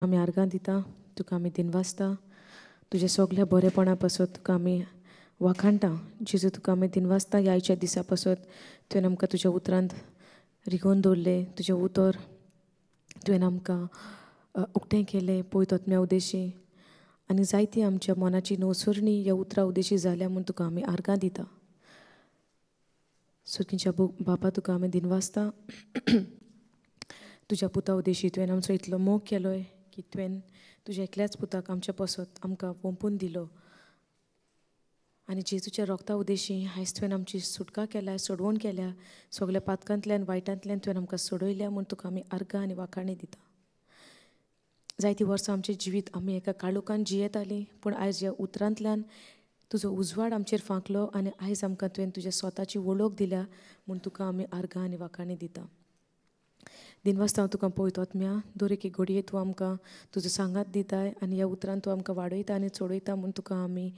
आमी आर्गां दिता, तुका आमी दिनवासता, तुज्या सगल्या बरेपणा पासत तुका आमी वाखाणटा. जेजू तुका आमी दिनवासता ह्या आयच्या दिसा पासत. तुवें आमकां तुज्या उतरांत रिगोवन दवरलें, तुजें उतर तुवें आमकां उक्तें केलें पवित्र आत्म्या उद्देशी, आनी जायती आमच्या मनाची नवसरणी ह्या उतरा उद्देशी जाल्या म्हूण तुका आमी आर्गां दिता. सुरकीच्या बापा तुका आमी दिनवासता, तुज्या पुता उद्देशी तुवें आमचो इतलो मोग केलोय की तुवें तुज्या एकल्याच पुताक आमच्या पसत आमकां पोंपून दिलो, आनी जेजूच्या रोगता उद्देशी आयज तुवें आमची सुटका केल्या, सोडवण केल्या, सगल्या पातकांतल्यान वायटांतल्यान तुवें आमकां सोडयल्या म्हूण तुका आमी आर्गां आनी वाखाणी दिता. जायतीं वर्सां आमचें जिवीत आमी एका काळोखान जियेतालीं, पूण आयज ह्या उतरांतल्यान तुजो उजवाड आमचेर फांकलो आनी आयज आमकां तुवें तुज्या स्वताची वळख दिल्या म्हूण तुका आमी आर्गां आनी वाखाणी दिता. दिनवासता हांव तुका पवित्र आत्म्या, दर एके घडये तूं आमकां तुजो सांगात दिताय आनी ह्या उतरान तूं आमकां वाडयता आनी चडयता म्हूण तुका आमी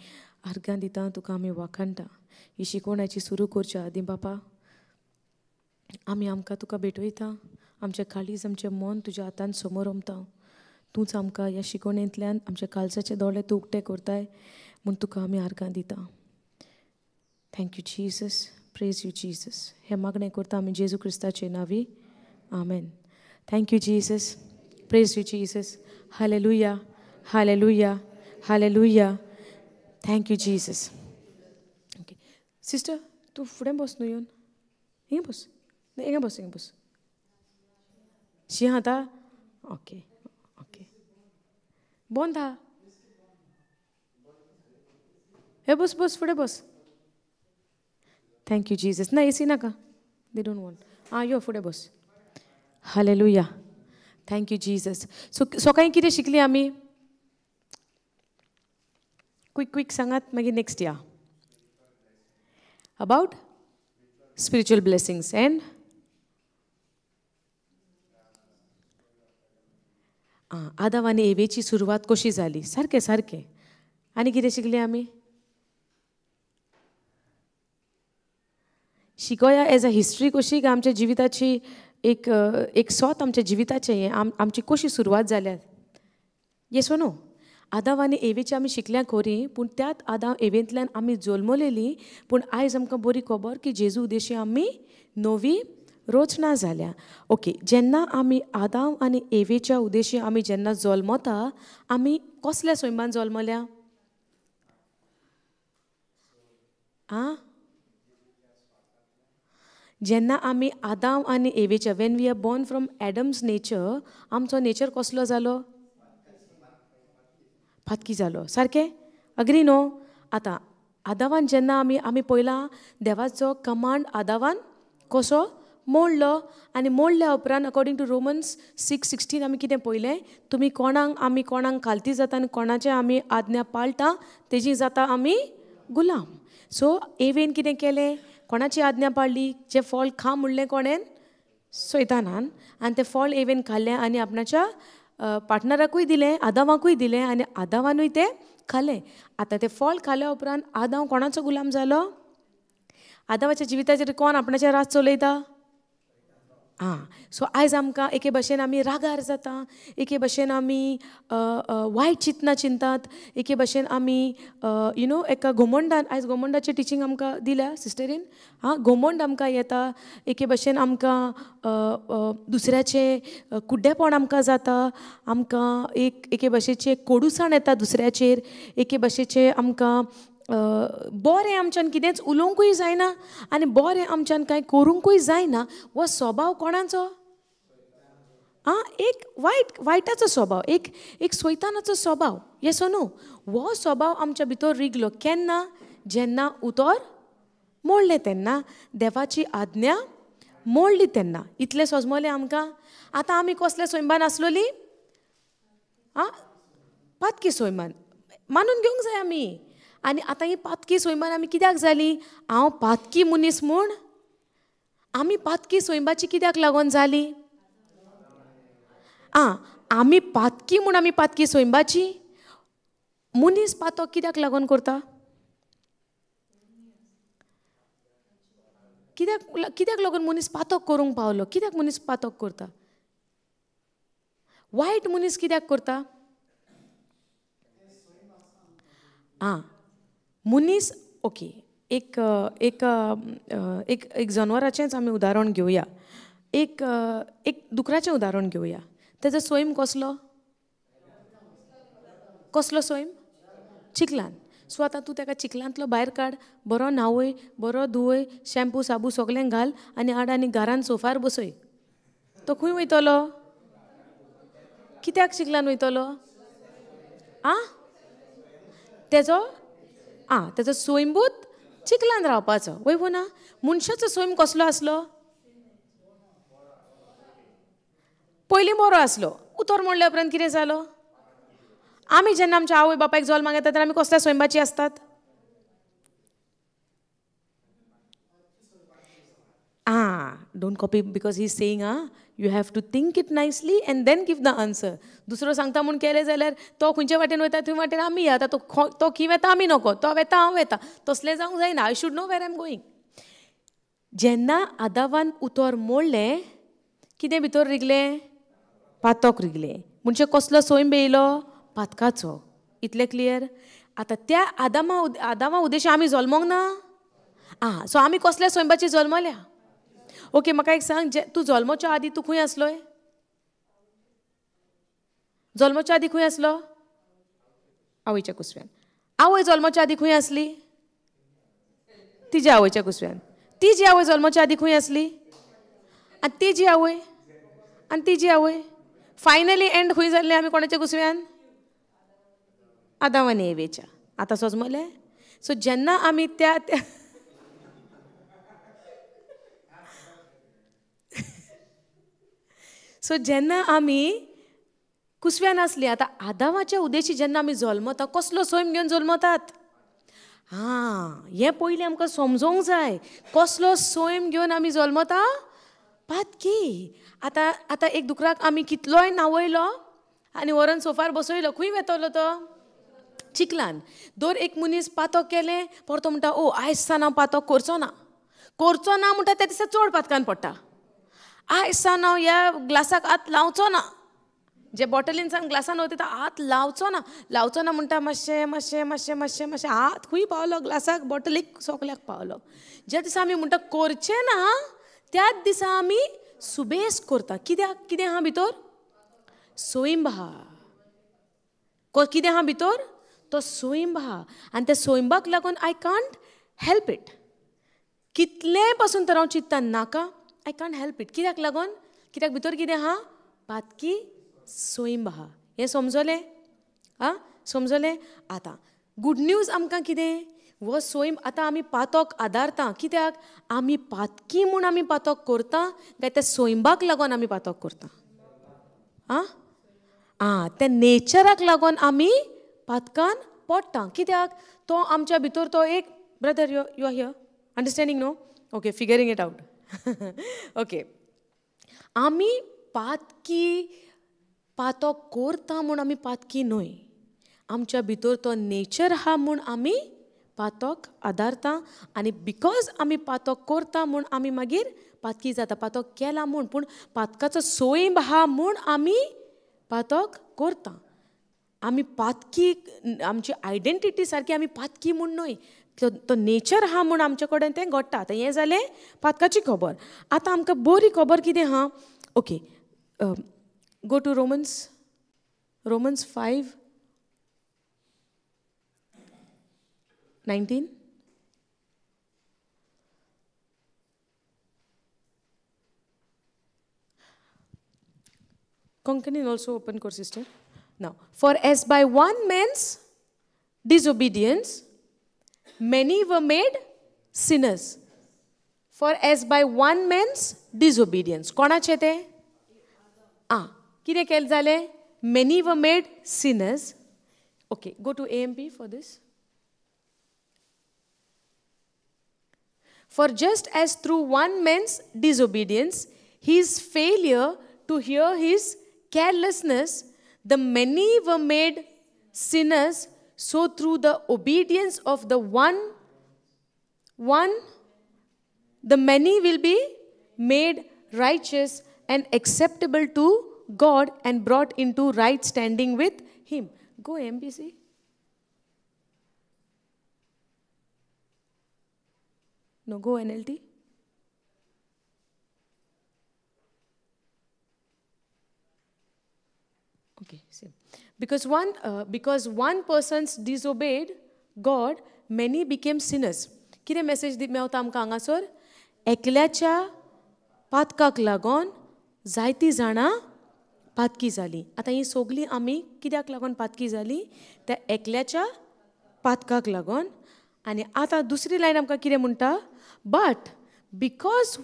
आर्गां दिता, तुका आमी वाखाणटा. ही शिकवणाची सुरू करच्या आदीं बापा आमी आमकां तुका भेटयता, आमचें काळीज आमचें मन तुज्या हातान समोर ओमता. तूंच आमकां ह्या शिकवणेंतल्यान आमच्या काळजाचे दोळे तूं उक्ते करताय म्हूण तुका आमी आर्गां दिता. Thank you Jesus, praise you Jesus. हें मागणें करता आमी जेजू क्रिस्ताचे नांवी, आमेन. Thank you Jesus, praise you Jesus. Hallelujah, hallelujah, hallelujah. Thank you Jesus. Okay sister, तूं फुडें बस न्हू, येवन हिंगा बस, हिंगा बस, हिंगा बस. शी आतां ओके ओके बंद हा. हे बस बस फुडें बस. Thank you Jesus. ना एसी नाका, they don't want. आं यो फुडें बस. Hallelujah, thank you Jesus. So सकाळीं कितें शिकली आमी? क्विक क्विक सांगात, मागीर नेक्स्ट या. अबाउट स्पिरिच्युअल ब्लेसिंग्स एंड आदाव आनी एवेची सुरवात कशी जाली. सारकें सारकें. आनी कितें शिकली आमी? शिकोया एज अ हिस्ट्री कशी आमच्या जिविताची एक एक सोत आमच्या जिविताचें हें आमची कशी सुरवात जाल्या. येस नो? आदाव आनी एवेची आमी शिकल्या खरी, पूण त्याच आदाव एवेंतल्यान आमी जल्मलेली, पूण आयज आमकां बरी खबर की जेजू उद्देशी आमी नवी रचना जाल्या. ओके, जेन्ना आमी आदाव आनी एवेच्या उद्देशी आमी जेन्ना जल्मता, आमी कसल्या सैमान जल्मल्या? आं, जेन्ना आमी आदाव आनी एवेच्या, when we are born from Adam's nature, आमचो नेचर कसलो जालो? पातकी जालो. सारकें? अग्री न्हू? आतां आदावान जेन्ना आमी आमी पयला देवाचो कमांड आदावान कसो मोडलो, आनी मोडल्या उपरांत अकॉर्डिंग टू रोमन्स 6:16 आमी कितें पळयलें? तुमी कोणाक आमी कोणाक खालती जाता आनी कोणाचें आमी आज्ञा पाळटा तेजी जाता आमी गुलाम. सो एवेन कितें केलें? कोणाची आज्ञा पाळ्ळी? जें फळ खा म्हणलें कोणेन? सैतानान. आनी तें फळ एवेन खाल्लें आनी आपणाच्या पार्टनराकूय दिलें, आदावाकूय दिलें, आनी आदावानूय तें खालें. आतां तें फळ खाल्या उपरांत आदाव कोणाचो गुलाम जालो? आदावाच्या जिविताचेर कोण आपणाचें राज चलयता? आं, सो आयज आमकां एके भशेन आमी रागार जाता, एके भशेन आमी वायट चिंतना चिंतात, एके भशेन आमी you know एका घोमंडान, आयज घोमंडाचें टिचींग आमकां दिल्या सिस्टरीन. आं, घोमंड आमकां येता, एके भशेन आमकां दुसऱ्याचें कुड्डेपण आमकां जाता, आमकां एक एके भशेचें कोडूसाण येता दुसऱ्याचेर, एके भशेचें आमकां बरें आमच्यान कितेंच उलोवंकूय जायना आनी बरें आमच्यान कांय करूंकूय जायना. हो स्वभाव कोणाचो? आं, एक वायट वायटाचो स्वभाव, एक एक सैतानाचो स्वभाव. येस न्हू? हो स्वभाव आमच्या भितर रिगलो केन्ना? जेन्ना उतर मोडलें तेन्ना, देवाची आज्ञा मोडली तेन्ना. इतलें सजमलें आमकां. आतां आमी कसल्या सैमान आसलोली? आं, पातकी सैमान मानून घेवंक जाय आमी. आनी आतां ही पातकी सैमान आमी कित्याक जाली? हांव पातकी मनीस म्हूण आमी पातकी सैमाची कित्याक लागून जाली? आं, आमी पातकी म्हूण आमी पातकी सैमाची. मनीस पातक कित्याक लागून करता? कित्याक कित्याक लागून मनीस पातक करूंक पावलो? कित्याक मनीस पातक करता? वायट मनीस कित्याक करता? आं, मनीस ओके, एक एक एक एक जनवराचेंच आमी उदाहरण घेवया, एक एक दुकराचें उदाहरण घेवया. तेजो सैम कसलो? कसलो सैम? चिखलान. सो आतां तूं ताका चिखलांतलो भायर काड, बरो न्हांवय, बरो धुवय, शॅम्पू साबू सगळें घाल आनी हाड आनी घरान सोफार बसय. तो खंय वयतलो? कित्याक चिखलान वयतलो? आं, तेजो आं तेजो स्वयंभूत चिखलान रावपाचो वय वो ना? मनशाचो स्वयं कसलो आसलो? पयलीं बरो आसलो, उतर मोडल्या उपरांत कितें जालो? आमी जेन्ना आमच्या आवय बापायक जल्माक येता तेन्ना आमी कसल्या स्वयंबाची आसतात? Ah, don't copy because he is saying ah, you have to think it nicely and then give the answer. दुसरो सांगता म्हूण केलें जाल्यार तो खंयचे वाटेन वयता थंय वाटेन आमी या. आतां तो खंय वेता आमी नको, तो वेता हांव वेता, तसलें जावंक जायना. I should know where I am going. जेन्ना आदावान उतर मोडलें, कितें भितर रिगलें? पातक रिगलें. म्हणजे कसलो सैम येयलो? पातकाचो. इतलें क्लियर? आतां त्या आदामा उद्देश आमी जल्मोंक ना. आं, सो आमी कसल्या सैमाची जल्मल्या? ओके, म्हाका एक सांग, तूं जल्मोच्या आदी तूं खंय आसलोय? जल्मोच्या आदी खंय आसलो? आवयच्या कुसव्यान. आवय जल्मोच्या आदी खंय आसली? तिज्या आवयच्या कुसव्यान. तिजी आवय जल्मोच्या आदी खंय आसली? आनी तिजी आवय, आनी तिजी आवय, फायनली एंड खंय जाल्लें आमी? कोणाच्या कुसव्यान? आदांव आनी एवेच्या. आतां सजमलें? सो जेन्ना आमी त्या सो जेन्ना आमी कुसव्यान आसली, आतां आदावाच्या उद्देशी जेन्ना आमी जल्मता, कसलो सैम घेवन जल्मतात? आं, हें पयलीं आमकां समजोंक जाय, कसलो सैम घेवन आमी जल्मता? पातकी. आतां आतां एक दुकराक आमी कितलोय न्हांवयलो आनी व्हरोन सोफार बसयलो, खंय वेतलो तो? चिखलान. दर एक मनीस पातक केलें, परतो म्हणटा, ओ आयज सान हांव पातक करचो ना, करचो ना म्हणटा, त्या दिसा चड पातकान पडटा. आयज सान हांव ह्या ग्लासाक हात लावचो ना, जे बॉटलीन सान ग्लासान वता हात लावचो ना, लावचो ना म्हणटा, मातशें मातशें मातशें मातशें मातशें हात खंय पावलो ग्लासाक, बॉटलीक, सगल्याक पावलो. ज्या दिसा आमी म्हणटा करचें ना, त्याच दिसा आमी सुबेस करता. कित्याक? कितें आहा भितर? सैम आहा. कितें आहा भितर? तो सैम आहा. आनी त्या सैमाक लागून I can't help it. कितलें पासून तर हांव चिंत्ता नाका, I can't help it. कित्याक लागून? कित्याक भितर कितें आहा? पातकी सैम आहा. हें समजलें? आं, समजलें? आतां गूड न्यूज आमकां कितें? हो सैम आतां आमी पातक आदारता. कित्याक? आमी पातकी म्हूण आमी पातक करता काय त्या सैमाक लागून आमी पातक करता? आं आं, त्या नेचराक लागून आमी पातकान पडटा. कित्याक? तो आमच्या भितर तो एक brother, you you are here understanding no? Okay, figuring it out. Okay, आमी पातकी पातक करता म्हूण आमी पातकी न्हय, आमच्या भितर तो नेचर आहा म्हूण आमी पातक आदारता. आनी because आमी पातक करता म्हूण आमी मागीर पातकी जाता. पातक केला म्हूण, पूण पातकाचो सैम आहा म्हूण आमी पातक करता. आमी पातकी, आमची आयडेंटिटी सारकी आमी पातकी म्हूण न्हय, तो नेचर आहा म्हूण आमचे कडेन तें घडटा. आतां हें जालें पातकाची खबर. आतां आमकां बरी खबर कितें आहा? Okay, go to Romans, Romans 5:19. Konkani also open कर sister. Now, for as by one man's disobedience many were made sinners. For as by one man's disobedience, कोणाचें तें? आं, कितें केलें जालें? Many were made sinners. Okay, go to AMP for this. For just as through one man's disobedience, his failure to hear his carelessness, the many were made sinners, so through the obedience of the one, the many will be made righteous and acceptable to God and brought into right standing with him. Go MBC. No, go NLT. Okay, same. Because one person's disobeyed God, many became sinners. कितें message मेवता आमकां हांगासर? एकल्याच्या पातकाक लागून जायतीं जाणां पातकी जालीं. आतां हीं सगळीं आमी कित्याक लागून पातकी जालीं? त्या एकल्याच्या पातकाक लागून. आनी आतां दुसरी लायन आमकां कितें म्हणटा? But because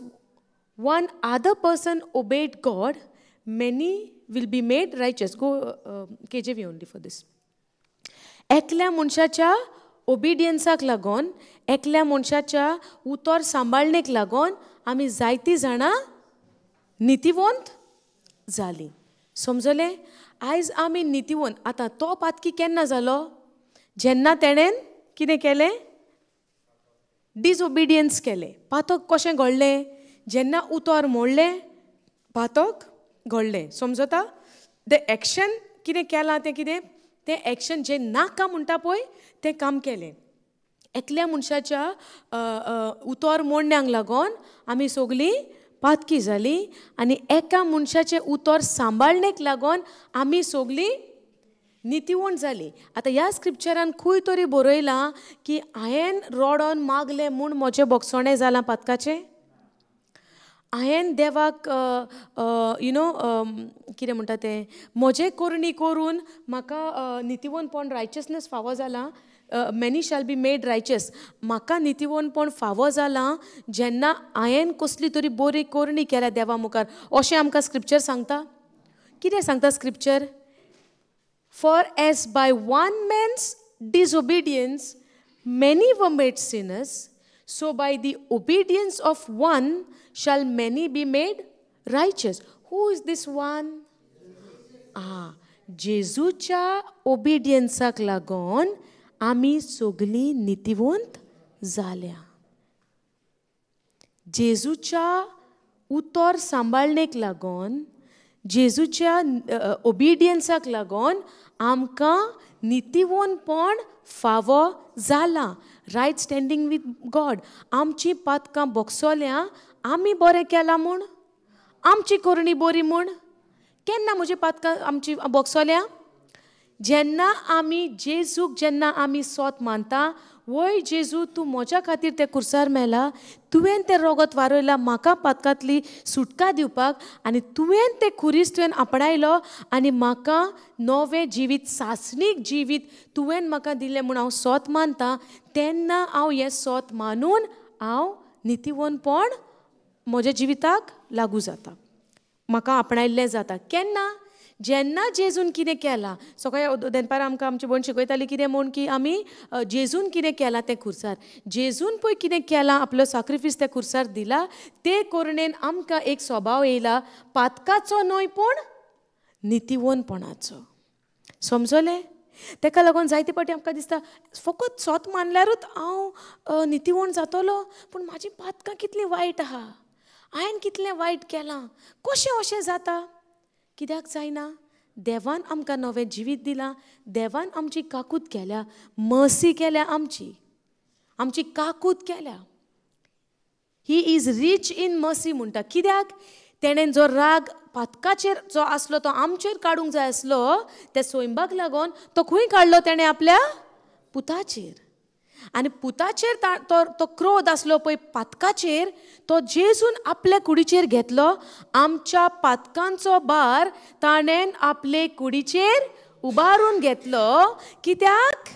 one other person obeyed God, many will be made righteous. Go KJV only for this. एकल्या मनशाच्या ओबिडियन्साक लागून, एकल्या मनशाच्या उतर सांबाळणेक लागून आमी जायतीं जाणां नितीवंत जालीं. समजलें? आयज आमी नितीवंत. आतां तो पातकी केन्ना जालो? जेन्ना तेणेन कितें केलें? डिसओबिडियन्स केलें. पातक कशें घडलें? जेन्ना उतर मोडलें पातक घडलें. समजता? The action कितें केलां तें कितें? तें एक्शन जें नाका म्हणटा पळय तें काम केलें. एकल्या मनशाच्या उतर मोडण्याक लागून आमी सगळीं पातकी जालीं आनी एका मनशाचें उतर सांबाळणेक लागून आमी सगळीं नितीवंत जालीं. आतां ह्या स्क्रिप्चरान खंय तरी बरयलां की हांवें रडोन मागलें म्हूण म्हजें बोगसणें जालां पातकाचें? हांवें देवाक you know कितें म्हणटा तें, म्हजें करणी करून म्हाका नितीवंतपण, रायचसनेस फावो जालां. Many shall be made righteous. म्हाका नितीवंतपण फावो जालां जेन्ना हांवें कसली तरी बरी करणी केल्या देवा मुखार, अशें आमकां स्क्रिप्चर सांगता. कितें सांगता scripture? For as by one man's disobedience many were made sinners, so by the obedience of one shall many be made righteous. Who is this one? जेजूच्या ओबिडियन्साक लागून आमी सगळीं नितीवंत जाल्या. जेजूच्या उतर सांबाळणेक लागून, जेजूच्या ओबिडियन्साक लागून आमकां नितीवंतपण फावो जालां. Right standing with God. आमची पातकां बोगसोल्या आमी बरें केलां म्हूण, आमची करणी बरी म्हूण. केन्ना म्हजी पातकां आमची बोगसोल्या? जेन्ना आमी जेजूक, जेन्ना आमी सोत मानता, वय जेजू तूं म्हज्या खातीर ते कुर्सार मेला, तुवें तें रोगत वारयलां म्हाका पातकांतली सुटका दिवपाक, आनी तुवें तें खुरीस तुवें आपणायलो आनी म्हाका नवें जिवीत, सासणीक जिवीत तुवें म्हाका दिलें म्हूण हांव सोत मानता. तेन्ना हांव हें सोत मानून हांव नितीवंतपण म्हज्या जिविताक लागू जाता, म्हाका आपणायल्लें जाता. केन्ना? जेन्ना जेजून कितें केलां. सकाळी दनपारां आमकां आमची भयण शिकयताली कितें म्हूण की आमी जेजून कितें केलां तें खुर्सार, जेजून पळय कितें केलां, आपलो साक्रिफीस त्या खुर्सार दिला, ते करणेन आमकां एक स्वभाव येयला, पातकाचो न्हय पूण नितीवंतपणाचो. समजलें? तेका लागून जायते फावटी आमकां दिसता फकत सोत मानल्यारूच हांव नितीवंत जातलो, पूण म्हाजी पातकां कितलीं वायट आहा, हांवें कितलें वायट केलां, कशें अशें जाता? कित्याक जायना? देवान आमकां नवें जिवीत दिलां, देवान आमची काकूत केल्या, मर्सी केल्या, आमची आमची काकूत केल्या. He is rich in mercy म्हणटा. कित्याक? तेणेन जो राग पातकाचेर जो आसलो तो आमचेर काडूंक जाय आसलो, त्या स्वयंबाक लागून तो खंय काडलो? तेणें आपल्या पुताचेर. आनी पुताचेर तो तो क्रोध आसलो पळय पातकाचेर, तो जेजून आपल्या कुडीचेर घेतलो. आमच्या पातकांचो भार ताणें आपले कुडीचेर उबारून घेतलो. कित्याक?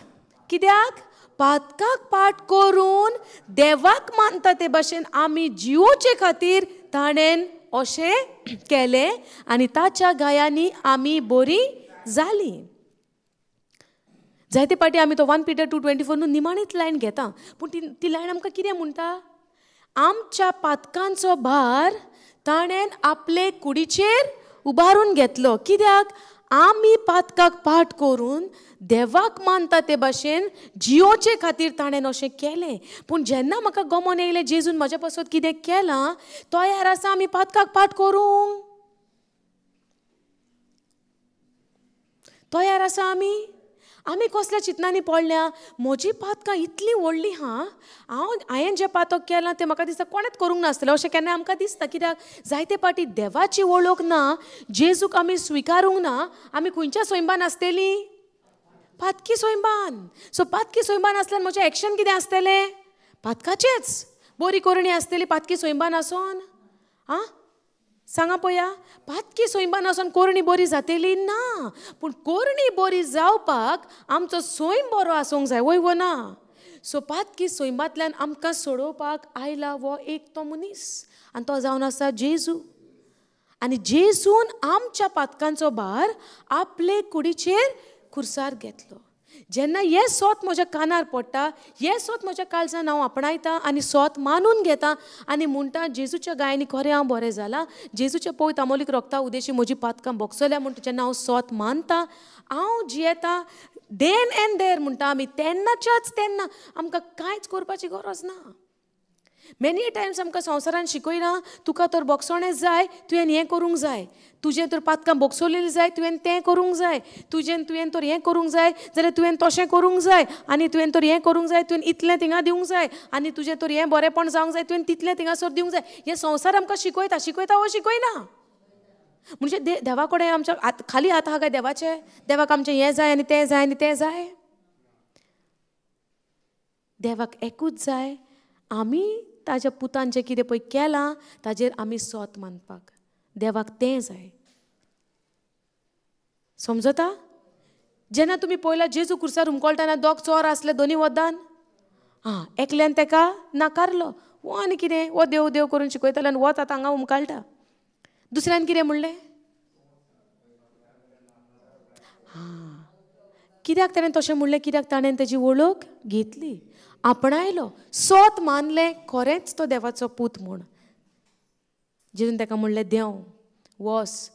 कित्याक? पातकाक पाठ करून देवाक मानता ते भाशेन आमी जिवोचे खातीर ताणें अशें केलें आनी ताच्या गायांनी आमी बरी जालीं. जायते पाटी आमी तो 1 Peter 2:24 न्हू निमाणीच लायन घेता, पूण ती ती लायन आमकां कितें म्हणटा? आमच्या पातकांचो भार ताणें आपले कुडीचेर उबारून घेतलो. कित्याक? आमी पातकाक पाठ करून देवाक मानता ते भाशेन जियोचे खातीर ताणें अशें केलें. पूण जेन्ना म्हाका गमोन येयलें जेजून म्हज्या पासत कितें केलां, तयार आसा आमी पातकाक पाठ करूंक. तयार आसा आमी? आमी कसल्या चिंतनांनी पडल्या? म्हजी पातकां इतलीं व्हडलीं हा, हांवें जें पातक केलां तें म्हाका दिसता कोणेंच करूंक नासतलें अशें केन्ना आमकां दिसता. कित्याक जायते पाटी देवाची वळख ना, जेजूक आमी स्विकारूंक ना, आमी खंयच्या सोयंबान आसतलीं? पातकी सोयंबान. सो पातकी सोयंबान आसल्यार म्हजें एक्शन कितें आसतलें? पातकाचेंच. बरी करणी आसतली पातकी सोयंबान आसोन? आं सांगा पया, पातकी सोयंबान आसोन करणी बरी जातली ना. पूण करणी बरी जावपाक आमचो सोयम बरो आसूंक जाय, वय वो ना? सो पातकी सोयंबांतल्यान आमकां सोडोवपाक आयला वो एक तो मनीस, आनी तो जावन आसा जेजू. आनी जेजून आमच्या पातकांचो भार आपले कुडीचेर खुर्सार घेतलो. जेन्ना हें सोत म्हज्या कानार पडटा, हें सोत म्हज्या काळजान हांव आपणायता आनी सोत मानून घेता आनी म्हणटा जेजूच्या गायनी खरें हांव बरें जालां, जेजूच्या पवित्र आमोलीक रोगता उदेशी म्हजी पातकां बोगसल्या म्हणटा, जेन्ना हांव सोत मानता, हांव जियेता then and there म्हणटा आमी, तेन्नाच्याच तेन्ना आमकां कांयच करपाची गरज ना. मेनी टायम्स आमकां संवसारान शिकयना, तुका तर बोगसोणें जाय, तुवें हें करूंक जाय, तुजें तर पातकां बोगसोलेलीं जाय, तुवें तें करूंक जाय, तुजें तुवें तर हें करूंक जाय जाल्यार तुवें तशें करूंक जाय, आनी तुवें तर हें करूंक जाय, तुवें इतलें थिंगा दिवंक जाय, आनी तुजें तर हें बरेंपण जावंक जाय, तुवें तितलें थिंगासर दिवंक जाय. हें संवसार आमकां शिकयता, शिकयता वो शिकयना? म्हणजे देवा कडेन आमच्या खाली हात आहा काय देवाचे? देवाक आमचें हें जाय आनी तें जाय आनी तें जाय? देवाक एकूच जाय, आमी ताज्या पुतान जें कितें पळय केलां ताजेर आमी सोत मानपाक. देवाक तें जाय. समजता? जेन्ना तुमी पळयला जेजू खुर्सार हुमकळटना दोग चोर आसले दोनी वदान, आं एकल्यान तेका नाकारलो, वो आनी कितें वो देव देव करून शिकयतालो आनी वत आतां हांगा हुमकळटा. दुसऱ्यान कितें म्हणलें? आं कित्याक ताणें तशें म्हणलें? कित्याक ताणें तेजी वळख घेतली, आपणायलो, सोत मानलें खरेंच तो देवाचो पूत म्हूण. जेजून ताका म्हणलें देंव, वस,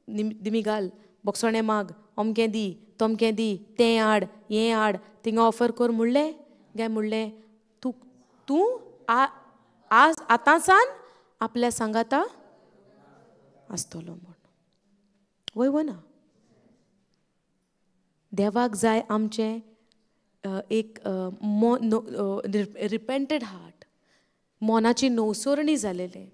दिमी घाल, बोगसोणें माग, अमकें दी, तमकें दी, तें हाड, हें हाड, थिंगा ऑफर कर म्हणलें काय म्हणलें तूं तूं आज आतांसान आपल्या सांगाता आसतलो म्हूण. वय वो ना? देवाक जाय आमचें एक रिपेंटेड हार्ट, मनाची नवसरणी जालेलें.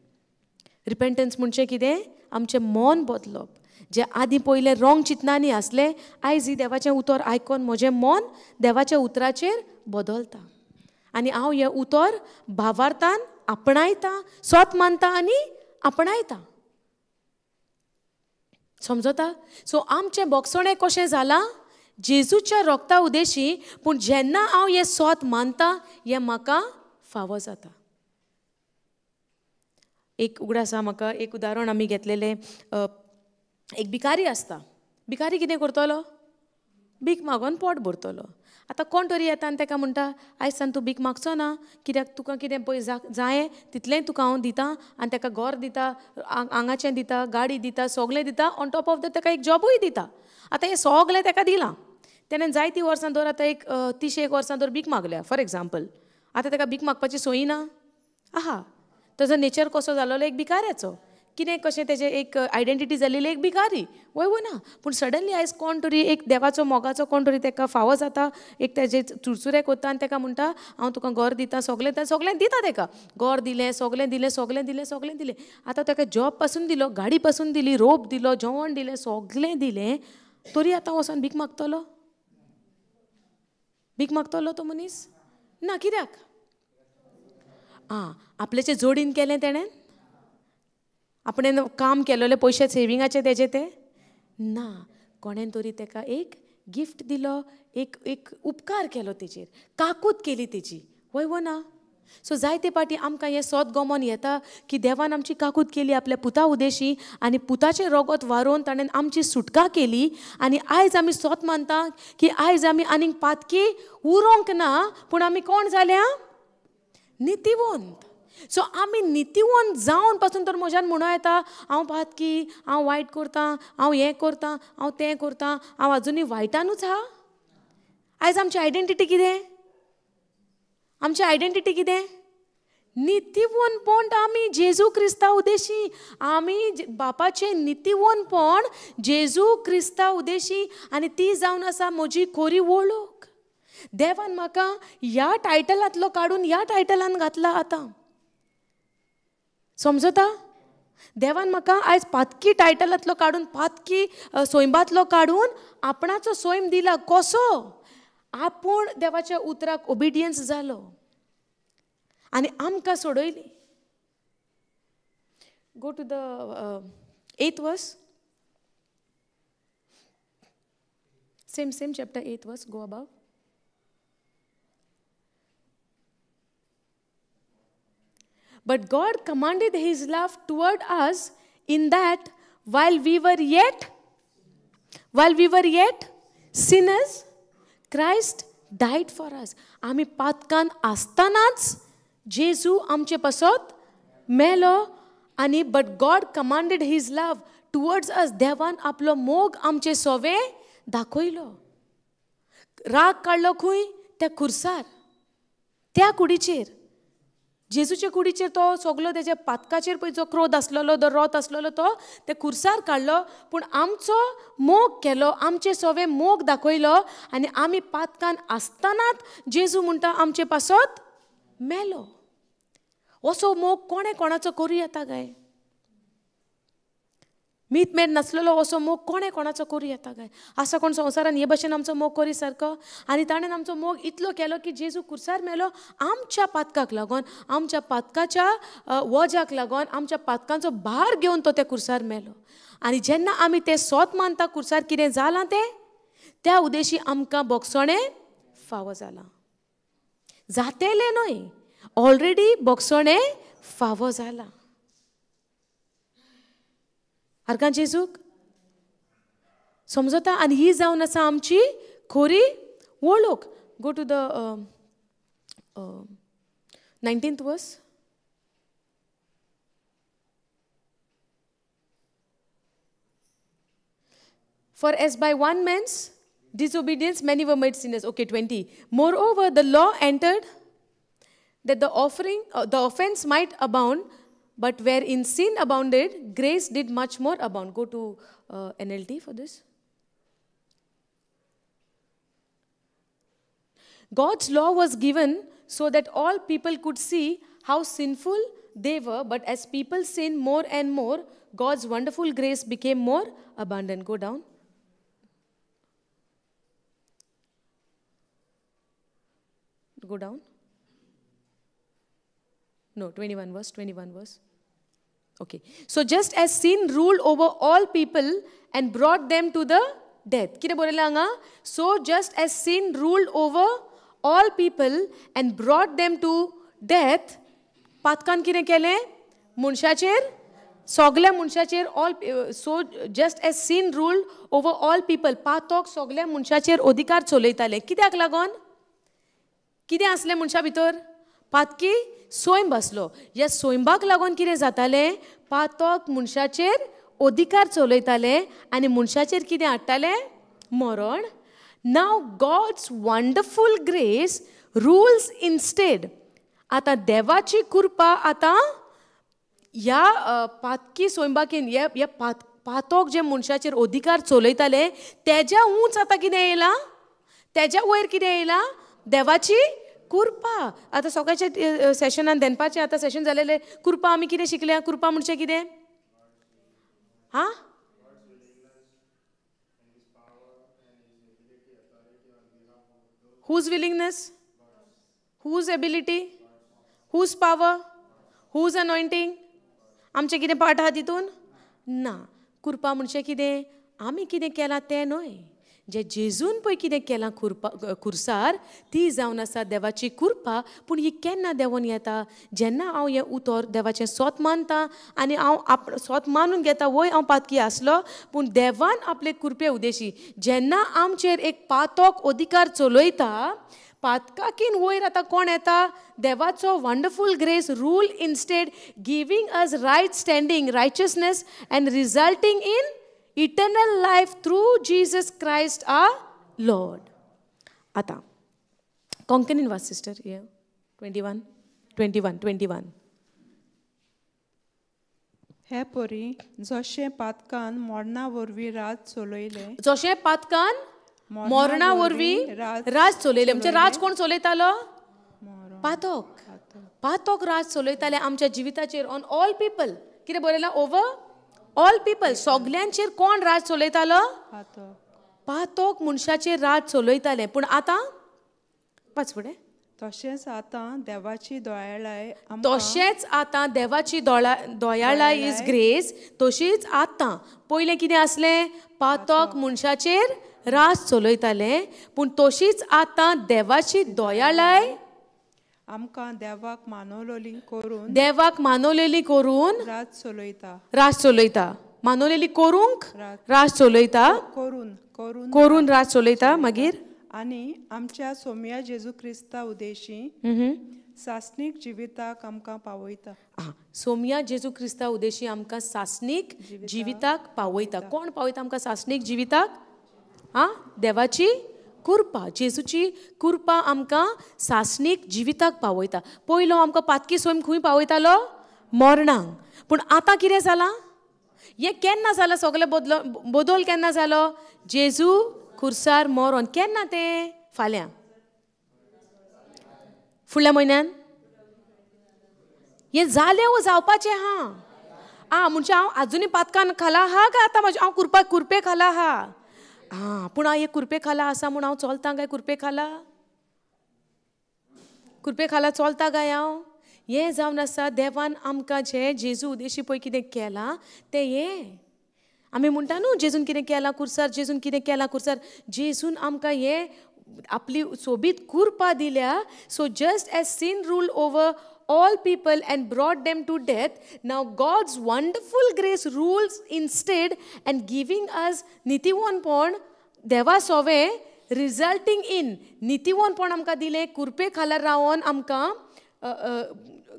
रिपेंटन्स म्हणजे कितें? आमचें मन बदलप. जें आदीं पयलें रोंग चिंतनांनी आसलें, आयज ही देवाचें उतर आयकोन म्हजें मन देवाच्या उतराचेर बदलता आनी हांव हें उतर भावार्थान आपणायता, सोत मानता आनी आपणायता. समजता? सो आमचें बोगसणें कशें जालां? जेजूच्या रोगता उदेशी. पूण जेन्ना हांव हें सोत मानता, हें म्हाका फावो जाता. एक उगडास आसा म्हाका, एक उदाहरण आमी घेतलेलें. एक भिकारी आसता. भिकारी कितें करतलो? भीक मागून पोट भरतलो. आतां कोण तरी येता आनी ताका म्हणटा, आयज सान तूं भीक मागचो ना, कित्याक तुका कितें पळय जाय तितलेंय तुका हांव दिता. आनी ताका घर दिता, आंगाचें दिता, गाडी दिता, सगळें दिता. ऑन टॉप ऑफ that ताका एक जॉबूय दिता. आतां हें सगळें ताका दिलां. तेणें जायतीं वर्सां दवर, आतां एक 30 वर्सां दवर भीक मागल्या फॉर एग्जाम्पल. आतां ताका भीक मागपाची सोयी ना. आहा, ताजो नेचर कसो जालोलो? एक भिकाऱ्याचो. कितें कशें तेजें एक आयडेंटिटी जालेली एक भिकारी, वय वो ना? पूण सडनली आयज कोण तरी एक देवाचो मोगाचो कोण तरी ताका फावो जाता, एक तेजे चुरचुरे कोत्ता आनी ताका म्हणटा, हांव तुका घर दिता, सगळें सगळें दिता. ताका घर दिलें, सगळें दिलें, सगळें दिलें, सगळें दिलें. आतां ताका जॉब पासून दिलो, गाडी पासून दिली, रोप दिलो, जेवण दिलें, सगळें दिलें, तरी आतां वचोन भीक मागतलो? भीक मागतलो तो मनीस? ना. कित्याक? आं, आपल्याचे जोडीन केलें तेणें, आपणें काम केलोलें पयशे सेविंगाचे तेजे ते ना. कोणेन तरी ताका एक गिफ्ट दिलो, एक एक उपकार केलो तेजेर, काकूत केली तेजी, वय वो ना? सो जायते पाटी आमकां हें सोत गमोन येता की देवान आमची काकूत केली आपल्या पुता उदेशी, आनी पुताचें रोगत वारोवन ताणें आमची सुटका केली. आनी आयज आमी सोत मानता की आयज आमी आनीक पातकी उरोंक ना, पूण आमी कोण जाल्या? नितीवंत. सो आमी नितीवंत जावन पासून तर म्हज्यान म्हणूं येता, हांव पातकी, हांव वायट करतां, हांव हें करतां, हांव तें करतां, हांव आजुनूय वायटानूच आहा. आयज आमची आयडेंटिटी कितें? आमची आयडेंटिटी कितें? नितीवनपण आमी जेजू क्रिस्ता उदेशी, आमी बापाचें नितीवनपण जेजू क्रिस्ता उदेशी, आनी ती जावन आसा म्हजी खोरी वळख. देवान म्हाका ह्या टायटलांतलो काडून ह्या टायटलान घातला. आतां समजता? देवान म्हाका आयज पातकी टायटलांतलो काडून, पातकी सोयंबांतलो काडून आपणाचो सोयम दिला. कसो? आपूण देवाच्या उतराक ओबिडियन्स जालो आनी आमकां सोडयली. Go to the 8th verse. Same same chapter 8th verse, go above. But God commanded His love toward us in that while we were yet sinners, Christ died for us. आमी पातकान आसतनाच जेजू आमचे पासत मेलो. आनी but God commanded His love towards us. देवान आपलो मोग आमचे सोवे दाखयलो. राग काडलो खंय? त्या खुर्सार, त्या कुडीचेर, जेजूच्या कुडीचेर. तो सगलो तेज्या पातकाचेर पळय जो क्रोध आसलेलो, जो रोत आसलेलो, तो त्या खुर्सार काडलो. पूण आमचो मोग केलो, आमचे सोवे मोग दाखयलो आनी आमी पातकान आसतनाच जेजू म्हणटा आमचे पासत मेलो. असो मोग कोणें कोणाचो करूं येता काय? मीत मेर नासलेलो असो मोग कोणें कोणाचो करूं येता काय? आसा कोण संवसारान हे भशेन आमचो मोग करी सारको? आनी ताणें आमचो मोग इतलो केलो की जेजू खुर्सार मेलो आमच्या पातकाक लागून, आमच्या पातकाच्या वज्याक लागून, आमच्या पातकांचो भार घेवन तो त्या खुर्सार मेलो. आनी जेन्ना आमी तें सोत मानता खुर्सार कितें जालां तें, त्या उदेशी आमकां बोगसणें फावो जालां. जातेलें न्हय, ऑलरेडी बोगसणें फावो जालां. आरगां जेजूक समजता? आनी ही जावन आसा आमची खोरी वळख. Go to the 19th verse. For as by one man's disobedience many were made sinners. Okay, 20. Moreover, the law entered that the offering, the offense might abound, but wherein sin abounded, grace did much more abound. Go to NLT for this. God's law was given so that all people could see how sinful they were, but as people sinned more and more, God's wonderful grace became more abundant. Go down. Go down. No, 21 verse, 21 verse. Okay. So just as sin ruled over all people and brought them to the death. Kide borela anga? So just as sin ruled over all people and brought them to death, patkan kide kele? Munshacher? Sogle munshacher all, so just as sin ruled over all people, patok sogle munshacher odhikar choleitale. Kidyak lagon? Kide asle munsha bhitor? पातकी सोयंब आसलो. ह्या सोयंबाक लागून कितें जातालें? पातक मनशाचेर अधिकार चलयताले आनी मनशाचेर कितें हाडटालें? मरण. Now God's wonderful grace rules instead. आतां देवाची कृपा आतां ह्या पातकी सोयंबाकीन, ह्या पातक जे मनशाचेर अधिकार चलयताले तेज्या उंच आतां कितें येयलां? तेज्या वयर कितें येयलां? देवाची कृपा. आतां सकाळच्या सेशनान दनपारचें आतां सेशन जालेलें कृपा आमी कितें शिकल्या? कृपा म्हणजे कितें? हां, whose willingness, whose ability, whose power, whose anointing? आमचें कितें पाठ आहा तितून? ना. कृपा म्हणजे कितें? आमी कितें केलां तें न्हय, जे जेजून पळय कितें केलां खुर्सार ती जावन आसा देवाची कृपा. पूण ही केन्ना देंवोन येता? जेन्ना हांव हें उतर देवाचें सोत मानता आनी हांव सोत मानून घेता, वय हांव पातकी आसलो, पूण देवान आपले कृपे उदेशी जेन्ना आमचेर एक पातक अधिकार चलयता, पातकाकीन वयर आतां कोण येता? देवाचो wonderful grace rule instead, giving us right standing, righteousness and resulting in eternal life through Jesus Christ our Lord. आता कोंकणीन वाच सिस्टर, 21. 21 21. हे परी जशें पातकान मरणा वरवीं राज चलयलें, जशें पातकान मरणा वरवीं राज चलयलें. म्हणजे राज कोण चलयतालो? पातक. पातक राज चलयताले आमच्या जिविताचेर, ऑन ऑल पीपल. कितें बरयलां? Over all people. सगल्यांचेर कोण राज चलयतालो? पातक मनशाचेर राज चलयतालें. पूण आतां पांच फुडें, तशेंच आतां देवाची दयाळाय, तशेंच आतां देवाची दयाळाय is grace. तशीच आतां, पयलें कितें आसलें? पातक मनशाचेर राज चलयतालें, पूण तशीच आतां देवाची दयाळाय आमकां देवाक मानवलेली करून, देवाक मानवलेली करून राज चलयता, राज चलयता. मानवलेली करूंक राज चलयता, करून करून करून राज चलयता. मागीर आनी आमच्या सोम्या जेजू क्रिस्ता उदेशी सासणीक जिविताक आमकां पावयता. सोम्या जेजू क्रिस्ता उदेशी आमकां सासणीक जिविताक पावयता. कोण पावयता आमकां सासणीक जिविताक? आं, देवाची कृपा, जेजूची कृपा आमकां सासणीक जिविताक पावयता. पयलो आमकां पातकी सोम खंय पावयतालो? मरणाक. पूण आतां कितें जालां? हें केन्ना जालां सगळें बदल केन्ना जालो? जेजू खुर्सार मरोन. केन्ना तें? फाल्यां, फुडल्या म्हयन्यान हें जालें वो जावपाचें आहा? आं, म्हणजे हांव आजुनूय पातकान खाला आहा काय आतां म्हजें हांव कुरपे खाला आहा? आं, पूण हांव हे कुरपे खाला आसा म्हूण हांव चलता काय कुरपे खाला? कुरपे खाला चलता काय हांव? हें जावन आसा देवान आमकां जें जेजू उदेशी पळय कितें केलां तें हें आमी म्हणटा न्हू, जेजून कितें केलां कुर्सार, जेजून कितें केलां कुर्सार. जेजून आमकां हें आपली सोबीत कृपा दिल्या. So just as sin rule over all people and brought them to death, now God's wonderful grace rules instead and giving us नितीवनपण देवा सोवे, रिजल्टींग इन नितीवनपण आमकां दिलें. कुरपे खाला रावन आमकां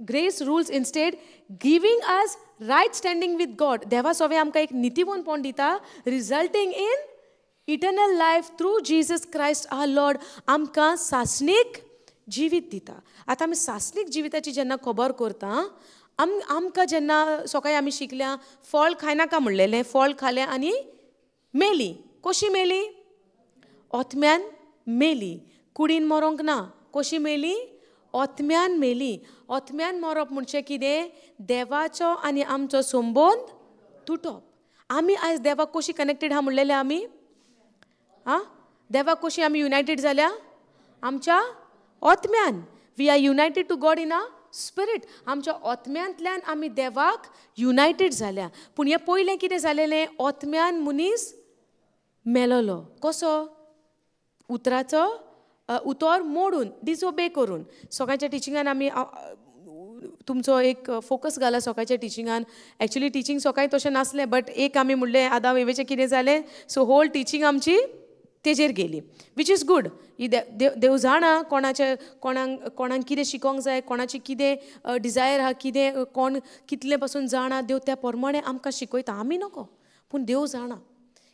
grace rules instead giving us right standing with God. देवा सोवे आमकां एक नितीवनपण दिता, resulting in eternal life through Jesus Christ our Lord. आमकां सासणीक जिवीत दिता. आतां आमी सासणीक जिविताची जेन्ना खबर करता, आमकां जेन्ना सकाळी आमी शिकल्या फळ खायनाका म्हणलेलें, फळ खालें आनी मेली. कशी मेली? ओतम्यान मेली. कुडीन मरोंक ना. कशी मेली? ओतम्यान मेली. ओतम्यान मरप म्हणजे कितें? देवाचो आनी आमचो संबंद तुटप. आमी आयज देवाक कशी कनेक्टेड आहा म्हणलेलें आमी? आं, देवाक कशी आमी युनायटेड जाल्या? आमच्या ओतम्यान. We are united to God in a spirit. आमच्या ओतम्यांतल्यान आमी देवाक युनायटेड जाल्या. पूण हें पयलें कितें जालेलें? ओतम्यान मनीस मेलोलो. कसो? उतराचो उतर मोडून, डिसओबे करून. सकाळच्या टिचिंगान आमी तुमचो एक फोकस घाला सकाळच्या टिचिंगान. एक्चुली टिचींग सकाळी तशें नासलें, बट एक आमी म्हणलें आदाम एवेचें कितें जालें, सो होल टिचींग आमची तेजेर गेली, which is good. ही देव जाणा कोणाचे कोणाक कोणाक कितें शिकोंक जाय, कोणाची कितें डिजायर आहा, कितें कोण कितलें पासून जाणा, देव त्या प्रमाणे आमकां शिकयता. आमी नको, पूण देव जाणा.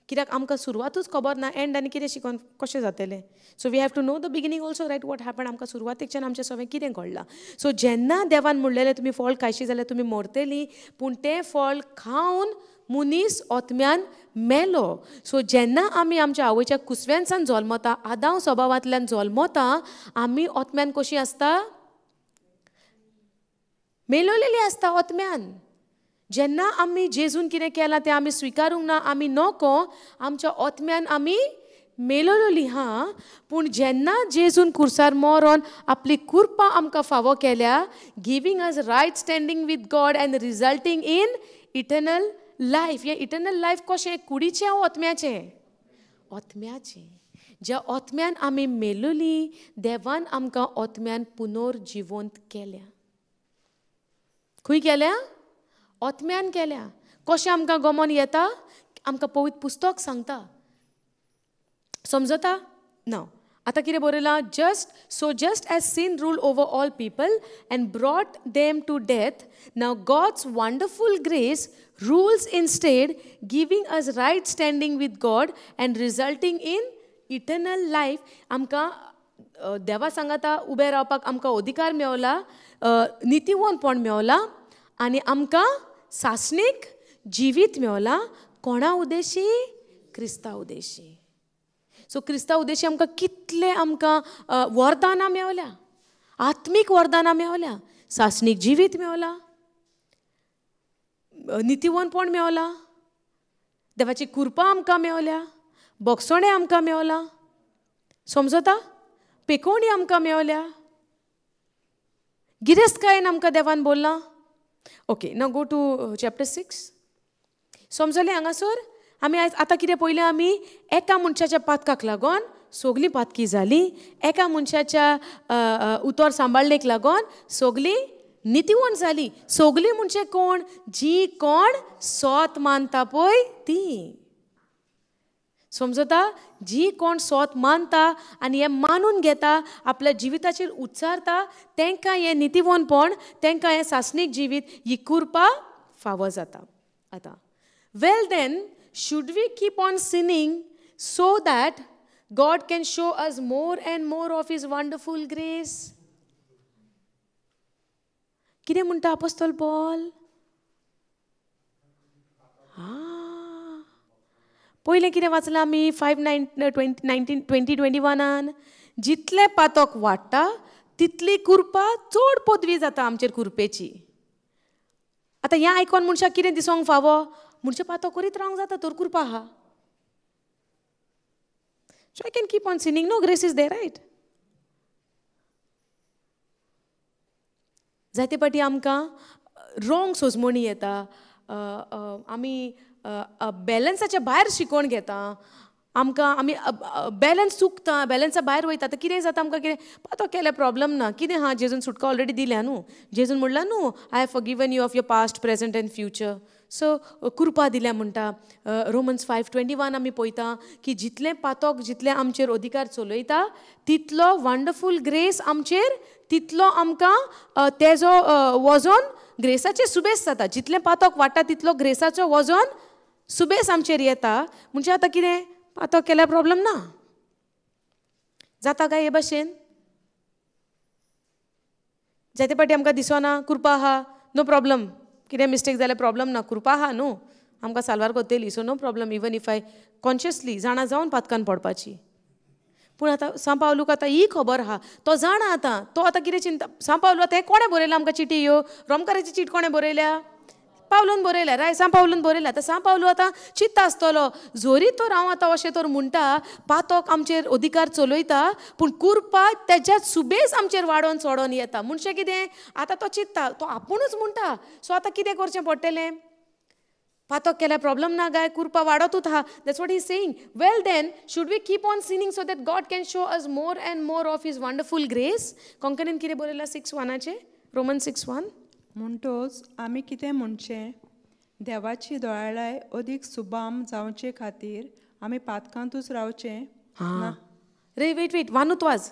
कित्याक आमकां सुरवातूच खबर ना, एंड आनी कितें शिकोन कशें जातलें. So we have to know the beginning also, right? What happen. आमकां सुरवातेकच्यान आमचें सगळें कितें घडलां. सो जेन्ना देवान म्हणलेलें तुमी फळ खायशी जाल्यार तुमी मरतलीं, पूण तें फळ खावन मनीस ओतम्यान मेलो. सो जेन्ना आमी आमच्या आवयच्या कुसव्यांसान जल्मता, आदांव स्वभावांतल्यान जल्मता, आमी ओतम्यान कशी आसता? मेलोलेली आसता ओतम्यान. जेन्ना आमी जेजून कितें केलां तें आमी स्विकारूंक ना, आमी नको, आमच्या ओतम्यान आमी मेलोलेली हा. पूण जेन्ना जेजून कुर्सार मरोन आपली कृपा आमकां फावो केल्या, giving us right standing with God and resulting in eternal life. हें इटर्नल लायफ कशें? कुडीचें वो ओतम्याचें? ओतम्याचें. ज्या ओतम्यान आमी मेलोली, देवान आमकां ओतम्यान पुनर्जिवंत केल्या. खंय केल्या? ओतम्यान केल्या. कशें आमकां गमन येता? आमकां पवित्र पुस्तक सांगता. समजता ना? आतां कितें बरयलां? Just so just as sin rule over all people and brought them to death, now God's wonderful grace rules instead, giving us right standing with God and resulting in eternal life. आमकां देवा सांगाता उबें रावपाक आमकां अधिकार मेवला, नितीवंतपण मेवला आनी आमकां सासणीक जिवीत मेवला. कोणा उद्देशी? क्रिस्ता उद्देशी. सो क्रिस्ता उद्देशी आमकां कितले आमकां वरदानां मेवल्या, आत्मीक वरदानां मेवल्या, सासणीक जिवीत मेवला, नितीवंतपण मेवला, देवाची कृपा आमकां मेवल्या, बोगसणें आमकां मेवला, समजता, पेकोवणी आमकां मेवल्या, गिरेस्तकायेन आमकां देवान बोल्लां. Okay, now go to chapter 6. समजलें हांगासर? आमी आयज आतां कितें पळयलें? आमी एका मनशाच्या पातकाक लागून सगलीं पातकी जालीं, एका मनशाच्या उतर सांबाळणेक लागून सगलीं नितीवंत जालीं. सगलीं म्हणजे कोण? जी कोण सोत मानता पळय ती. समजता? जी कोण सोत मानता आनी हें मानून घेता, आपल्या जिविताचेर उच्चारता, तांकां हें नितीवंतपण, तांकां हें सासणीक जिवीत, ही कृपा फावो जाता. आतां well then should we keep on sinning so that God can show us more and more of his wonderful grace? कितें म्हणटा अपोस्तल पॉल? पयलें कितें वाचलां आमी 5:19, 20, 21 जितलें पातक वाडटा तितली कृपा चड पदवी जाता आमचेर कृपेची. आतां हें आयकोन मनशाक कितें दिसोंक फावो? मनशां पातक करीत रावंक जाता तर कृपा आहा. So I can keep on sinning, no grace is there, right? जायते पाटी आमकां रोंग सोजमणी येता, आमी बॅलन्साच्या भायर शिकोवन घेता, आमकां आमी बॅलन्स चुकता, बॅलन्सा भायर वयता. आतां कितें जाता आमकां? कितें पातो केल्यार प्रॉब्लम ना, कितें आहा, जेजून सुटका ऑलरेडी दिल्या न्हू, जेजून म्हणलां न्हू I have forgiven you of your past, present and future. So कृपा दिल्या म्हणटा. रोमन्स 5:21 आमी पळयता की जितलें पातक जितलें आमचेर अधिकार चलयता तितलो वंडरफूल ग्रेस आमचेर, तितलो आमकां तेजो वजन ग्रेसाचें सुबेस जाता. जितलें पातक वाडटा तितलो ग्रेसाचो वजन सुबेस आमचेर येता. म्हणजे आतां कितें पातक केल्यार प्रॉब्लम ना जाता काय? हे भाशेन जायते पाटी आमकां दिसना कृपा आहा, नो प्रॉब्लम, कितें मिस्टेक जाल्यार प्रॉब्लम ना, कृपा आहा न्हू, आमकां साल्वार करतली, so no problem even if I consciously जाणा जावन पातकान पडपाची. पूण आतां सांव पावलूक आतां ही खबर आहा, तो जाणा आतां, तो आतां कितें चिंता. सांव पावलू आतां हें कोणें बरयलां आमकां चिटी ह्यो? रोमकाराची चीट कोणें बरयल्या? पावलून बरयल्या, राय, सांव पावलून बरयल्या. आतां सांव पावलू आतां चिंता आसतलो, जोरी तर हांव आतां अशें तर म्हणटा पातक आमचेर अधिकार चलयता, पूण कृपा तेज्या सुबेस आमचेर वाडोवन चडोन येता. म्हणजे कितें आतां तो चिंता, तो आपुणूच म्हणटा. सो आतां कितें करचें पडटलें? पातक केल्यार प्रॉब्लम ना गाय, कृपा वाडतूच आहा. That's what he saying. Well then should we keep on sinning so that God can show us more and more of his wonderful grace? कोंकणीन कितें बरयलां 6:1, रोमन 6:1? म्हणटोच आमी कितें म्हणचें? देवाची दोळाय अदीक सुबाम जावचे खातीर आमी पातकांतूच रावचें ना? रे वेट वेट, वानूत वाज,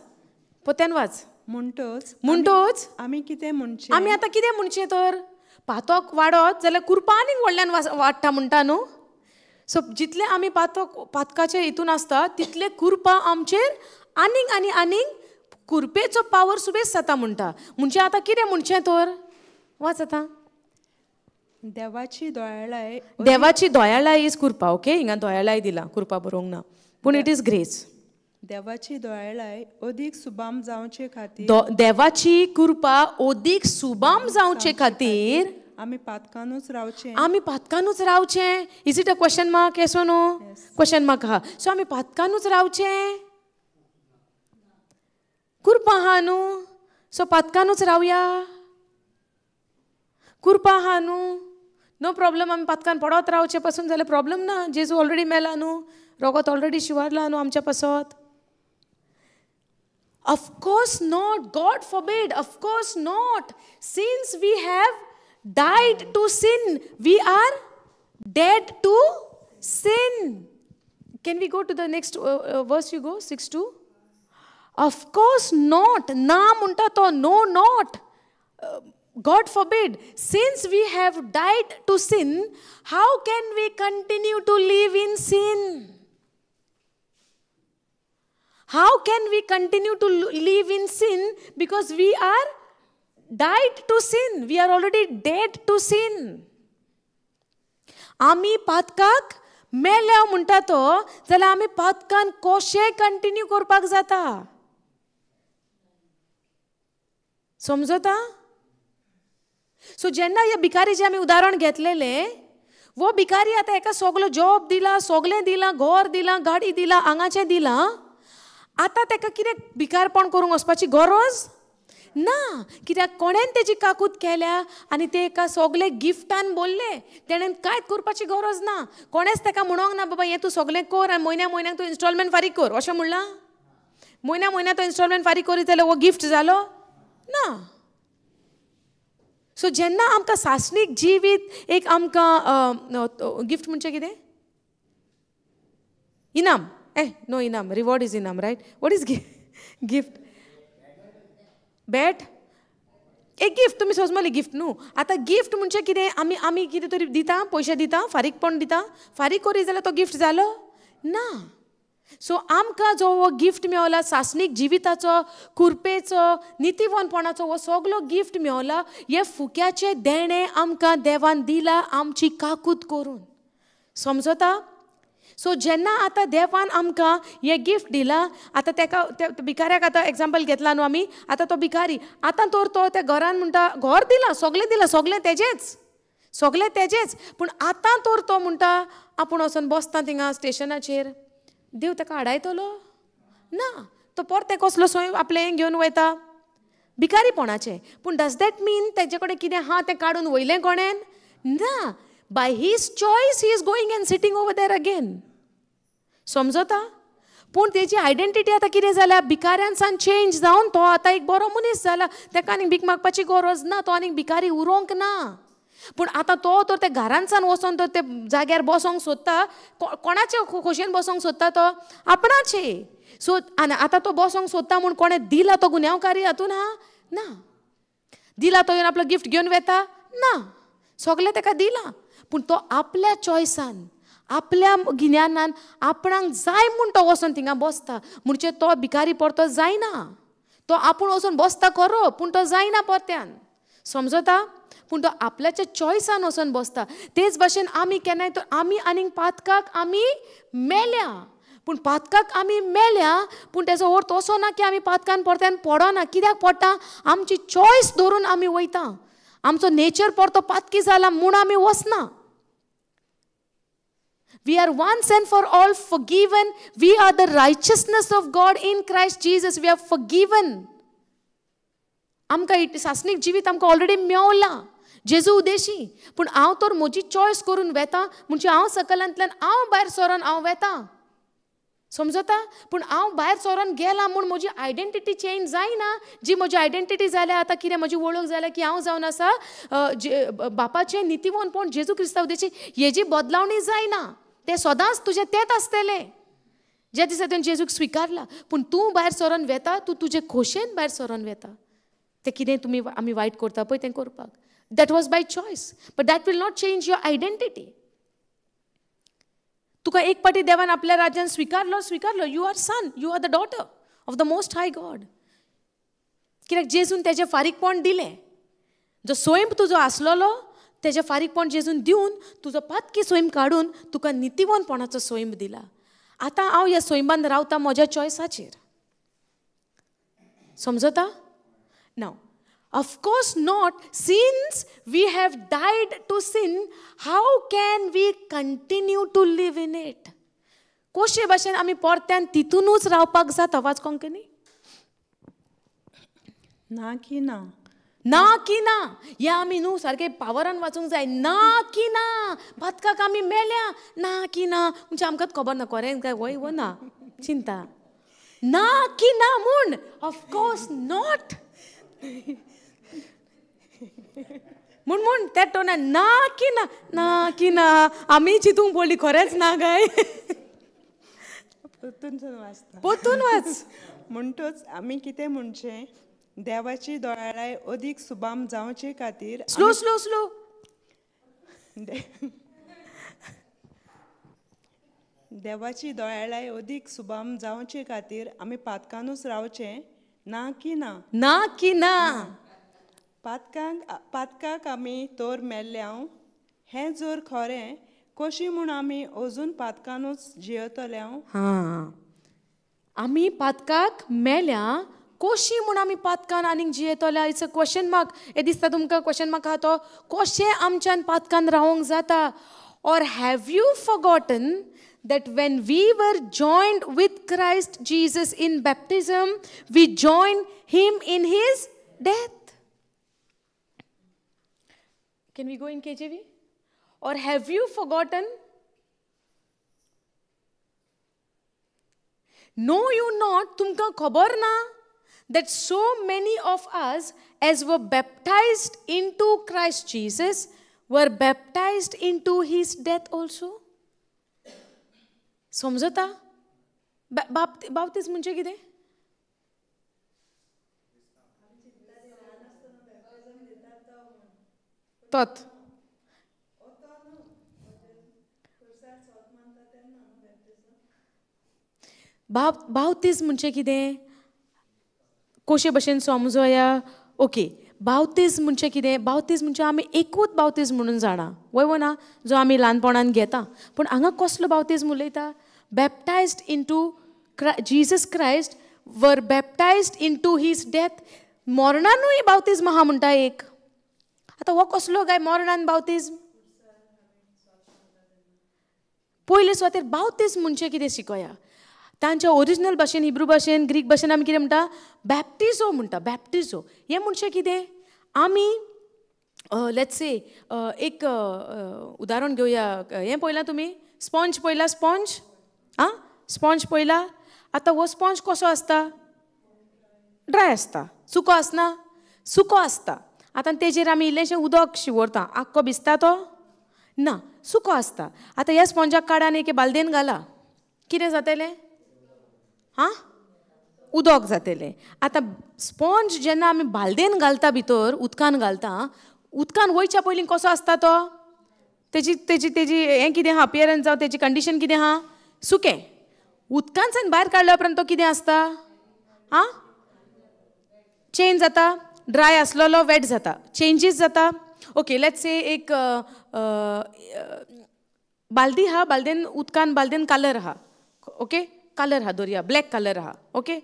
पोत्यान वाज. म्हणटोच म्हणटोच आमी कितें म्हणचें? आमी आतां कितें म्हणचें तर? पातक वाडत जाल्यार कृपा आनीक व्हडल्यान वाडटा म्हणटा न्हू. सो जितलें आमी पातक पातकाचे हितून आसता तितलें कृपा आमचेर आनीक आनी आनीक कृपेचो पावर सुबेस जाता म्हणटा. म्हणजे आतां कितें म्हणचें तर? वाच आतां. देवाची दयाळाय, देवाची दयाळाय is कृपा. ओके, हिंगा दयाळाय दिला, कृपा बरोवंक ना, पूण it is grace. देवाची दयाळाय अदीक सुबाम जावचे खातीर, देवाची कृपा अदीक सुबाम जावचे खातीर आमी पातकानूच रावचें. आमी पातकानूच रावचें. Is it a question mark? Yes or no? Question mark आहा. सो आमी पातकानूच रावचें, कृपा आहा न्हू, सो पातकानूच रावया, कृपा आहा न्हू, नो प्रॉब्लम. आमी पातकान पडत रावचें पासून जाल्यार प्रॉब्लम ना, जेजू ऑलरेडी मेला न्हू, रोगत ऑलरेडी शिवारला न्हू आमच्या पासत. Of course not, God forbid, of course not. Since we have died to sin, we are dead to sin. Can we go to the next verse? You go 6:2. Of course not. ना म्हणटा तो, no not. God forbid. Since we have died to sin, how can we continue to live in sin? How can we continue to live in sin? Because we are died to sin. We are already dead to sin. आमी पातकाक मेल्या म्हणटा तो जाल्यार आमी पातकान कशें continue करपाक जाता? समजता? सो जेन्ना हे भिकारीचें आमी उदाहरण घेतलेलें, वो भिकारी आतां एका सगलो जॉब दिला, सगलें दिलां, घर दिलां, गाडी दिला, हांगाचें दिलां, आतां ताका कितें भिकारपण करूंक वचपाची गरज ना. कित्याक कोणेन तेजी काकूत केल्या आनी ते एका सगले गिफ्टान बोल्ले, तेणेन कांयच करपाची गरज ना. कोणेच ताका म्हणोंक ना बाबा हें तूं सगलें कर आनी म्हयन्या म्हयन्याक तूं इन्स्टॉलमेंट फारीक कर अशें म्हणलां. म्हयन्या म्हयन्याक तो इन्स्टॉलमेंट फारीक करीत जाल्यार हो गिफ्ट जालो ना. सो जेन्ना आमकां सासणीक जिवीत एक आमकां गिफ्ट म्हणजे कितें? इनाम. नो इनाम, रिवॉर्ड is इनाम, रायट? What is gift? बेट एक गिफ्ट. तुमी समजली गिफ्ट न्हू? आतां गिफ्ट म्हणजे कितें? आमी आमी कितें तरी दिता, पयशे दिता, फारीकपण दिता, फारीक करीत जाल्यार तो गिफ्ट जालो ना. सो आमकां जो हो गिफ्ट मेवला सासणीक जिविताचो, कुरपेचो, नितीवनपणाचो, हो सगलो गिफ्ट मेवला, हे फुक्याचें देणें आमकां देवान दिलां आमची काकूत करून. समजता? सो जेन्ना आतां देवान आमकां हें गिफ्ट दिलां, आतां तेका त्या भिकाऱ्याक आतां एग्जाम्पल घेतला न्हू आमी, आतां तो भिकारी आतां तर तो त्या घरान म्हणटा घर दिलां, सगलें दिलां, सगलें तेजेंच, सगलें तेजेंच, पूण आतां तर तो म्हणटा आपूण वचोन बसता थिंगा स्टेशनाचेर, देव ताका आडायतलो ना. तो परतें कसलो सोय आपलें घेवन वयता भिकारीपणाचें. पूण डज that मीन तेजे कडेन कितें आहा तें काडून वयलें कोणेन? ना. By his choice he is going and sitting over there again. समजता? पूण तेजी आयडेंटिटी आतां कितें जाल्या? भिकाऱ्यांसान चेंज जावन तो आतां एक बरो मनीस जाला, ताका आनीक भीक मागपाची गरज ना, तो आनीक भिकारी उरोंक ना. पूण आतां तो तर त्या घरांसान वचोन तर ते जाग्यार बसोंक सोदता. कोणाचे खोशयेन बसोंक सोदता तो? आपणाचे. सो आनी आतां तो बसोंक सोदता म्हूण कोणें दिला तो गुन्यांवकारी हातून हा ना. दिला तो येवन आपलो गिफ्ट घेवन वेता ना, सगलें ताका दिलां, पूण तो आपल्या चॉयसान, आपल्या गिन्यानान आपणाक जाय म्हूण तो वचोन थिंगा बसता. म्हणजे तो भिकारी परतो जायना. तो आपूण वचोन बसता खरो, पूण तो जायना परत्यान. समजता? पूण तो आपल्याच्या चॉयसान वचोन बसता. तेच भाशेन आमी केन्नाय तर आमी आनीक पातकाक आमी मेल्या, पूण पातकाक आमी मेल्या, पूण तेजो अर्थ असो ना की आमी पातकान परत्यान पडना. कित्याक पडटा? आमची चॉयस धरून आमी वयता. आमचो नेचर परतो पातकी जाला म्हूण आमी वचना. We are once and for all forgiven. We are the righteousness of God in Christ Jesus. We are forgiven. आमकां सासणीक जिवीत आमकां ऑलरेडी मेवलां जेजू उदेशी. पूण हांव तर म्हजी चॉयस करून वेता, म्हणजे हांव सकलांतल्यान हांव भायर सरोन हांव वेता. समजता? पूण हांव भायर सरोन गेलां म्हूण म्हजी आयडेंटिटी चेंज जायना. जी म्हजी आयडेंटिटी जाल्या आतां कितें म्हजी वळख जाल्या की हांव जावन आसा बापाचें नितीवनपण जेजू क्रिस्तांव उदेशी, हेजी बदलावणी जायना. तें सदांच तुजें तेंच आसतलें ज्या दिसा तुवें जेजूक स्विकारला. पूण तूं भायर सरोन वेता, तूं तुजे खोशयेन भायर सरोन वेता. तें कितें तुमी आमी वायट करता पळय तें करपाक, that was by choice, but that will not change your identity. तुका एक पाटी देवान आपल्या राज्यान स्विकारलो, स्विकारलो, you are son, you are the daughter of the most high God. कित्याक जेजून तेजें फारीकपण दिलें. जो स्वयं तुजो आसलेलो तेजें फारीकपण जेजून दिवन तुजो पातकी स्वयं काडून तुका नितीवनपणाचो स्वयं दिला. आतां हांव ह्या स्वयंबान रावता म्हज्या चॉयसाचेर. समजता? Now, of course not. Since we have died to sin, how can we continue to live in it? कशे भाशेन आमी परत्यान तितूनूच रावपाक जाता? वाच कोंकणी. ना की ना, ना की ना, हें आमी न्हू सारकें पावरान वाचूंक जाय. ना की ना, पातकाक आमी मेल्या, ना की ना म्हणजे आमकांच खबर ना खरें काय वय वो ना चिंता. ना की ना म्हूण ऑफकोर्स not म्हूण म्हूण त्या टोना ना की ना, ना की ना आमी चिंतूंक पडली खरेंच ना काय. परतून वाचता, परतून वाच. म्हणटच आमी कितें म्हणचें? देवाची दोळाय अदीक सुबाम जावचे खातीर स्लो स्लो स्लो. देवाची दयाळाय अदीक सुबाम जावचे खातीर आमी पातकानूच रावचें ना की ना? ना की ना. पातकाक आमी तर मेल्ल्या हें जर खरें, कशी म्हूण आमी अजून पातकानूच जियेतले? हां, आमी पातकाक मेल्या, कशी म्हूण आमी पातकान आनीक जियेतल्या? It's a question mark. हें दिसता तुमकां क्वेश्चन मार्क आहा तो? कशें आमच्यान पातकान रावंक जाता? Or have you forgotten that when we were joined with Christ Jesus in baptism, we joined him in his death? Can we go in KJV? Or have you forgotten? Know you not, tumka khabar na, that so many of us as were baptized into Christ Jesus were baptized into his death also? समजता? बाप्तिज्म म्हणजे कितें? तत बाप्तिज्म म्हणजे कितें? कशे भशेन समजोया? Okay, बाप्तिज्म म्हणजे कितें? बाप्तिज्म म्हणजे आमी एकूच बाप्तिज्म म्हणून जाणा, वय वो ना, जो आमी ल्हानपणान घेता. पूण हांगा कसलो बाप्तिज्म उलयता? Baptized into Jesus Christ were baptized into his death. मरणानूय बाप्तिज्म आहा म्हणटा एक. आतां हो कसलो काय मरणान बाप्तिज्म? पयले सुवातेर बाप्तिज्म म्हणजे कितें शिकोया. तांच्या ओरिजिनल भाशेन, हिब्रू भाशेन, ग्रीक भाशेन आमी कितें म्हणटा? बॅप्टिझो म्हणटा. बॅप्टिझो हें म्हणजे कितें? आमी let's say एक उदाहरण घेवया. हें पळयलां तुमी? स्पॉन्ज पळयला? स्पॉन्ज आं, स्पॉन्ज पळयला? आतां हो स्पॉन्ज कसो आसता? ड्राय आसता, सुको आसना, सुको आसता. आतां तेजेर आमी इल्लेशें उदक शिंवरता, आख्खो भिजता तो ना, सुको आसता. आतां ह्या स्पॉन्जाक काडा आनी एके बालदेन घाला, कितें जातलें? हां, उदक जातलें. आतां स्पॉन्ज जेन्ना आमी बालदेन घालता, भितर उदकान घालता, उदकान वयच्या पयलीं कसो आसता तो? तेजी तेजी तेजी हें कितें आहा, अपियरन्स जावं तेजी कंडिशन कितें आहा? सुकें. उदकांतल्यान भायर काडल्या उपरांत तो कितें आसता? आं, चेंज जाता. ड्राय आसलेलो वेट जाता, चेंजीस जाता. ओके, let's say एक बालदी आहा, बालदेन उदकान, बालदेन कलर आहा. ओके, कलर आहा दवरया, ब्लॅक कलर आहा. ओके,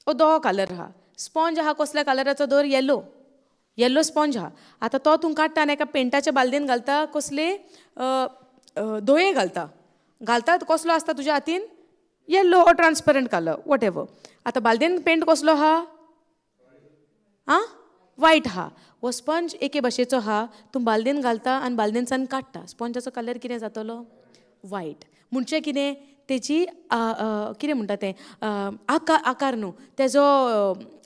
ओ धवो कलर आहा. स्पॉन्ज आहा कसल्या कलराचो दवर? येल्लो, येल्लो स्पॉन्ज आहा. आतां तो तूं काडटा आनी एका पेंटाच्या बालदेन घालता, कसले धोये घालता, घालता कसलो आसता तुज्या हातीन? Yellow or transparent colour, whatever. आतां बालदेन पेंट कसलो आहा? आं, वायट आहा. हो स्पॉन्ज एके भाशेचो आहा, तूं बालदेन घालता आनी बालदेनच्यान काडटा, स्पॉन्जाचो कलर कितें जातलो? वायट. म्हणजे कितें? तेजी कितें म्हणटा तें, आकार, आकार न्हू, तेजो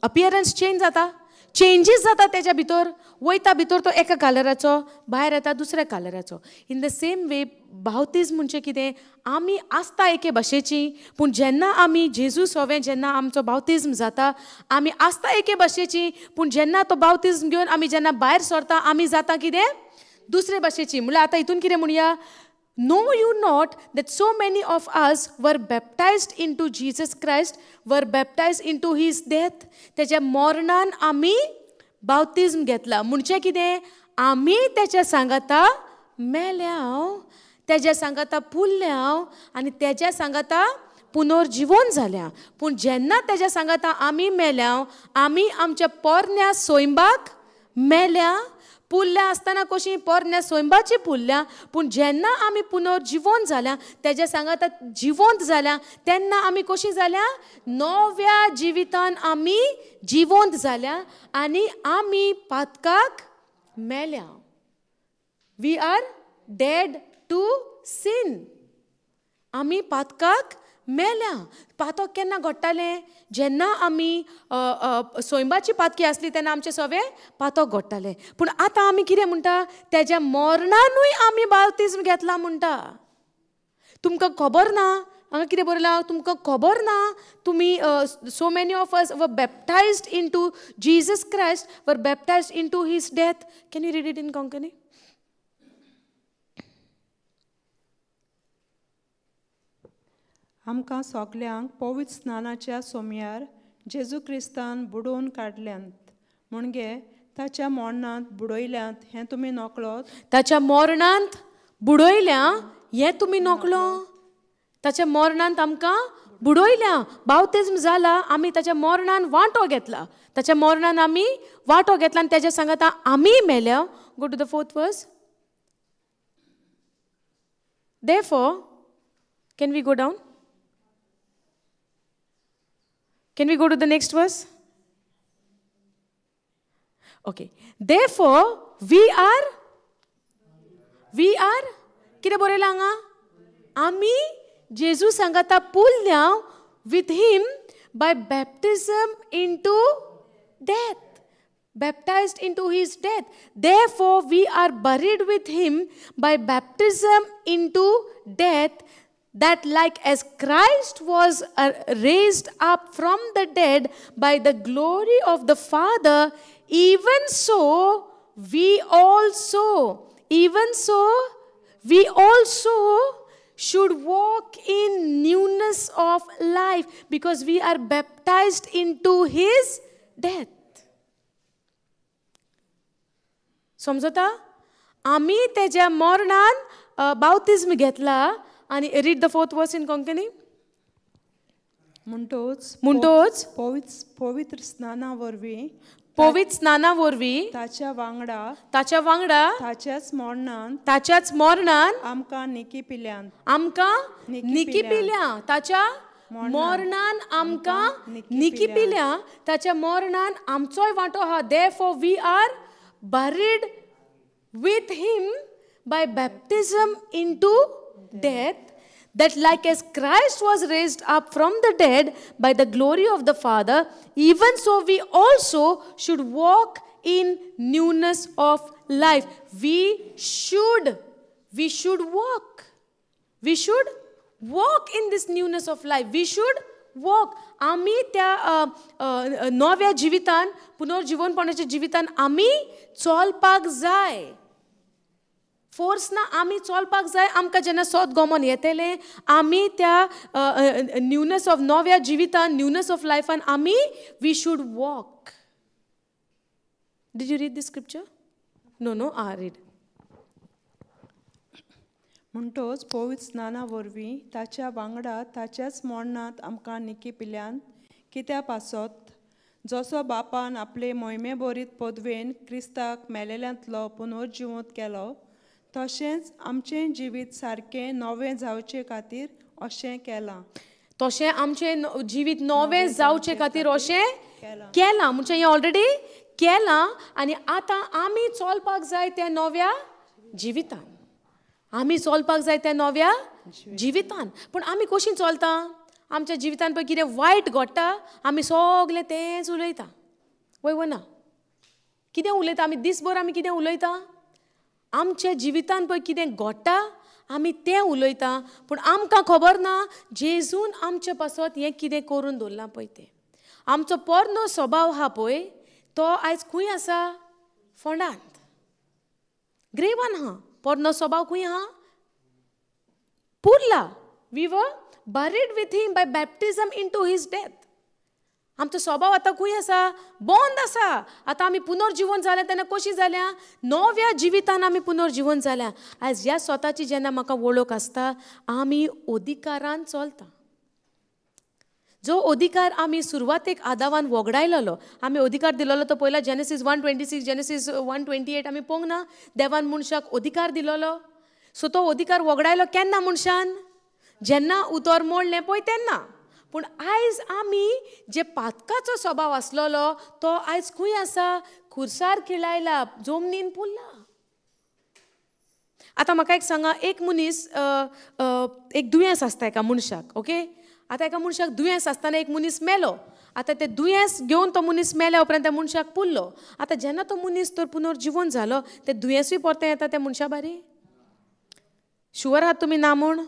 अपियरन्स चेंज जाता, चेंजीस जाता तेज्या भितर. वयता भितर तो एका कलराचो, भायर येता दुसऱ्या कलराचो. इन the same way बाप्तिज्म म्हणजे कितें? आमी आसता एके भाशेची, पूण जेन्ना आमी जेजू सोवें, जेन्ना आमचो बाप्तिज्म जाता, आमी आसता एके भाशेची, पूण जेन्ना तो बाप्तिज्म घेवन आमी जेन्ना भायर सरता, आमी जाता कितें? दुसरे भाशेची. म्हणल्यार आतां हितून कितें म्हणया? Know you not that so many of us were baptized into Jesus Christ, were baptized into his death? तेच्या मरणान आमी बाप्तिज्म घेतला. म्हणजे कितें? आमी तेच्या सांगाता मेल्या, तेज्या सांगाता पुरल्या आनी तेज्या सांगाता पुनर्जिवन जाल्या. पूण जेन्ना तेज्या सांगाता आमी मेल्या, आमी आमच्या पोरण्या सोयंबाक मेल्या. पुरल्या आसतना कशी पोरण्या सोयंबाची पुरल्या, पूण जेन्ना आमी पुनर्जिवन जाल्या, तेज्या सांगाता जिवंत जाल्या, तेन्ना आमी कशी जाल्या? नव्या जिवितान आमी जिवंत जाल्या आनी आमी पातकाक मेल्या. We are dead to sin. आमी पातकाक मेल्या. पातक केन्ना घडटालें? जेन्ना आमी सोयंबाची पातकी आसली तेन्ना आमचें सगळें पातक घडटालें. पूण आतां आमी कितें म्हणटा? तेज्या मरणानूय आमी बाप्तिज्म घेतला म्हणटा. तुमकां खबर ना, हांगा कितें बरयलां? तुमकां खबर ना, तुमी so many of us were baptized into Jesus Christ, were baptized into his death. Can you read it in Konkani? आमकां सगल्यांक पवित्र स्नानाच्या सोमयार जेजू क्रिस्तान बुडोवन काडल्यांत म्हणजे ताच्या मोरणांत बुडयल्यांत हें तुमी नकळत. ताच्या मोरणांत बुडयल्या हें तुमी नकळो. ताच्या मोरणांत आमकां बुडयल्या, बावतिज्म जाला, आमी ताच्या मोरणान वांटो घेतला, ताच्या मोरणान आमी वांटो घेतला आनी तेज्या सांगाता आमी मेल्या. Go to the fourth verse. Therefore, can we go down? Can we go to the next verse? Okay. Therefore, we are कितें बरयलां हांगा? आमी जेजू सांगाता पुरल्या with him by baptism into death, baptized into his death. Therefore, we are buried with him by baptism into death, that like as Christ was raised up from the dead by the glory of the Father, even so we also should walk in newness of life, because we are baptized into his death. समजता? आमी तेज्या मरणान बावतिज्म घेतला. आनी read the fourth verse in Konkani. म्हणटोच पवित्र स्नाना वरवीं, पवित्र स्नाना वरवीं ताच्या वांगडा, ताच्या वांगडा ताच्याच मरणान, ताच्याच मरणान आमकां निकी पिल्यान, आमकां निकी पिल्या, ताच्या मरणान आमकां निकी पिल्या, ताच्या मरणान आमचोय वांटो आहा. Therefore we are buried with him by baptism into death, that like as Christ was raised up from the dead by the glory of the Father, even so we also should walk in newness of life. We should walk. We should walk in this newness of life. We should walk. आमी त्या नव्या जिवितान, पुनर्जीवनपणाच्या जिवितान आमी चलपाक जाय. Force ना, आमी चलपाक जाय. आमकां जेन्ना सोद गोमोन येतलें, आमी त्या न्यूनस ऑफ नव्या जिवितान, न्यूनस ऑफ लायफान आमी we should walk. Did you read the scripture? No no, I read. म्हणटोच पवित्र स्नाना वरवीं ताच्या वांगडा ताच्याच मरणांत आमकां निकी पिल्यान कित्या पासत जसो बापान आपले मोहिमे भरीत पदवेन क्रिस्ताक मेलेल्यांतलो पुनर्जिवंत केलो, तशेंच आमचें जिवीत सारकें नवें जावचे खातीर अशें केलां. तशें आमचें जिवीत नवें जावचे खातीर अशें केलां. म्हणजे हें ऑलरेडी केलां आनी आतां आमी चलपाक जाय त्या नव्या जिवितान. आमी चलपाक जाय त्या नव्या जिवितान. पूण आमी कशीं चलता? आमच्या जिवितान पळय कितें वायट घडटा, आमी सगलें तेंच उलयता. वय वो ना? कितें उलयता आमी दीसभर? आमी कितें उलयता? आमच्या जिवितान पळय कितें घडटा आमी तें उलयता, पूण आमकां खबर ना जेजून आमचे पासत हें कितें करून दवरलां पळय तें. आमचो पोरनो स्वभाव आहा पळय तो आयज खंय आसा? फोंडांत, ग्रेवान आहा. पोरनो स्वभाव खंय आहा? पुरला. We were buried with him by baptism into his death. आमचो स्वभाव आतां खंय आसा? बंद आसा. आतां आमी पुनर्जिवन जाल्या तेन्ना कशीं जाल्या? नव्या जिवितान आमी पुनर्जिवन जाल्या. आयज ह्या स्वताची जेन्ना म्हाका वळख आसता, आमी अधिकारान चलता. जो अधिकार आमी सुरवातेक आदावान वगडायलेलो, आमी अधिकार दिलेलो तो पयला जेनेसीस 1:26, जेनेसीस 1:28 आमी पळोवंक ना. देवान मनशाक अधिकार दिलेलो. सो तो अधिकार वगडायलो केन्ना मनशान? जेन्ना उतर मोडलें पळय तेन्ना. पूण आयज आमी जे पातकाचो स्वभाव आसलेलो तो आयज खंय आसा? खुर्सार खिळायला, जमनीन पुरला. आतां म्हाका एक सांगा, एक मनीस एक दुयेंस आसता एका मनशाक, ओके? आतां एका मनशाक दुयेंस आसतना एक मनीस मेलो. आतां तें दुयेंस घेवन तो मनीस मेल्या उपरांत त्या मनशाक पुरलो. आतां जेन्ना तो मनीस तर पुनर्जिवन जालो, तें दुयेंसूय परतें येता त्या मनशा बारी. शुवर आहात तुमी ना म्हूण?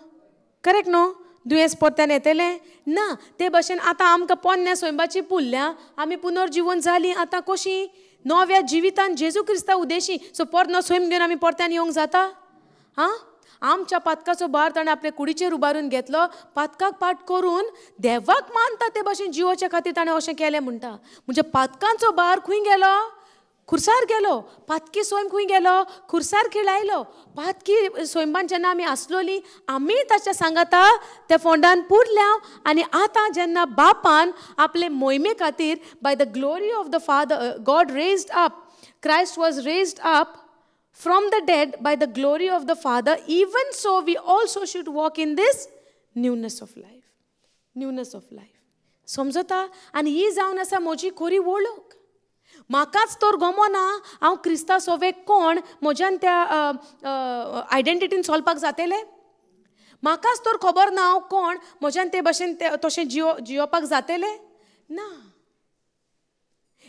करेक्ट न्हू? दुयेंस परत्यान येतलें ना. ते भशेन आतां आमकां पोन्न्या स्वयंबाची पुरल्या, आमी पुनर्जिवन जालीं. आतां कशीं? नव्या जिवितान जेजू क्रिस्ता उदेशी. सो पोरनो स्वयं घेवन आमी परत्यान येवंक जाता? आं, आमच्या पातकाचो भार ताणें आपले कुडीचेर उबारून घेतलो. पातकाक पाठ करून देवाक मानता ते भाशेन जिवोच्या खातीर ताणें अशें केलें म्हणटा. म्हणजे पातकांचो भार खंय गेलो? खुर्सार गेलो. पातकी स्वयं खंय गेलो? खुर्सार खेळायलो. पातकी स्वयंबान जेन्ना आमी आसलोली आमी ताच्या सांगाता त्या फोंडान पुरल्या. आनी आतां जेन्ना बापान आपले मोहिमे खातीर by the glory of the father God raised up, Christ was raised up from the dead by the glory of the Father, even so we also should walk in this newness of life. Newness of life. समजता? आनी ही जावन आसा म्हजी खरी वळख. म्हाकाच तर गमना हांव क्रिस्ता सोवे कोण, म्हज्यान त्या आयडेंटिटीन चलपाक जातलें? म्हाकाच तर खबर ना हांव कोण, म्हज्यान ते भाशेन तशें जियोपाक जातलें ना.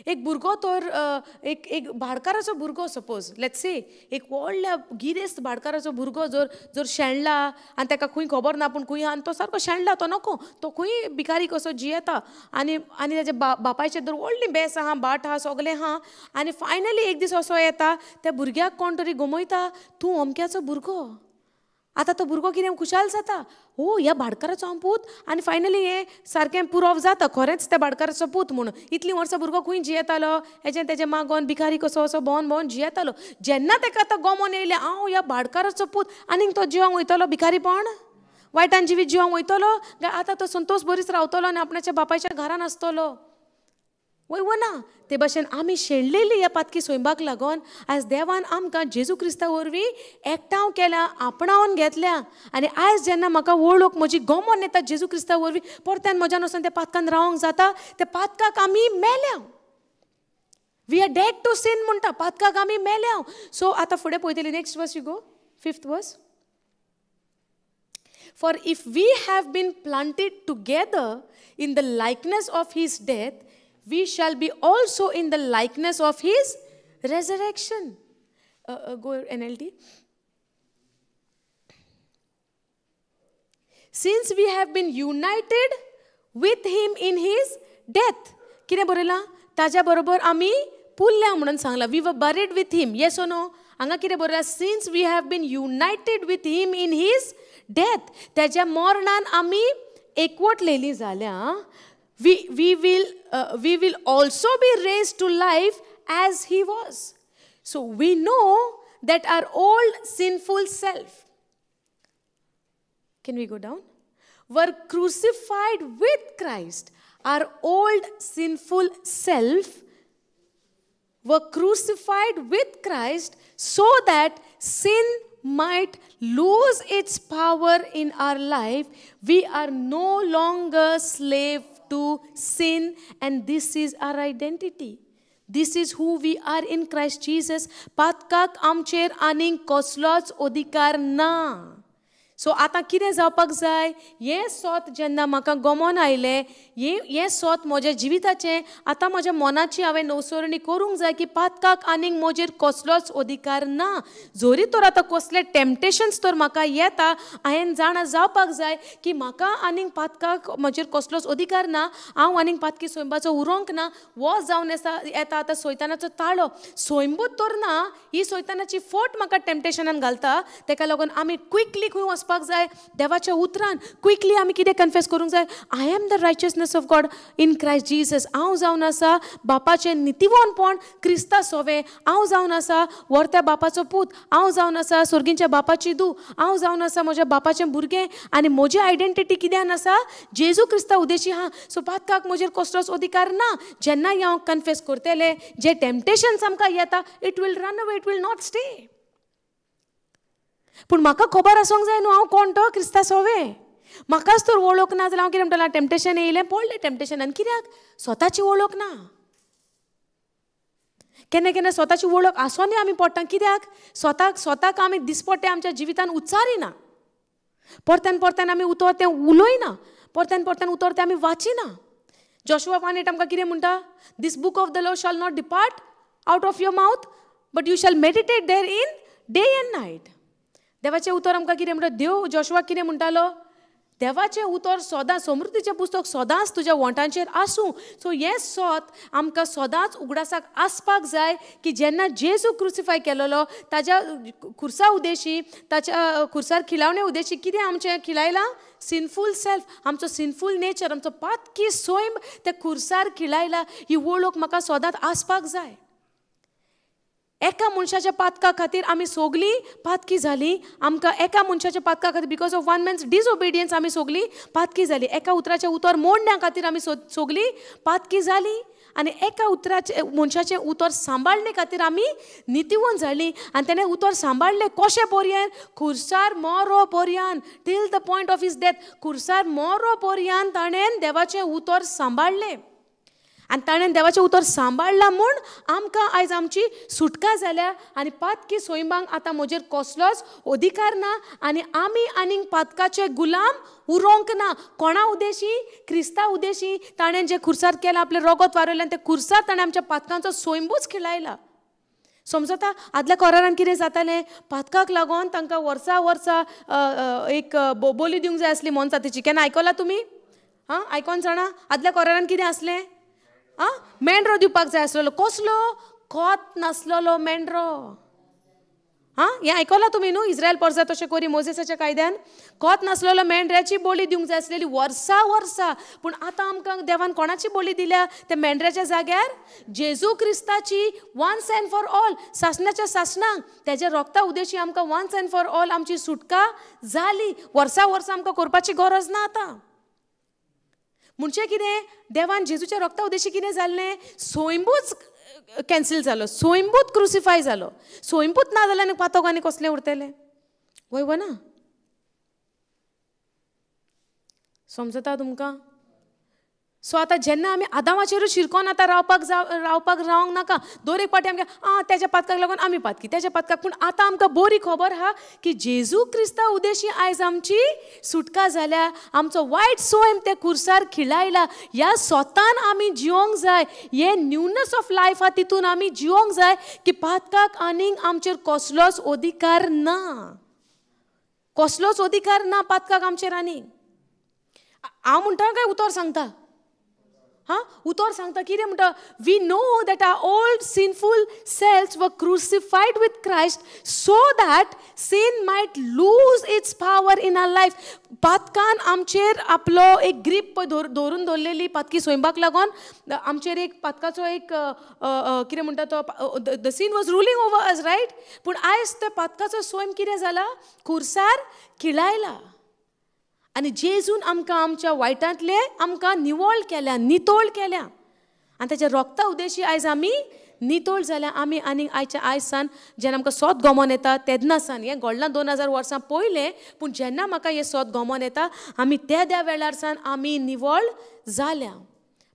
एक भुरगो तर एक एक भाडकाराचो भुरगो, सपोज let's say एक व्हडल्या गिरेस्त भाडकाराचो भुरगो जर जर शेणला आनी ताका खंय खबर ना, पूण खंय आनी तो सारको शेणला, तो नको, तो खंय भिकारी कसो जियेता आनी आनी ताच्या बापायचें जर व्हडली बेस आहा, बाट आहा, सगलें आहा, आनी फायनली एक दीस असो येता त्या भुरग्याक कोण तरी गमयता, तूं अमक्याचो भुरगो. आतां तो भुरगो कितें खुशाल जाता, हो ह्या भाडकाराचो हांव पूत. आनी फायनली हें सारकें पुरोव जाता, खरेंच त्या भाडकाराचो पूत म्हणून. इतलीं वर्सां भुरगो खंय जियेतालो, हेजें तेजें मागोन भिकारी कसो असो भोंवन भोंवन जियेतालो. जेन्ना ताका आतां गमोन येयलें हांव ह्या भाडकाराचो पूत, आनीक तो जिवंक वयतलो भिकारीपण, वायटान जिवीत जिवंक वयतलो काय आतां तो संतोष बरीच रावतलो आनी आपणाच्या बापायच्या घरान आसतलो? वय वना. ते भाशेन आमी शेणलेली ह्या पातकी स्वयंबाक लागून आयज देवान आमकां जेजू क्रिस्ता वरवीं एकठांव केल्या, आपणावन घेतल्या. आनी आयज जेन्ना म्हाका वळख म्हजी गमोन येता जेजू क्रिस्ता वरवीं, परत्यान म्हज्यान वचून त्या पातकान रावंक जाता. त्या पातकाक आमी मेल्या, we are dead to sin म्हणटा, पातकाक आमी मेल्या. सो आतां फुडें पळयतली next verse, you go fifth verse. For if we have been planted together in the likeness of his death, we shall be also in the likeness of his resurrection. Go NLT. Since we have been united with him in his death. कितें बरयलां? ताज्या बरोबर आमी पुरल्या म्हणून सांगलां. We were buried with him. Yes or no? हांगा कितें बरयलां? Since we have been united with him in his death. ताज्या मरणान आमी एकवटलेली जाल्या. We will also be raised to life as he was. So we know that our old sinful self, can we go down? Were crucified with Christ. Our old sinful self were crucified with Christ so that sin might lose its power in our life. We are no longer slave to sin, and this is our identity. This is who we are in Christ Jesus. पातकाक आमचेर आनीक कसलोच अधिकार ना. So आतां कितें जावपाक जाय? हें सोत जेन्ना म्हाका गमोन आयलें, हें सोत म्हज्या जिविताचें, आतां म्हज्या मनाची हांवें नवसरणी करूंक जाय की पातकाक आनीक म्हजेर कसलोच अधिकार ना. जरी तर आतां कसले टेम्पटेशन्स तर म्हाका येता, हांवें जाणा जावपाक जाय की म्हाका आनीक पातकाक म्हजेर कसलोच अधिकार ना, हांव आनीक पातकी स्वयंबाचो उरोंक ना. हो जावन आसा येता आतां सैतानाचो ताळो, स्वयंबूत तर ना, ही सैतानाची फोट म्हाका टेम्पटेशनान घालता. तेका लागून आमी क्विकली खंय वचपाक जाय? देवाच्या उतरान क्विकली आमी कितें कन्फेस करूंक जाय? I am the righteousness of God in Christ Jesus. हांव जावन आसा बापाचें नितीवनपण क्रिस्ता सोवें, हांव जावन आसा व्हरत्या बापाचो पूत, हांव जावन आसा सोर्गींच्या बापाची धूव, हांव जावन आसा म्हज्या बापाचें भुरगें. आनी म्हजी आयडेंटिटी कित्यान आसा? जेजू क्रिस्ता उदेशी आहा. सो पातकाक म्हजेर कसलोच अधिकार ना. जेन्ना हांव कन्फेस करतलें, जे टेम्पटेशन्स आमकां येता, it will run away, it will not stay. पूण म्हाका खबर आसूंक जाय न्हू हांव कोण तो क्रिस्ता सोवे. म्हाकाच तर वळख ना जाल्यार हांव कितें म्हणटलें? टेम्पटेशन येयलें, पडलें टेम्पटेशनान. कित्याक? स्वताची वळख ना. केन्ना केन्ना स्वताची वळख आसोनूय आमी पडटा. कित्याक? स्वताक स्वताक आमी दिसपट्टे आमच्या जिवितान उच्चारिना, परत्यान परत्यान आमी उतर तें उलयना, परत्यान परत्यान उतर तें आमी वाचिना. जोशुआ 1:8 आमकां कितें म्हणटा? This book of the law shall not depart out of your mouth, but you shall meditate therein day and night. देवाचें उतर आमकां कितें म्हणटा? देव जोशुआक कितें म्हणटालो? देवाचें उतर सदां, समृद्धीचें पुस्तक सदांच तुज्या वोंटांचेर आसूं. सो हें सोत आमकां सदांच उगडासाक आसपाक जाय की जेन्ना जेजू क्रुसिफाय केलेलो ताज्या खुर्सा उद्देशी, ताच्या खुर्सार खिलावणे उद्देशी कितें आमचें खिलायलां? सिनफूल सेल्फ, आमचो सिनफूल नेचर, आमचो पातकी सैम त्या खुर्सार खिलायला. ही वळख म्हाका सदांच आसपाक जाय. एका मनशाच्या पातका खातीर आमी सोगलीं पातकी जालीं. आमकां एका मनशाच्या पातका खातीर, because of one man's disobedience आमी सोगलीं पातकी जालीं. एका उतराचें उतर मोडण्या खातीर आमी सोगलीं पातकी जालीं आनी एका उतराचें मनशाचें उतर सांबाळणे खातीर आमी नितिवंत जालीं. आनी तेणें उतर सांबाळ्ळें कशें पर्यंत? खुर्सार मरो पर्यंत, till the point of his death. खुर्सार मरो पर्यंत ताणें देवाचें उतर सांबाळ्ळें आनी ताणें देवाचें उतर सांबाळ्ळां म्हूण आमकां आयज आमची सुटका जाल्या आनी पातकी सोयंबांक आतां म्हजेर कसलोच अधिकार ना आनी आमी आनीक पातकाचे गुलाम उरोंक ना. कोणा उद्देशी? क्रिस्ता उद्देशी. ताणें जें खुर्सार केलां, आपलें रोगत वारयलें आनी तें खुर्सार ताणें आमच्या पातकांचो सोयंबूच खिलायला. समजता? आदल्या कोरारान कितें जातालें? पातकाक लागून तांकां वर्सा वर्सा एक बोली दिवंक जाय आसली मोनजातीची. केन्ना आयकलां तुमी? आं, आयकोन जाणा आदल्या कोरारान कितें आसलें? आं, मेंढरो दिवपाक जाय आसलेलो. कसलो? कोत नासलेलो मेंढरो. आं, हें आयकलां तुमी न्हू? इस्रायल पोरसा तशें करी मोजेसाच्या कायद्यान कोत नासलेलो मेंढऱ्याची बोली दिवंक जाय आसलेली वर्सा वर्सा. पूण आतां आमकां देवान कोणाची बोली दिल्या त्या मेंढऱ्याच्या जाग्यार? जेजू क्रिस्ताची. वन्स एंड फॉर ऑल, सासणाच्या सासणाक तेज्या रोगता उद्देशी आमकां वन्स एंड फॉर ऑल आमची सुटका जाली. वर्सा वर्सा आमकां करपाची गरज ना आतां. म्हणजे कितें? देवान जेजूच्या रोगता उद्देशी कितें जाल्लें? सोयंबूच कॅन्सील जालो, सोयंबूच क्रुसिफाय जालो. सोयंबूच ना जाल्यार पातक आनी कसलें उरतलें? वय वना? समजता तुमकां? सो आतां जेन्ना आमी आदामाचेरूच शिरकोन आतां रावपाक रावपाक रावंक नाका. दर एक पाटी आमकां आं तेज्या पातकाक लागून आमी पातकी, तेज्या पातकाक. पूण आतां आमकां बरी खबर आहा की जेजू क्रिस्ता उद्देशी आयज आमची सुटका जाल्या. आमचो वायट सोयम त्या खुर्सार खिळायला. ह्या सोतान आमी जिवोंक जाय. हे न्यूनस ऑफ लायफ आहा तितून आमी जिवोंक जाय की पातकाक आनीक आमचेर कसलोच अधिकार ना, कसलोच अधिकार ना पातकाक आमचेर आनीक. हांव म्हणटा काय उतर सांगता? हां, उतर सांगता. कितें म्हणटा? We know that our old sinful selves were crucified with Christ so that sin might lose its power in our life. पातकान आमचेर आपलो एक ग्रीप पळय दवरून दवरलेली. पातकी सोयंबाक लागून आमचेर एक पातकाचो एक कितें म्हणटा तो, the sin was ruling over us, right? पूण आयज त्या पातकाचो सोयम कितें जाला? खुर्सार खिळायला. आनी जेजून आमकां आमच्या वायटांतले आमकां निवळ केल्या, नितळ केल्या आनी ताच्या रोगता उद्देशी आयज आमी नितळ जाल्या. आमी आनी आयच्या आयज सान जेन्ना आमकां सोत गोमोन येता तेन्ना सान, हें घडलां 2000 वर्सां पयलें, पूण जेन्ना म्हाका हें सोत गोमोन येता आमी त्या त्या वेळार सान आमी निवळ जाल्या.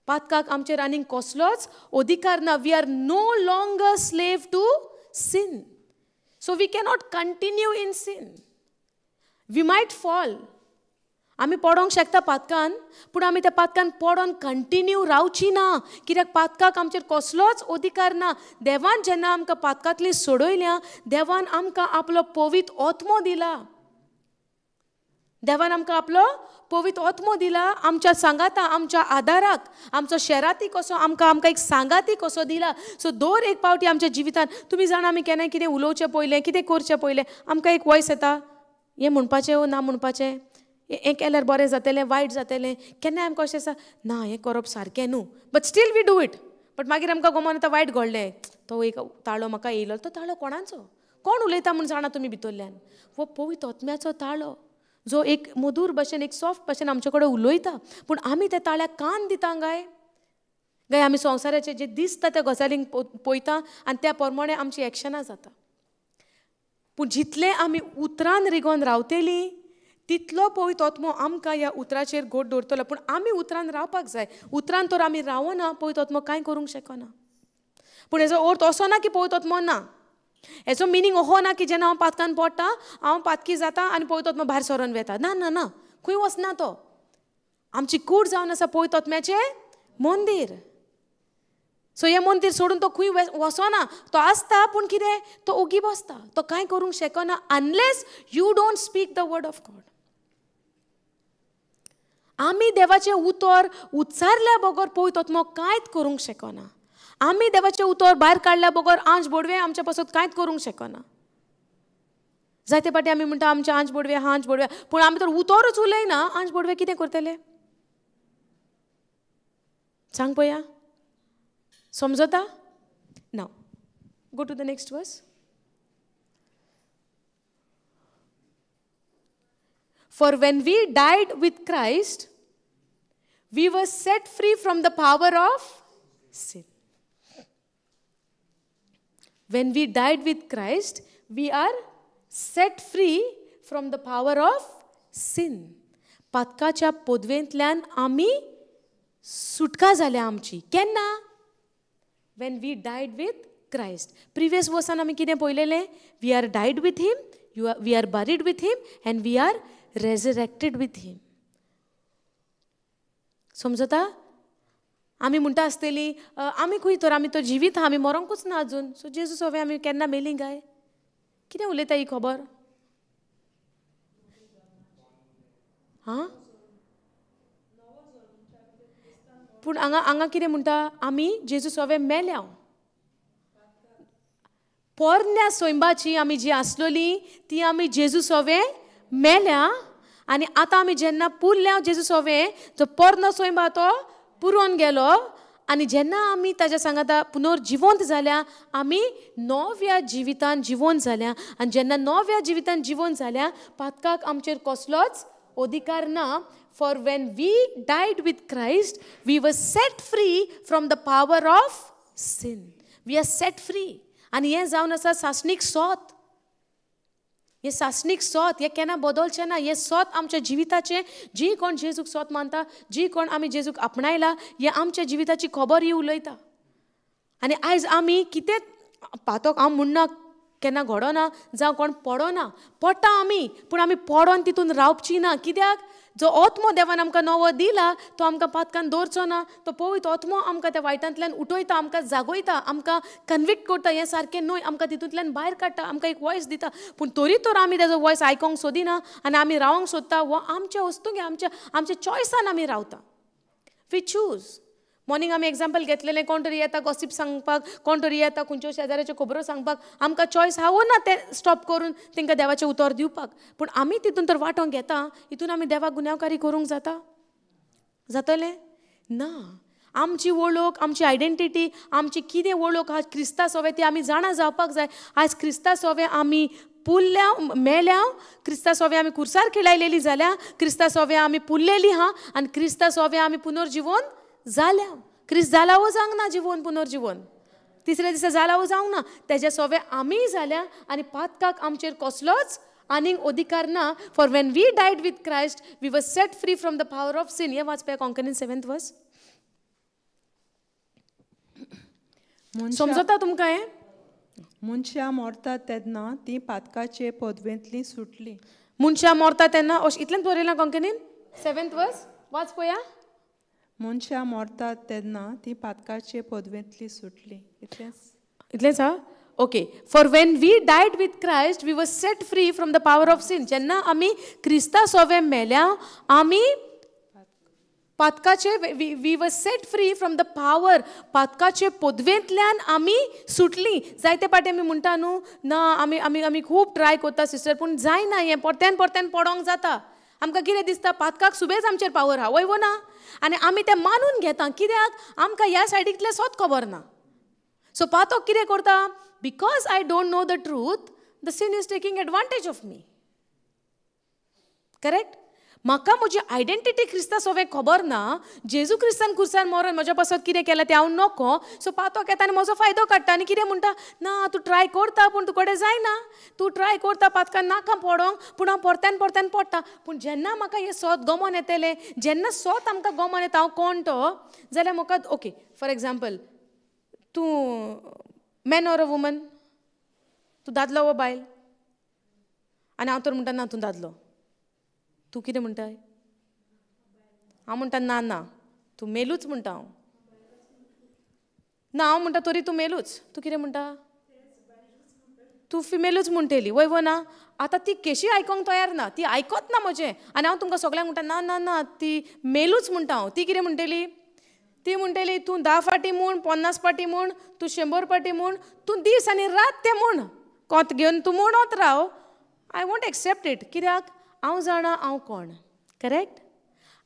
पातकाक आमचेर आनीक कसलोच अधिकार ना. We are no longer slave to sin. So we cannot continue in sin. We might fall. आमी पडोंक शकता पातकान, पूण आमी त्या पातकान पडोन कंटिन्यू रावची ना. कित्याक पातकाक आमचेर कसलोच अधिकार ना. देवान जेन्ना आमकां पातकांतली सोडयल्या, देवान आमकां आपलो पवित्र आत्मो दिला. देवान आमकां आपलो पवित्र आत्मो दिला आमच्या सांगाता, आमच्या आदाराक, आमचो शेराती कसो आमकां आमकां एक सांगाती कसो दिला. सो दर एक पावटी आमच्या जिवितान तुमी जाणा आमी केन्ना कितें उलोवचें पयलें, कितें करचें पयलें, आमकां एक वॉयस येता, हें म्हणपाचें वो ना म्हणपाचें, हें केल्यार बरें जातलें वायट जातलें. केन्ना आमकां अशें आसा ना हें करप सारकें न्हू, but still we do it. But मागीर आमकां गोमोन आतां वायट घडलें, तो एक ताळो म्हाका येयलो, तो ताळो कोणाचो, कोण उलयता म्हूण जाणा तुमी भितरल्यान? हो पवित्र आत्म्याचो ताळो जो एक मधूर भशेन, एक सॉफ्ट भशेन आमचे कडेन उलयता. पूण आमी त्या ताळ्याक कान दिता गाय गाय आमी संवसाराचें जें दिसता त्या गजालींक पळयता आनी त्या प्रमाणे आमची एक्शनां जाता. पूण जितलें आमी उतरान रिगोन रावतलीं तितलो पवित्र आत्मो आमकां ह्या उतराचेर गोड दवरतलो. पूण आमी उतरान रावपाक जाय. उतरान तर आमी रावना, पवित्र आत्मो कांय करूंक शकना. पूण हेजो अर्थ असो ना की पवित्र आत्मो ना. हेजो मिनींग असो ना की जेन्ना हांव पातकान पडटा हांव पातकी जाता आनी पवित्र आत्मो भायर सरोन वेता. ना ना ना, खंय वचना तो. आमची कूड जावन आसा पवित्र आत्म्याचें मंदीर. सो हें मंदीर सोडून तो खंय वचना. तो आसता पूण कितें, तो ओगी बसता, तो कांय करूंक शकना unless you don't speak the word of God. आमी देवाचें उतर उच्चारल्या बगर पवित्र आत्मो कांयच करूंक शकना. आमी देवाचें उतर भायर काडल्या बगर आंज बोडवे आमच्या पासत कांयच करूंक शकना. जायते पाटी आमी म्हणटा आमचे आंज बोडवे हा आंज बोडवे, पूण आमी तर उतरूच उलयना, आंज बोडवे कितें करतले सांग पळया. समजता? Now go to the next verse. For when we died with Christ, we were set free from the power of sin. When we died with Christ, we are set free from the power of sin. पातकाच्या पदवेंतल्यान आमी सुटका जाल्या आमची. केन्ना? When we died with Christ. Previous वर्सान आमी कितें पळयलेलें? We are died with him, we are buried with him and we are resurrected with him. समजता? आमी म्हणटा आसतली आमी खंय तर आमी तो जिवीत आहा, आमी मरोंकूच ना अजून. सो जेजू सोवे आमी केन्ना मेली काय? कितें उलयता ही खबर? हां, पूण हांगा हांगा कितें म्हणटा? आमी जेजू सोवे मेल्या. पोरण्या सैंबाची आमी जी आसलोली ती आमी जेजू सोवे मेल्या आनी आतां आमी जेन्ना पुरल्या जेजू सोवे जो पोरनो सैंब आहा तो पुरोवन गेलो आनी जेन्ना आमी ताज्या सांगाता पुनर्जिवंत जाल्या आमी नव्या जिवितान जिवंत जाल्या. आनी जेन्ना नव्या जिवितान जिवंत जाल्या पातकाक आमचेर कसलोच अधिकार ना. For when we died with Christ we were set free from the power of sin. We are set free. आनी हें जावन आसा सासणीक सोत. हें सासणीक सोत हें केन्ना बदलचें ना. हें सोत आमच्या जिविताचें. जी कोण जेजूक सोत मानता, जी कोण आमी जेजूक आपणायला, हें आमच्या जिविताची खबर ही उलयता. आनी आयज आमी कितें पातक हांव म्हणना केन्ना घडोना जावं कोण पडोना, पडटा आमी, पूण आमी पडोन तितून रावची ना. कित्याक? जो आत्मो देवान आमकां नवो दिला तो आमकां पातकान दवरचो ना. तो पवित्र आत्मो आमकां त्या वायटांतल्यान उठयता, आमकां जागयता, आमकां कन्विक्ट करता. हें सारकें न्हय, आमकां तितूंतल्यान भायर काडटा, आमकां एक वॉयस दिता. पूण तरी तर आमी ताजो वॉयस आयकोंक सोदिना आनी आमी रावंक सोदता. वो आमच्या वस्तूंक आमच्या आमच्या चॉयसान आमी रावता. We choose. Morning आमी एग्जाम्पल घेतलेलें, कोण तरी येता गॉसीप सांगपाक, कोण तरी येता खंयच्यो शेजाऱ्याच्यो खबरो सांगपाक, आमकां चॉयस आहा वो ना तें स्टॉप करून तांकां देवाचें उतर दिवपाक. पूण आमी तितून तर वांटोंक घेता, हितून आमी देवाक गुन्यांवकारी करूंक जाता? जातलें ना. आमची वळख, आमची आयडेंटिटी, आमची कितें वळख आहा क्रिस्ता सोवे ती आमी जाणा जावपाक जाय. आयज क्रिस्ता सोवे आमी पुरल्या मेल्या, क्रिस्ता सोवे आमी कुर्सार खेळायलेली जाल्या, क्रिस्ता सोवे आमी पुरलेली आहा आनी क्रिस्ता सोवे आमी पुनर्जिवन जाल्या. क्रिस्त जाला वो जावंक ना जिवन पुनर्जिवन, तिसऱ्या दिसा जाला वो जावंक ना, तेज्या सोवे आमी जाल्या आनी पातकाक आमचेर कसलोच आनीक अधिकार ना. For when we died with Christ we were set free from the power of sin. हें वाचपा कोंकणीन 7th वर्स. समजता तुमकां हें? मनशां मरतात तेन्ना ती पातकाचे पदवेंतली सुटली. मनशां मरता तेन्ना अशें इतलेंच बरयलां कोंकणीन 7th वर्स वाच पळया. मनशां मरतात तेन्ना ती पातकाचे पदवेंतली सुटली. इतलेंच इतलेंच हा. Okay. For when we died with Christ we were set free from the power of sin. जेन्ना आमी क्रिस्ता सोवे मेल्या आमी पातकाचे we were set free from the power, पातकाचे पदवेंतल्यान आमी सुटली. जायते पाटी आमी म्हणटा न्हू ना आमी आमी आमी खूब ट्राय करता सिस्टर, पूण जायना, हें परत्यान परत्यान पडोंक जाता. आमकां कितें दिसता पातकाक सुबेज आमचेर पावर आहा, वय वो ना? आनी आमी तें मानून घेता. कित्याक? आमकां ह्या सायडींतलें सोत खबर ना. सो पातक कितें करता? Because I don't know the truth, the sin is taking advantage of me. Correct? म्हाका म्हजी आयडेंटिटी क्रिस्ता सोवे खबर ना, जेजू क्रिस्तान कुर्सान मरोन म्हज्या पासत कितें केलां तें हांव नको. सो पातक येता आनी म्हजो फायदो काडटा आनी कितें म्हणटा, ना तूं ट्राय करता पूण तुकडे जायना, तूं ट्राय करता पातकान नाका पडोंक, पूण हांव परत्यान परत्यान पडटा. पूण जेन्ना म्हाका हें सोत गमोन येतलें, जेन्ना सोत आमकां गमोन येता हांव कोण तो, जाल्यार म्हाका ओके फॉर एग्जाम्पल तूं मॅन ऑर अ वुमन, तूं दादलो वो बायल, आनी हांव तर म्हणटा ना तूं दादलो, तूं कितें म्हणटाय? हांव म्हणटा ना ना तूं मेलूच म्हणटा हांव. ना हांव म्हणटा तरी तूं मेलूच, तूं कितें म्हणटा? तूं फिमेलूच म्हणटली, वय वो ना? आतां ती केशी आयकोंक तयार ना, ती आयकोत ना म्हजें. आनी हांव तुमकां सगळ्यांक म्हणटा ना ना ना ती मेलूच म्हणटा हांव. ती कितें म्हणटली? ती म्हणटली तूं 10 फाटी म्हूण, 50 फाटी म्हूण, तूं 100 फाटी म्हूण, तूं दीस आनी रात तें म्हूण कोत घेवन तूं म्हणत राव, I won't accept it. कित्याक? हांव जाणा हांव कोण. करेक्ट?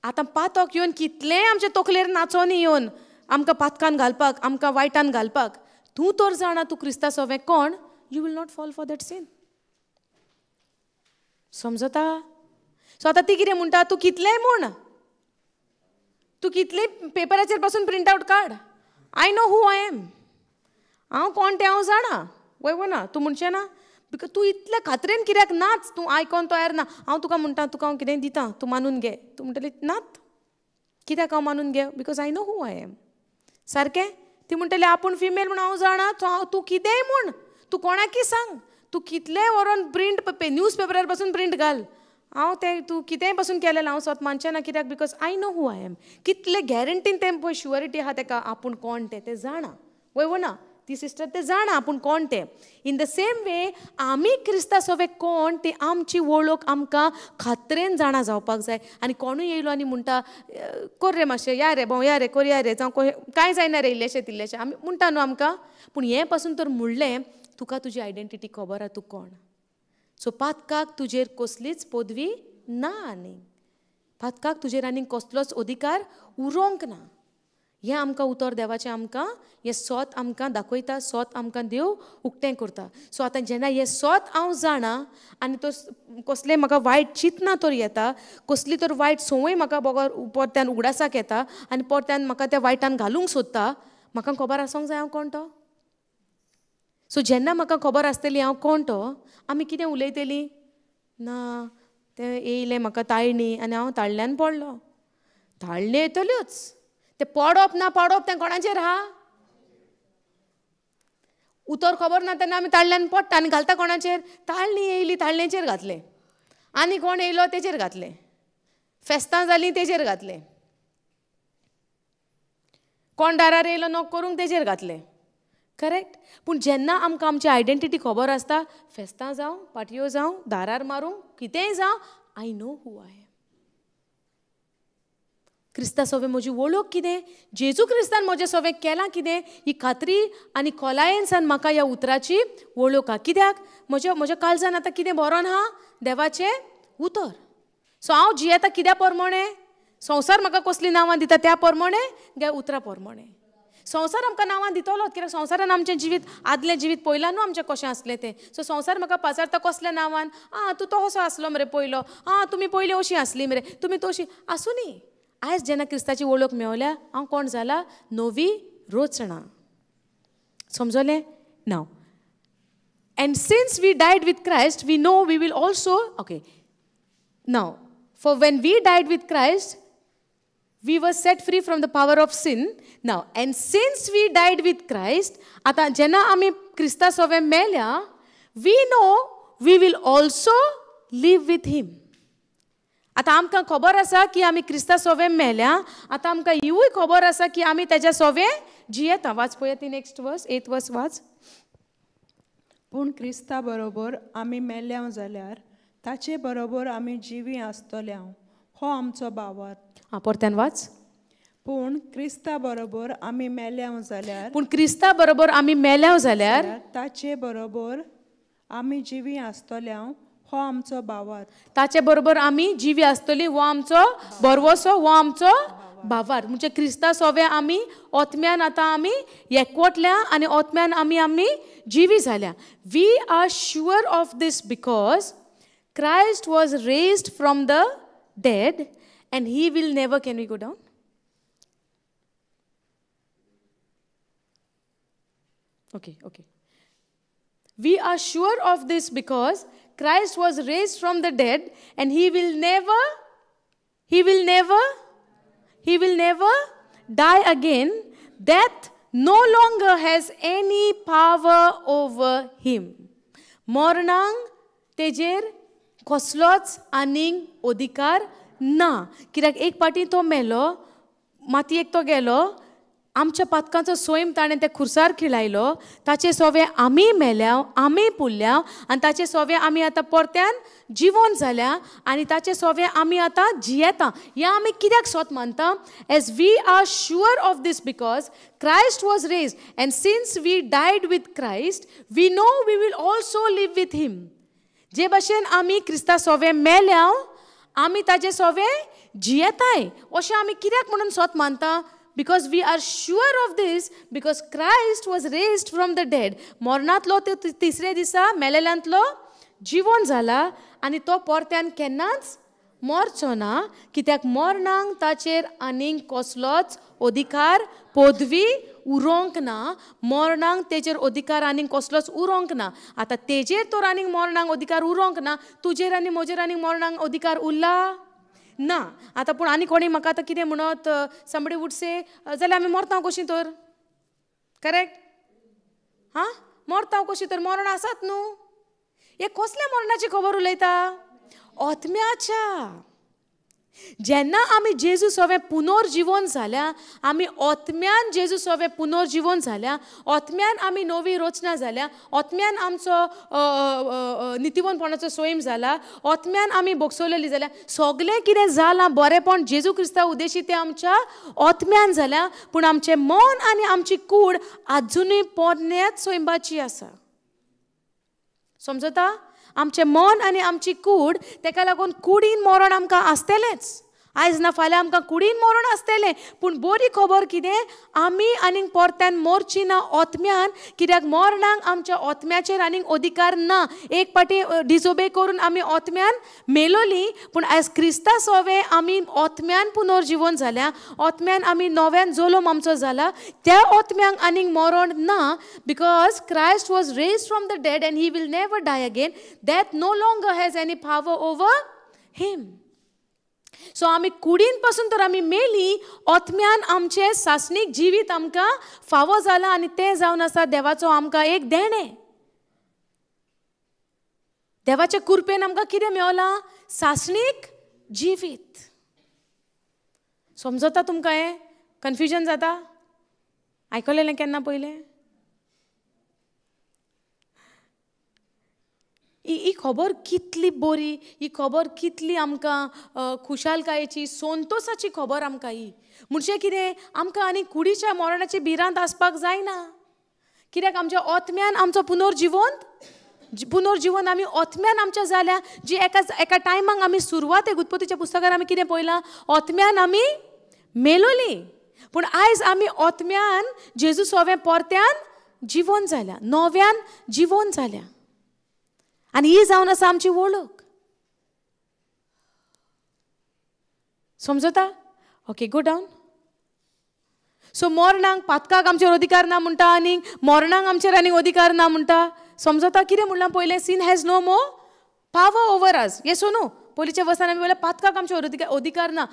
आतां पातक येवन कितलेंय आमचे तकलेर नाचोनी येवन आमकां पातकान घालपाक, आमकां वायटान घालपाक, तूं तर जाणा तूं क्रिस्ता सोवें कोण, you will not fall for that sin. समजता? सो आतां ती कितें म्हणटा, तूं कितलेंय म्हूण, तूं कितलें पेपराचेर पासून प्रिंट आवट काड, I know who I am, हांव कोण तें हांव जाणा. वय वो ना? तूं म्हणचें ना, because तूं इतले खात्रेन कित्याक नाच, तूं आयकोन तयार ना. हांव तुका म्हणटा तुका हांव कितेंय दिता, तूं मानून घे. तूं म्हणटली नात, कित्याक हांव मानून घे? Because I know who I am. सारकें? ती म्हणटली आपूण फिमेल म्हूण हांव जाणा, तूं कितेंय म्हूण, तूं कोणाकी सांग, तूं कितलेंय व्हरोन प्रिंट न्यूज पेपरार पासून प्रिंट घाल, हांव तें तूं कितेंय पासून केलें हांव स्वता मानचें ना. कित्याक? Because I know who I am. कितले गॅरंटीन तें पळय शुअरिटी आहा तेका आपूण कोण तें तें जाणा. वय वो ना? ती सिस्टर तें जाणा आपूण कोण तें. इन the same way आमी क्रिस्ता सोवे कोण ती आमची वळख आमकां खात्रेन जाणा जावपाक जाय. आनी कोणूय येयलो आनी म्हणटा कर रे मातशें, या रे भोंवया रे, करया रे, जावं कांय जायना रे, इल्लेशें तिल्लेशें आमी म्हणटा न्हू आमकां. पूण हें पासून तर म्हणलें तुका तुजी आयडेंटिटी खबर आहा, तूं कोण. सो पातकाक तुजेर कसलीच पदवी ना, आनी पातकाक तुजेर आनीक कसलोच अधिकार उरोंक ना. हें आमकां उतर देवाचें आमकां हें सोत आमकां दाखयता, सोत आमकां देव उक्तें करता. सो आतां जेन्ना हें सोत हांव जाणा आनी तो कसलें म्हाका वायट चिंतना तर येता, कसली तर वायट संवय म्हाका बगर परत्यान उगडासाक येता आनी परत्यान म्हाका त्या वायटान घालूंक सोदता, म्हाका खबर आसूंक जाय हांव कोण तो. सो जेन्ना म्हाका खबर आसतली हांव कोण तो, आमी कितें उलयतली ना, तें येयलें म्हाका ताळणी आनी हांव ताळल्यान पडलो. ताळणी येतल्योच, तें पडप ना पडप तें कोणाचेर आहा? उतर खबर ना तेन्ना आमी ताळल्यान पडटा आनी घालता कोणाचेर? ताळणी येयली ताळणेचेर घातलें, आनी कोण येयलो तेचेर घातलें, फेस्तां जालीं तेचेर घातलें, कोण दारार येयलो नोक करूंक तेचेर घातलें. करेक्ट? पूण जेन्ना आमकां आमची आयडेंटिटी खबर आसता, फेस्तां जावं, पाटयो जावं, दारार मारूंक, कितेंय जावं, I know who I am. क्रिस्ता सोवें म्हजी वळख कितें, जेजू क्रिस्तान म्हजें सोवें केलां कितें, ही खात्री आनी खोलायेनसान म्हाका ह्या उतराची वळख आहा. कित्याक? म्हज्या म्हज्या काळजान आतां कितें बरोवन आहा? देवाचें उतर. सो हांव जियेता कित्या प्रमाणें? संवसार म्हाका कसलीं नांवां दिता त्या प्रमाणें गे उतरा प्रमाणें. संवसार आमकां नांवां दितलो, कित्याक संवसारान आमचें जिवीत आदलें जिवीत पळयलां न्हू आमचें कशें आसलें तें. सो संवसार म्हाका पाचारता कसल्या नांवान, आं तूं तो कसो आसलो मरे पयलो, आं तुमी पयलीं अशीं आसली मरे, तुमी तशी आसूं न्ही. आयज जेन्ना क्रिस्ताची वळख मेवल्या हांव कोण जाला? नवी रचणा. समजलें? Now and since we died with Christ we know we will also, okay now for when we died with Christ we were set free from the power of sin. Now, and since we died with Christ, आता जेन्ना आमी क्रिस्ता सोवें मेल्या, we know we will also live with him. आतां आमकां खबर आसा की आमी क्रिस्ता सोवें मेल्या, आतां आमकां हिवूय खबर आसा की आमी तेज्या सोवें जियेता. वाच पळया ती नेक्स्ट वर्स, 8th वर्स वाच. पूण क्रिस्ता बरोबर आमी मेल्या जाल्यार ताचे बरोबर आमी जिवी आसतल्या, हो आमचो भावार्थ. आं परत्यान वाच. पूण क्रिस्ता बरोबर आमी मेल्या जाल्यार, पूण क्रिस्ता बरोबर आमी मेल्या जाल्यार ताचे बरोबर आमी जिवी आसतल्या, हो आमचो भावार्थ. ताचे बरोबर आमी जिवी आसतली, हो आमचो भरवसो, हो आमचो भावार्थ. म्हणजे क्रिस्ता सोवे आमी ओत्म्यान आतां आमी एकवटल्या आनी ओत्म्यान आमी आमी जिवी जाल्या. We are sure of this because Christ was raised from the dead and he will never, can we go down? Okay, okay. We are sure of this because Christ was raised from the dead and he will never, he will never, he will never die again. Death no longer has any power over him. मरणांक तेजेर कसलोच आनीक अधिकार ना. कित्याक एक पाटी तो मेलो, मातयेक तो गेलो, आमच्या पातकांचो स्वयं ताणें त्या खुर्सार खिळायलो. ताचे सोवे आमी मेल्या, आमी पुरल्या आनी ताचे सोवे आमी आतां परत्यान जिवोन जाल्या आनी ताचे सोवे आमी आतां जियेता. हें आमी कित्याक सोत मानता? As we are sure of this because Christ was raised and since we died with Christ we know we will also live with him. जे भाशेन आमी क्रिस्ता सोवे मेल्या आमी ताजे सोवे जियेताय. अशें आमी कित्याक म्हणून सोत मानता? Because we are sure of this, because Christ was raised from the dead. मरणांतलो ते तिसरे दिसा मेलेल्यांतलो जिवन जाला आनी तो परत्यान केन्नाच मरचो ना, कित्याक मरणांक ताचेर आनीक कसलोच अधिकार पदवी उरोंक ना. मरणांक तेजेर अधिकार आनीक कसलोच उरोंक ना. आतां तेजेर तर आनीक मरणांक अधिकार उरोंक ना, तुजेर आनी म्हजेर आनीक मरणांक अधिकार उरला ना. आतां पूण आनी कोणी म्हाका आतां कितें म्हणत, समबडी वूड से जाल्यार आमी मरता कशीं तर? करेक्ट? हां, मरता कशीं तर? मरण आसात न्हू. हे कसल्या मरणाची खबर उलयता? आत्म्याच्या. जेन्ना आमी जेजू सोवे पुनर्जिवन जाल्या, आमी आत्म्यान जेजू सोवे पुनर्जिवन जाल्या, आत्म्यान आमी नवी रचना जाल्या, आत्म्यान आमचो नितीवनपणाचो स्वयं जाला, आत्म्यान आमी बोगसवलेली जाल्या, सगळें कितें जालां बरेंपण जेजू क्रिस्ता उद्देशी तें आमच्या आत्म्यान जाल्या. पूण आमचें मन आनी आमची कूड आजुनूय पोरण्याच स्वयंबाची आसा. समजता? आमचें मन आनी आमची कूड, तेका लागून कुडीन मरण आमकां आसतलेंच. आयज ना फाल्यां आमकां कुडीन मरण आसतलें. पूण बरी खबर कितें, आमी आनीक परत्यान मरची ना आत्म्यान, कित्याक मरणाक आमच्या आत्म्याचेर आनीक अधिकार ना. एक पाटी डिजोबे करून आमी आत्म्यान मेलोली, पूण आयज क्रिस्ता सोवे आमी आत्म्यान पुनर्जिवन जाल्या, आत्म्यान आमी नव्यान जल्म आमचो जाला. त्या आत्म्यांक आनीक मरण ना, because Christ was raised from the dead and he will never die again. Death no longer has any power over him. So आमी कुडीन पासून तर आमी मेली, आत्म्यान आमचें सासणीक जिवीत आमकां फावो जालां आनी तें जावन आसा देवाचो आमकां एक देणें. देवाच्या कृपेन आमकां कितें मेवलां? सासणीक जिवीत. समजता तुमकां हें? कन्फ्युजन जाता? आयकलेलें केन्ना पयलें? ही खबर कितली बरी, ही खबर कितली आमकां खुशालकायेची, संतोसाची खबर आमकां ही. म्हणजे कितें, आमकां आनी कुडीच्या मरणाची भिरांत आसपाक जायना, कित्याक आमच्या आत्म्यान आमचो पुनर्जिवन आमी आत्म्यान आमच्या जाल्या. जी एका एका टायमाक आमी सुरवातेक उत्पत्तीच्या पुस्तकान आमी कितें पळयलां, आत्म्यान आमी मेलोली, पूण आयज आमी आत्म्यान जेजू सोवे परत्यान जिवन जाल्या, नव्यान जिवन जाल्या. आनी ही जावन आसा आमची वळख. समजता? Okay, go down. सो मरणाक पातकाक आमचेर अधिकार ना म्हणटा, आनी मरणाक आमचेर आनीक अधिकार ना म्हणटा. समजता कितें म्हणलां पयलें? Sin has no more power over us. Yes no? पयलींच्या वसान आमी पळयलां पातकाक आमचेर अधिकार ना.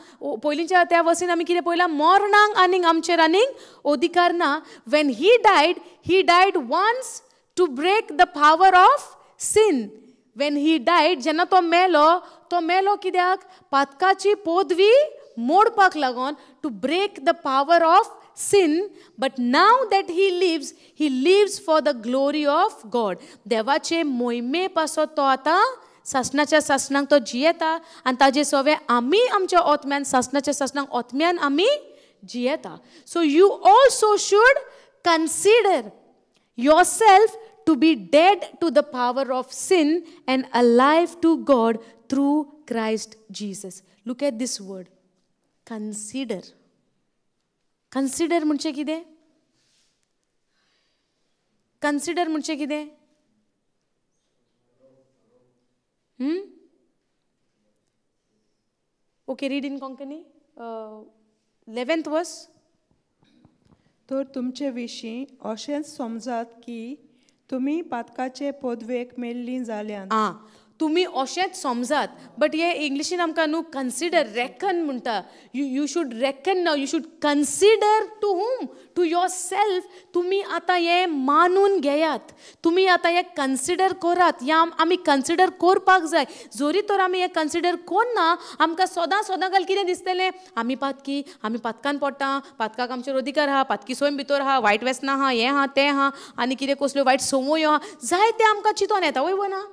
पयलींच्या त्या वसीन आमी कितें पळयलां, मरणाक आनीक आमचेर आनीक अधिकार ना. When he died, he died once to break the power of sin. When he died, जेन्ना तो मेलो, तो मेलो कित्याक? पातकाची पदवी मोडपाक लागून, to break the power of sin. But now that he lives, he lives for the glory of God. देवाचे मोहिमे पासत तो आतां सासणाच्या सासणाक तो जियेता आनी ताजे सोवे आमी आमच्या आत्म्यान सासणाच्या सासणाक आत्म्यान आमी जियेता. So you also should consider yourself to be dead to the power of sin and alive to God through Christ Jesus. Look at this word, consider. Consider म्हणजे कितें? Consider म्हणजे कितें? Okay, read in Konkani. 11th verse. तर तुमचे विशीं अशेंच समजात की तुमी पातकाचे पदवेक मेल्लीं जाल्यात. आं, तुमी अशेंच समजात, बट हे इंग्लिशीन आमकां न्हू कन्सिडर, रेकन म्हणटा. You should reckon now, you should consider to whom, to yourself. तुमी आतां हें मानून घेयात, तुमी आतां हें कन्सिडर करात. ह्या आमी कन्सिडर करपाक जाय. जोरी तर आमी हें कन्सिडर करना, आमकां सदां सदां घाल कितें दिसतलें, आमी पातकी, आमी पातकान पडटा, पातकाक आमचेर अधिकार आहा, पातकी स्वयं भितर आहा, वायट वेसनां आहा, हें आहा तें आहा, आनी कितें कसल्यो वायट संवयो आहा, जायतें आमकां चिंतोन येता, वय वो ना?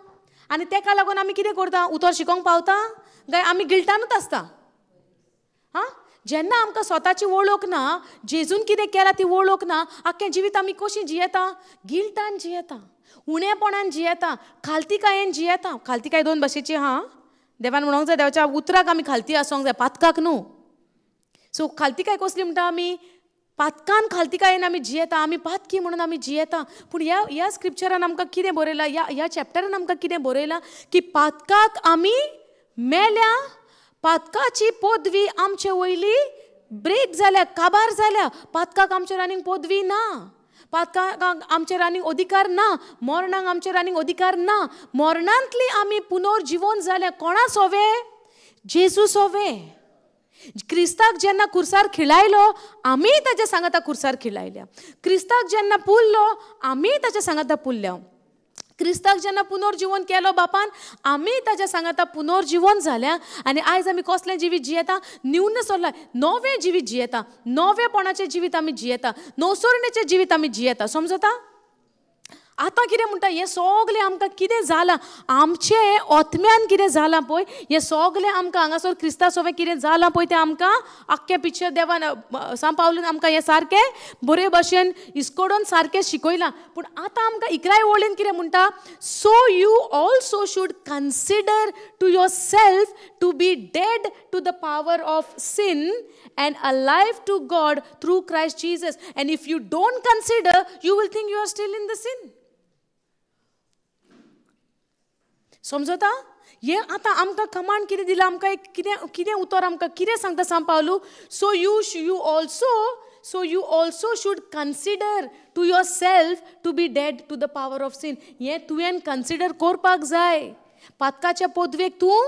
आनी तेका लागून आमी कितें करता, उतर शिकोंक पावता काय आमी गिल्टानूच आसता. हां, जेन्ना आमकां स्वताची वळख ना, जेजून कितें केलां ती वळख ना, आख्खें जिवीत आमी कशीं जियेता, गिल्टान जियेता, उणेपणान जियेता, खालतीकायेन जियेता. खालतीकाय दोन भाशेची आहा, देवान म्हणोंक जाय, देवाच्या उतराक आमी खालती आसोंक जाय, पातकाक न्हू. सो खालतीकाय कसली म्हणटा आमी, पातकान खालतीकायेन आमी जियेता, आमी पातकी म्हणून आमी जियेता. पूण ह्या ह्या स्क्रिप्चरान आमकां कितें बरयलां, ह्या ह्या चॅप्टरान आमकां कितें बरयलां की पातकाक आमी मेल्या, पातकाची पदवी आमचे वयली ब्रेक जाल्या, काबार जाल्या. पातकाक आमचेर आनीक पदवी ना, पातकाक आमचेर आनीक अधिकार ना, मरणाक आमचेर आनीक अधिकार ना. मरणांतली आमी पुनर्जिवन जाल्या. कोणा सोवे? जेजू सोवे. क्रिस्ताक जेन्ना खुर्सार खिळायलो, आमीय ताच्या सांगाता खुर्सार खिळायल्या. क्रिस्ताक जेन्ना पुरलो, आमीय ताच्या सांगाता पुरल्या. क्रिस्ताक जेन्ना पुनर्जिवन केलो बापान, आमीय ताच्या सांगाता पुनर्जिवन जाल्या. आनी आयज आमी कसलें जिवीत जियेता, न्यूनस ऑफ लायफ, नवें जिवीत जियेता, नवेपणाचें जिवीत आमी जियेता, नवसरणेचें जिवीत आमी जियेता. समजता? आतां कितें म्हणटा, हें सगलें आमकां कितें जालां, आमचें आत्म्यान कितें जालां पळय, हें सगलें आमकां हांगासर क्रिस्ता सोवें कितें जालां पळय तें आमकां आख्खें पिक्चर देवान सांत पावलून आमकां हें सारकें बरे भशेन इस्कोडून सारकें शिकयलां. पूण आतां आमकां इकराय वळीन कितें म्हणटा, so you also should consider to yourself to be dead to the power of sin and alive to God through Christ Jesus. And if you don't consider, you will think you are still in the sin. समजता? हे आतां आमकां command कितें दिलां, आमकां एक कितें कितें उतर आमकां कितें सांगता सांत Pavlu, so you also should consider to yourself to be dead to the power of sin. हें तुवें कन्सिडर करपाक जाय. पातकाच्या पदवेक तूं,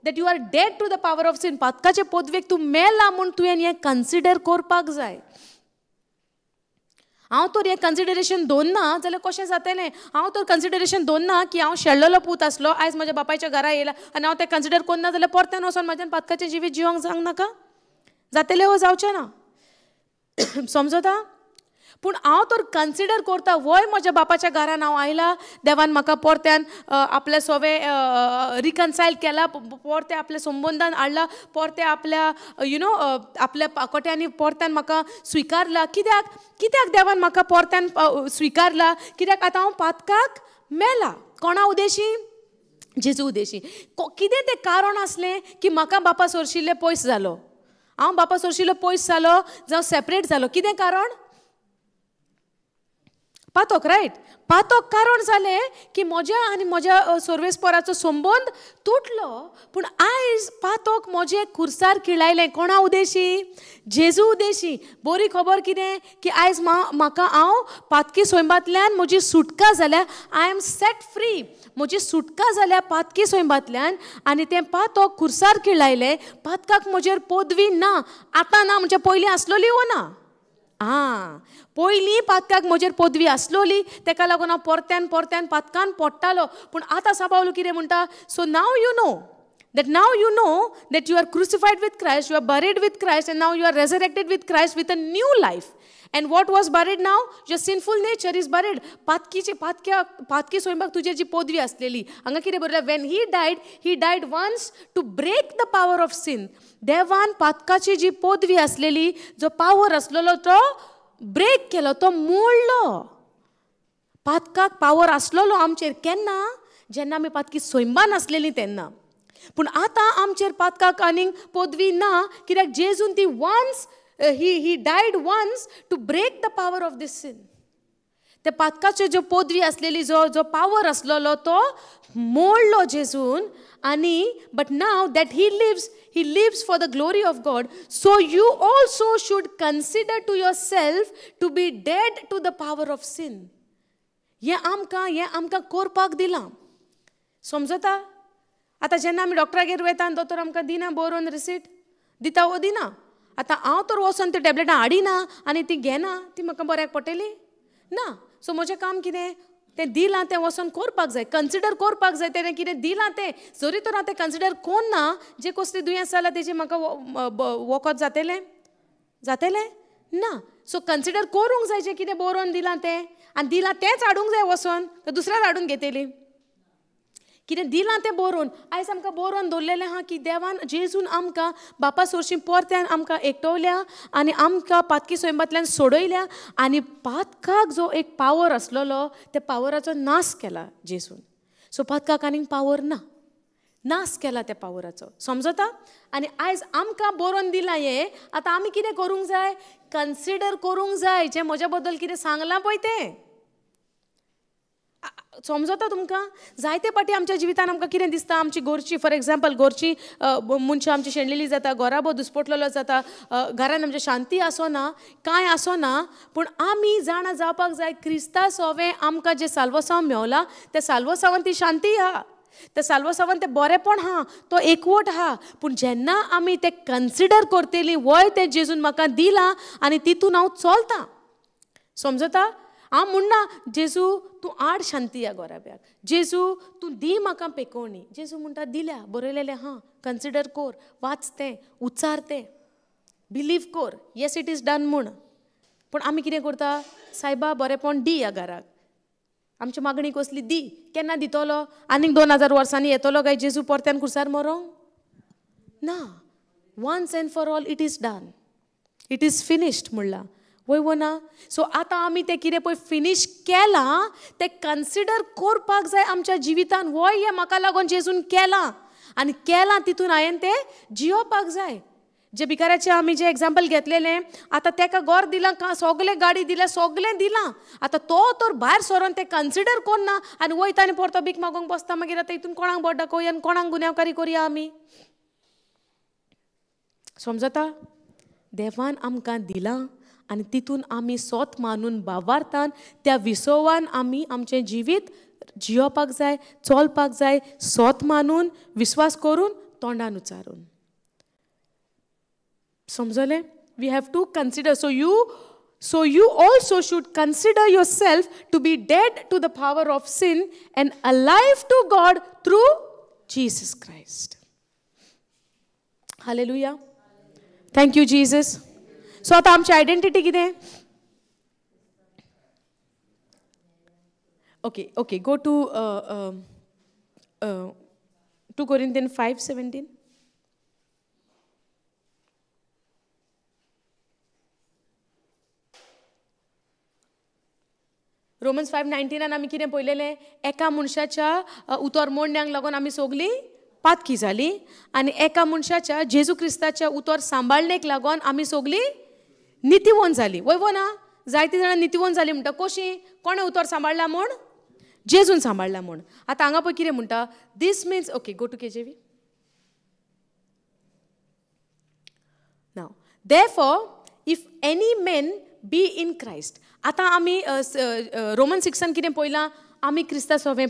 that you are dead to the power of sin, पातकाचे पदवेक तूं मेला म्हूण तुवें हें कन्सिडर करपाक जाय. हांव तर हें कन्सिडरेशन दवरना जाल्यार कशें जातलें? हांव तर कन्सिडरेशन दवरना की हांव शेळ्ळलो पूत आसलो, आयज म्हज्या बापायच्या घरा येयला आनी हांव तें कन्सिडर करना जाल्यार परतें वचोन म्हाज्यान पातकाचें जिवीत जिवंक जावंक नाका? जातलें वो जावचें ना? समजता? पूण हांव तर कन्सिडर करता, वय म्हज्या बापाच्या घरान हांव आयला, देवान म्हाका परत्यान आपल्या सोवे रिकन्सायल केला, परतें आपल्या संबंदान हाडला, परतें आपल्या you know आपल्या पाकोट्यांनी परत्यान म्हाका स्विकारला. कित्याक कित्याक देवान म्हाका परत्यान स्विकारला? कित्याक आतां हांव पातकाक मेला. कोणा उदेशी? जेजू उदेशी. कितें तें कारण आसलें की म्हाका बापा सोरशिल्लें पयस जालो, हांव बापा सोरशिल्लो पयस जालो, जावं सेपरेट जालो? कितें कारण? पातोक, रायट? पातोक कारण जालें की म्हज्या आनी म्हज्या सोर्वेसपोराचो संबंद तुटलो. पूण आयज पातोक म्हजें खुर्सार खिळायलें. कोणा उदेशी? जेजू उदेशी. बरी खबर कितें की आयज म्हाका हांव पातकी स्वयंबांतल्यान म्हजी सुटका जाल्या. I am set free. म्हजी सुटका जाल्या पातकी स्वयंबांतल्यान आनी तें पातोक खुर्सार खिळायलें. पातकाक म्हजेर पदवी ना आतां, ना म्हणजे पयलीं आसलोली वो ना. आं, पयलीं पातकाक म्हजेर पदवी आसलोली, तेका लागून हांव परत्यान परत्यान पातकान पडटालो. पूण आतां सांत पावलू कितें म्हणटा, so now you know that, now you know that you are crucified with Christ, you are buried with Christ, and now you are resurrected with Christ with a new life. And what was buried now? Your sinful nature is buried. पातकीचे पातक्या पातकी स्वयंपाक तुजेर जी पदवी आसलेली, हांगा कितें बरयलां, when he died, he died once to break the power of sin. देवान पातकाची जी पदवी आसलेली, जो पावर आसलेलो तो ब्रेक केलो, तो मोडलो. पातकाक पावर आसलेलो आमचेर केन्ना? जेन्ना आमी पातकी स्वयंबान आसलेली तेन्ना. पूण आतां आमचेर पातकाक आनीक पदवी ना, कित्याक जेजून ती once, he died once to break the power of this sin. ते पातकाच्यो ज्यो पदवी आसलेली, जो जो पावर आसलेलो तो मोडलो जेजून. आनी but now that he lives, he lives for the glory of God. So you also should consider to yourself to be dead to the power of sin. हें आमकां करपाक दिलां. समजता? आतां जेन्ना आमी डॉक्टरागेर वयता आनी दोतोर आमकां दिना बरोवन रिसीट दिता वो दिना. आतां हांव तर वचोन ती टॅबलेटां हाडिना आनी ती घेना, ती म्हाका बऱ्याक पडटली ना. सो म्हजें काम कितें, तें दिलां तें वचोन करपाक जाय, कन्सिडर करपाक जाय. तेणें कितें दिलां तें जरी तर हांव तें कन्सिडर कोन्ना, जें कसलें दुयेंस जालां तेजें म्हाका वखद जातलें जातलें ना. सो कन्सिडर करूंक जाय जें कितें बरोवन दिलां तें, आनी दिलां तेंच हाडूंक जाय वचोन, तर दुसऱ्याक हाडून घेतली. कितें दिलां तें बरोवन, आयज आमकां बरोवन दवरलेलें आहा की देवान जेजून आमकां बापा सोरशी परत्यान आमकां एकटवल्या आनी आमकां पातकी स्वयंबांतल्यान सोडयल्या आनी पातकाक जो एक पावर आसलेलो त्या पावराचो नाश केला जेजून. सो पातकाक आनीक पावर ना, नाश केला त्या पावराचो, समजता. आनी आयज आमकां बरोवन दिलां हें, आतां आमी कितें करूंक जाय, कन्सिडर करूंक जाय जें म्हज्या बद्दल कितें सांगलां पळय तें, समजता तुमकां. जायते पाटी आमच्या जिवितान आमकां कितें दिसता, आमची गोरची फॉर एग्जाम्पल गोरची मनशां आमची शेणलेली जाता, घराबो दुस्पटलेलो जाता, घरान आमच्या शांती आसना, कांय आसना. पूण आमी जाणा जावपाक जाय क्रिस्ता सोवें आमकां जें साल्वसांव मेवलां त्या साल्वसांवान ती शांती आहा, त्या साल्वसांवान तें बरेंपण आहा, तो एकवट आहा. पूण जेन्ना आमी तें कन्सिडर करतलीं, वय तें जेजून म्हाका दिलां आनी तितून हांव चलतां, समजता. हांव म्हणना जेजू तूं आड शांती ह्या गोराब्याक, जेजू तूं दी म्हाका पेकोवणी. जेजू म्हणटा दिल्या, बरयलेलें आहा, कन्सिडर कोर, वाच तें, उच्चार तें, believe core, yes it is done म्हूण. पूण आमी कितें करता, सायबा बरेंपण दी ह्या घराक, आमची मागणी कसली दी, केन्ना दितलो, आनीक 2000 वर्सांनी येतलो काय जेजू परत्यान कुर्सार मरोंक ना. Once and for all it is done, it is finished म्हणलां, वय वो ना. सो आतां आमी तें कितें पळय फिनीश केलां तें कन्सिडर करपाक जाय आमच्या जिवितान, वय हें म्हाका लागून जेजून केलां आनी केलां तितून हांवें तें जियोवपाक जाय. जे भिकाऱ्याचें आमी जें एग्जाम्पल घेतलेलें, आतां तेका गोर दिलां, सगलें गाडी दिल्या, सगलें दिलां, आतां तो तर भायर सरोन तें कन्सिडर कोन्ना आनी वयता आनी परतो भीक मागोंक बसता. मागीर आतां हितून कोणाक बोट दाखोवया आनी कोणाक गुन्यांवकारी करया आमी, समजता. देवान आमकां दिलां आनी तितून आमी सोत मानून बावार्थान त्या विसवान आमी आमचें जिवीत जियोवपाक जाय, चलपाक जाय, सोत मानून विस्वास करून तोंडान उच्चारून, समजलें. We have to consider. So you also should consider yourself to be dead to the power of sin and alive to God through Jesus Christ. Hallelujah, thank you Jesus. So आतां आमची आयडेंटिटी कितें? Okay okay, go to 2 Corinthians 5:17. Romans 5:19 आमी कितें पळयलेलें, एका मनशाच्या उतर मोडण्याक लागून आमी सगलीं पातकी जाली आनी एका मनशाच्या जेजू क्रिस्ताच्या उतर सांबाळणेक लागून आमी सगलीं नितीवोन जाली, वय वो ना. जायतीं जाणां नितीवोन जाली म्हणटा, कशी, कोणें उतर सांबाळ्ळा म्हूण, जेजून सांबाळ्ळा म्हूण. आतां हांगा पळय कितें म्हणटा, this means, okay go to KJV now, therefore if any man be in Christ. आतां आमी रोमन 6 कितें पळयलां, आमी क्रिस्ता सोवें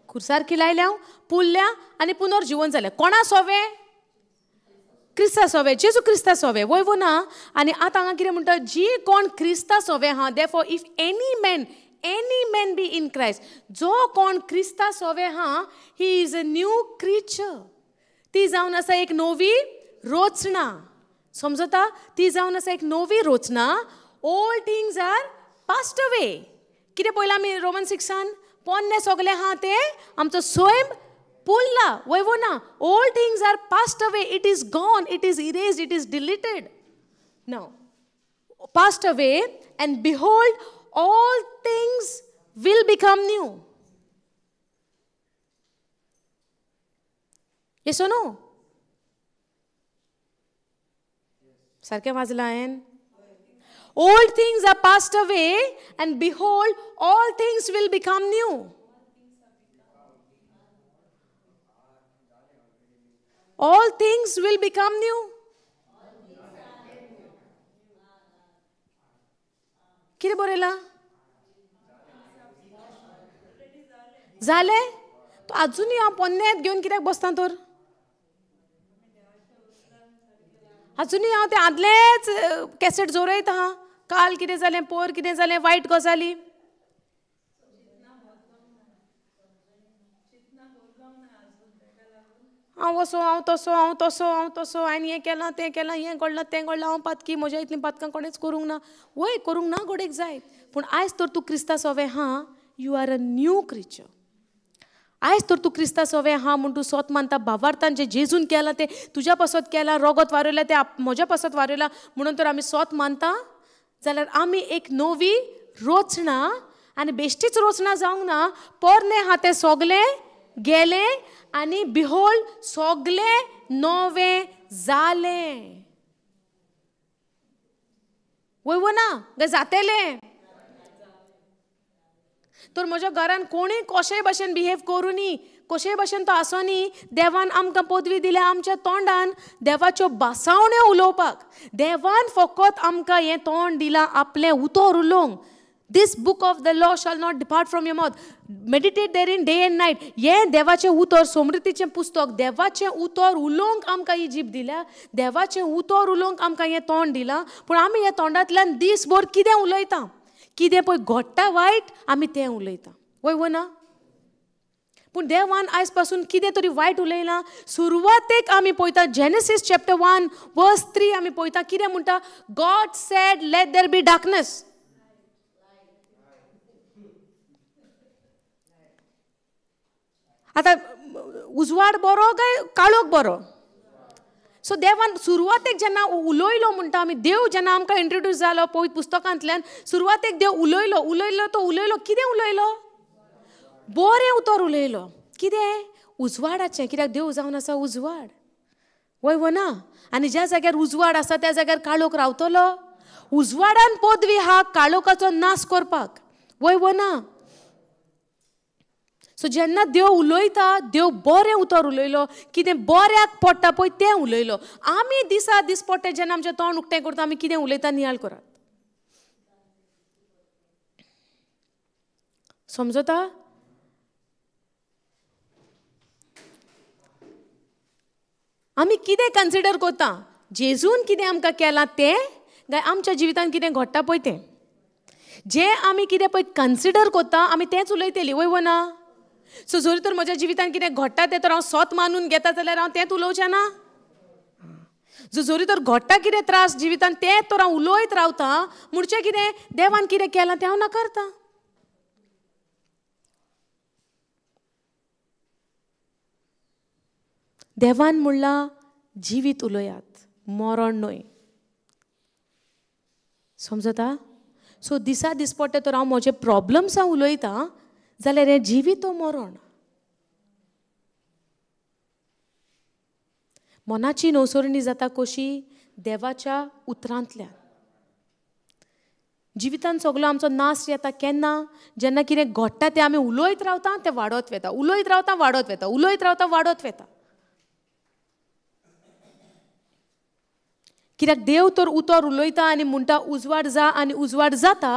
खुर्सार खिलायल्या, पुरल्या आनी पुनर्जिवन जालें. कोणा सोवें? क्रिस्ता सोवे, जेजू क्रिस्ता सोवे, वय वो ना. आनी आतां हांगा कितें म्हणटा, जी कोण क्रिस्ता सोवे आहा, therefore if any man, any man be in Christ, जो कोण क्रिस्ता सोवे आहा, he is a new creature. ती जावन आसा एक नवी रचना, समजता. ती जावन आसा एक नवी रचना. Old things are passed away. कितें पळयलां आमी रोमन 6 पोन्नें सगलें आहा तें आमचो स्वयं पुरला, वय वो ना. Old things are passed away, it is gone, it is erased, it is deleted now, passed away, and behold all things will become new. Yes or no? सारकें वाजलां हांवें? Old things are passed away and behold all things will become new. All things will become new. कितें बरयलां? जालें? तो आजुनूय हांव पोन्नेत घेवन कित्याक बसता तर? आजुनूय हांव तें आदलेंच कॅसेट जोरयता आहा. काल कितें जालें, पोर कितें जालें, वायट गजाली. हांव असो, हांव तसो, हांव तसो, हांव तसो, हांवें हें केलां, तें केलां, हें घडलां, तें घडलां, हांव पातकी, म्हज्या इतलीं पातकां कोणेंच करूंक ना. वय करूंक ना घोडेक जाय, पूण आयज तर तूं क्रिस्ता सोवें हा, you are a new creature. आयज तर तूं क्रिस्ता सोवें हा म्हूण तूं सोत मानता, भावार्थान जें जेजून केलां तें तुज्या पासत केलां, रोगत वारयलां तें म्हज्या पासत वारयलां म्हणून तर आमी सोत मानता जाल्यार आमी एक नवी रचना, आनी बेश्टीच रचना जावंक ना, पोरणे आहा तें सोगलें गेलें आनी बिहोल्ड सोगलें नवें जालें. वय वो ना गे जातेलें. तर म्हज्या घरान कोणूय कशेय भशेन बिहेव करूं न्ही, कशेय भशेन तो आसो न्ही, देवान आमकां पदवी दिल्या आमच्या तोंडान देवाच्यो भासावण्यो उलोवपाक. देवान फकत आमकां हें तोंड दिलां आपलें उतर उलोवंक. This book of the law shall not depart from your mouth. Meditate therein day and night. हें देवाचें उतर, समृद्धीचें पुस्तक, देवाचें उतर उलोवंक आमकां ही जीब दिल्या, देवाचें उतर उलोवंक आमकां हें तोंड दिलां. पूण आमी ह्या तोंडांतल्यान दीसभर कितें उलयता, कितें पळय घडटा वायट आमी तें उलयता. वय वो ना? पूण देवान आयज पासून कितें तरी वायट उलयलां. सुरवातेक आमी पळयता जेनेसीस चॅप्टर 1 वर्स 3 आमी पळयता कितें म्हणटा, God said let there be darkness. आतां उजवाड बरो काय काळोख बरो? सो देवान सुरवातेक जेन्ना उलयलो म्हणटा आमी, देव जेन्ना आमकां इंट्रोड्यूस जालो पवित्र पुस्तकांतल्यान, सुरवातेक देव उलयलो, उलयलो तो उलयलो, कितें उलयलो? बरें उतर उलयलो. कितें? उजवाडाचें. कित्याक देव जावन आसा उजवाड. वय वो ना? आनी ज्या जाग्यार उजवाड आसा त्या जाग्यार काळोख रावतलो. उजवाडान पदवी हा काळोखाचो नाश करपाक. वय वो ना? सो जेन्ना देव उलयता, देव बरें उतर उलयलो, कितें बऱ्याक पडटा पळय तें उलयलो. आमी दिसा दीस पडटे जेन्ना आमचें तोंड उक्तें करता आमी कितें उलयता नियाळ करात. समजता? आमी कितें कन्सिडर करता, जेजून कितें आमकां केलां तें काय आमच्या जिवितांत कितें घडटा पळय तें? जें आमी कितें पळय कन्सिडर करता आमी तेंच उलयतलीं. वय वो ना? सो जरी तर म्हज्या जिवितांत कितें घडटा तें तर हांव सोत मानून घेता जाल्यार हांव तेंच उलोवचें ना. जरी तर घडटा कितें त्रास जिवितांत तें तर हांव उलयत रावता, म्हणचें कितें देवान कितें केलां तें हांव नाकारता. देवान म्हणलां जिवीत उलयात, मरण न्हय. समजता? सो दिसा दिसपट्टे तर हांव म्हजे प्रॉब्लम्स हांव उलयतां जाल्यार हें जिवीत वो मरण. मनाची नवसरणी जाता कशी? देवाच्या उतरांतल्यान. जिवितान सगलो आमचो नाश येता केन्ना? जेन्ना कितें घडटा तें आमी उलयत रावता, तें वाडत वता, उलयत रावता वाडत वता, उलयत रावता वाडत वता. कित्याक देव तर उतर उलयता आनी म्हणटा उजवाड जा आनी उजवाड जाता,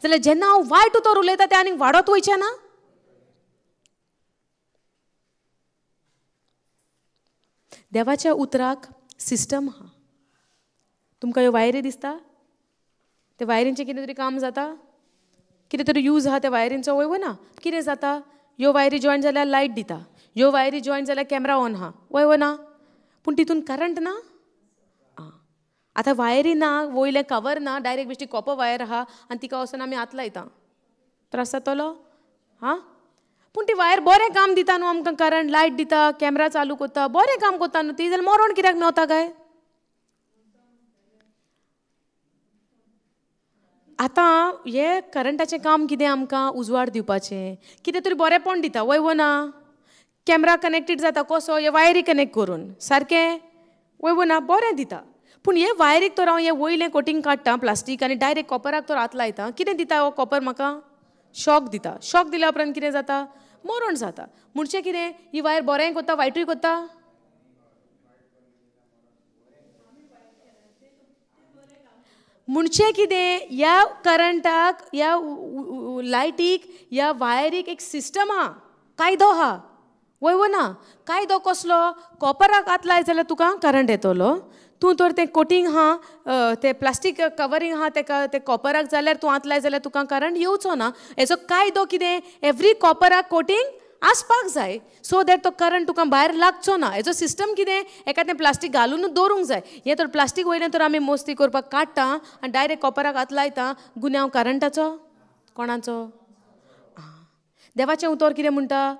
जाल्यार जेन्ना हांव वायट उतर उलयता तें आनीक वाडत वयचें ना. देवाच्या उतराक सिस्टम आहा. तुमकां ह्यो वायरी दिसता? ते वायरींचें कितें तरी काम जाता, कितें तरी यूज आहा त्या वायरींचो. वय ना? कितें जाता? ह्यो वायरी जॉयन जाल्यार लायट दिता, ह्यो वायरी जॉयन जाल्यार कॅमरा ऑन आहा. वय वो ना? पूण तितून करंट ना. आतां वायरी ना, वयलें कवर ना, डायरेक्ट बेश्टी कॉपर वायर आहा आनी तिका वचून आमी हात लायता, त्रास जातलो. हां, पूण ती वायर बरें काम दिता न्हू आमकां, करंट लायट दिता, कॅमरा चालू करता, बरें काम करता न्हू ती, जाल्यार मरण कित्याक मेवता काय? आतां हें करंटाचें काम कितें? आमकां उजवाड दिवपाचें, कितें तरी बरेंपण दिता. वय वो ना? कॅमरा कनेक्टेड जाता कसो? हे वायरी कनेक्ट करून सारकें. वय वो ना? बरें दिता. पूण हे वायरीक तर हांव हें वयलें कोटींग काडटा प्लास्टीक आनी डायरेक्ट कॉपराक तर हात लायता, कितें दिता हो कॉपर म्हाका? शॉक दिता. शॉक दिल्या उपरांत कितें जाता? मरण जाता. म्हणचें कितें, ही वायर बरेंय करता वायटूय करता. म्हणचें कितें, ह्या करंटाक, ह्या लायटीक, ह्या वायरीक एक सिस्टम आहा, कायदो आहा. वय वो ना? कायदो कसलो? कॉपराक हात लाय जाल्यार तुका करंट येतलो. तूं तर तें कोटींग आहा, तें प्लास्टीक कवरींग आहा तेका तें कॉपराक जाल्यार तूं हात लाय जाल्यार तुका करंट येवचो ना. हेजो कायदो कितें? एवरी कॉपराक कोटींग आसपाक जाय सो that तो करंट तुका भायर लागचो ना. हेजो सिस्टम कितें? एका तें प्लास्टीक घालून दवरूंक जाय. हें तर प्लास्टीक वयल्यान तर आमी मोस्ती करपाक काडटा आनी डायरेक्ट कॉपराक हात लायता. गुन्यांव करंटाचो कोणाचो? देवाचें उतर कितें म्हणटा?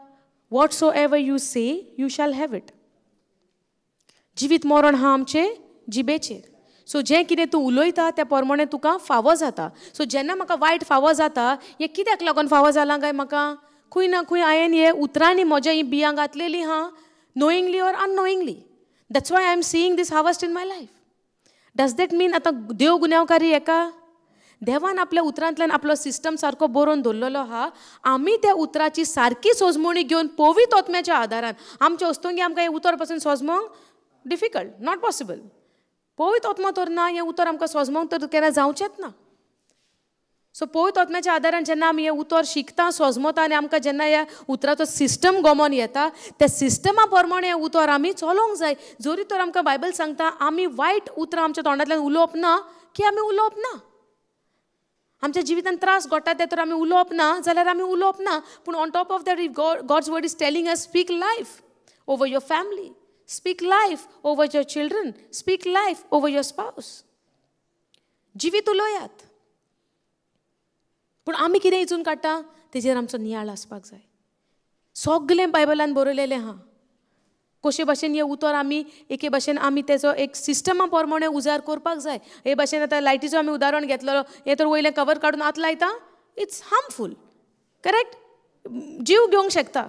Whatsoever you say you shall have it. जिवीत मरण आहा आमचे जिबेचेर. सो जें कितें तूं उलयता त्या प्रमाणे तुका फावो जाता. सो जेन्ना म्हाका वायट फावो जाता, हें कित्याक लागून फावो जालां काय म्हाका? खंय ना खंय हांवें हे उतरांनी म्हज्या हीं बियां घातलेलीं आहा, knowingly or unknowingly. That's why I am seeing this harvest in my life. Does that mean आतां देव गुन्यांवकारी हेका? देवान आपल्या उतरांतल्यान आपलो सिस्टम सारको बरोवन दवरलेलो आहा. आमी त्या उतराची सारकी सोजमणी घेवन पवित्र आत्म्याच्या आदारान, आमच्या वस्तुंगी आमकां हें उतर पासून सोजमोंक डिफिकल्ट, not possible. पवित्र आत्मा तर ना, हें उतर आमकां सोजमोंक तर केन्ना जावचेंच ना. सो पवित्र आत्म्याच्या आदारान जेन्ना आमी हें उतर शिकता, सोजमता आनी आमकां जेन्ना ह्या उतराचो सिस्टम गमोन येता, त्या सिस्टमा प्रमाणे हें उतर आमी चलोवंक जाय. जरी तर आमकां बायबल सांगता आमी वायट उतरां आमच्या तोंडांतल्यान उलोवप ना, की आमी उलोवप ना. आमच्या जिवितान त्रास घडटा ते तर आमी उलोवप ना जाल्यार आमी उलोवप ना. पूण on top of that if God's word is telling us speak life over your family, speak life over your children, speak life over your spouse. जिवीत उलोयात. पूण आमी कितें हिचून काडटा तेजेर आमचो नियाळ आसपाक जाय. सगलें बायबलान बरयलेलें आहा. कशे भाशेन हें उतर आमी एके भाशेन आमी तेजो एक सिस्टमा प्रमाणे उजार करपाक जाय. हे भाशेन आतां लायटीचो आमी उदाहरण घेतलेलो, हें तर वयलें कवर काडून हात लायता, it's harmful, correct? जीव घेवंक शकता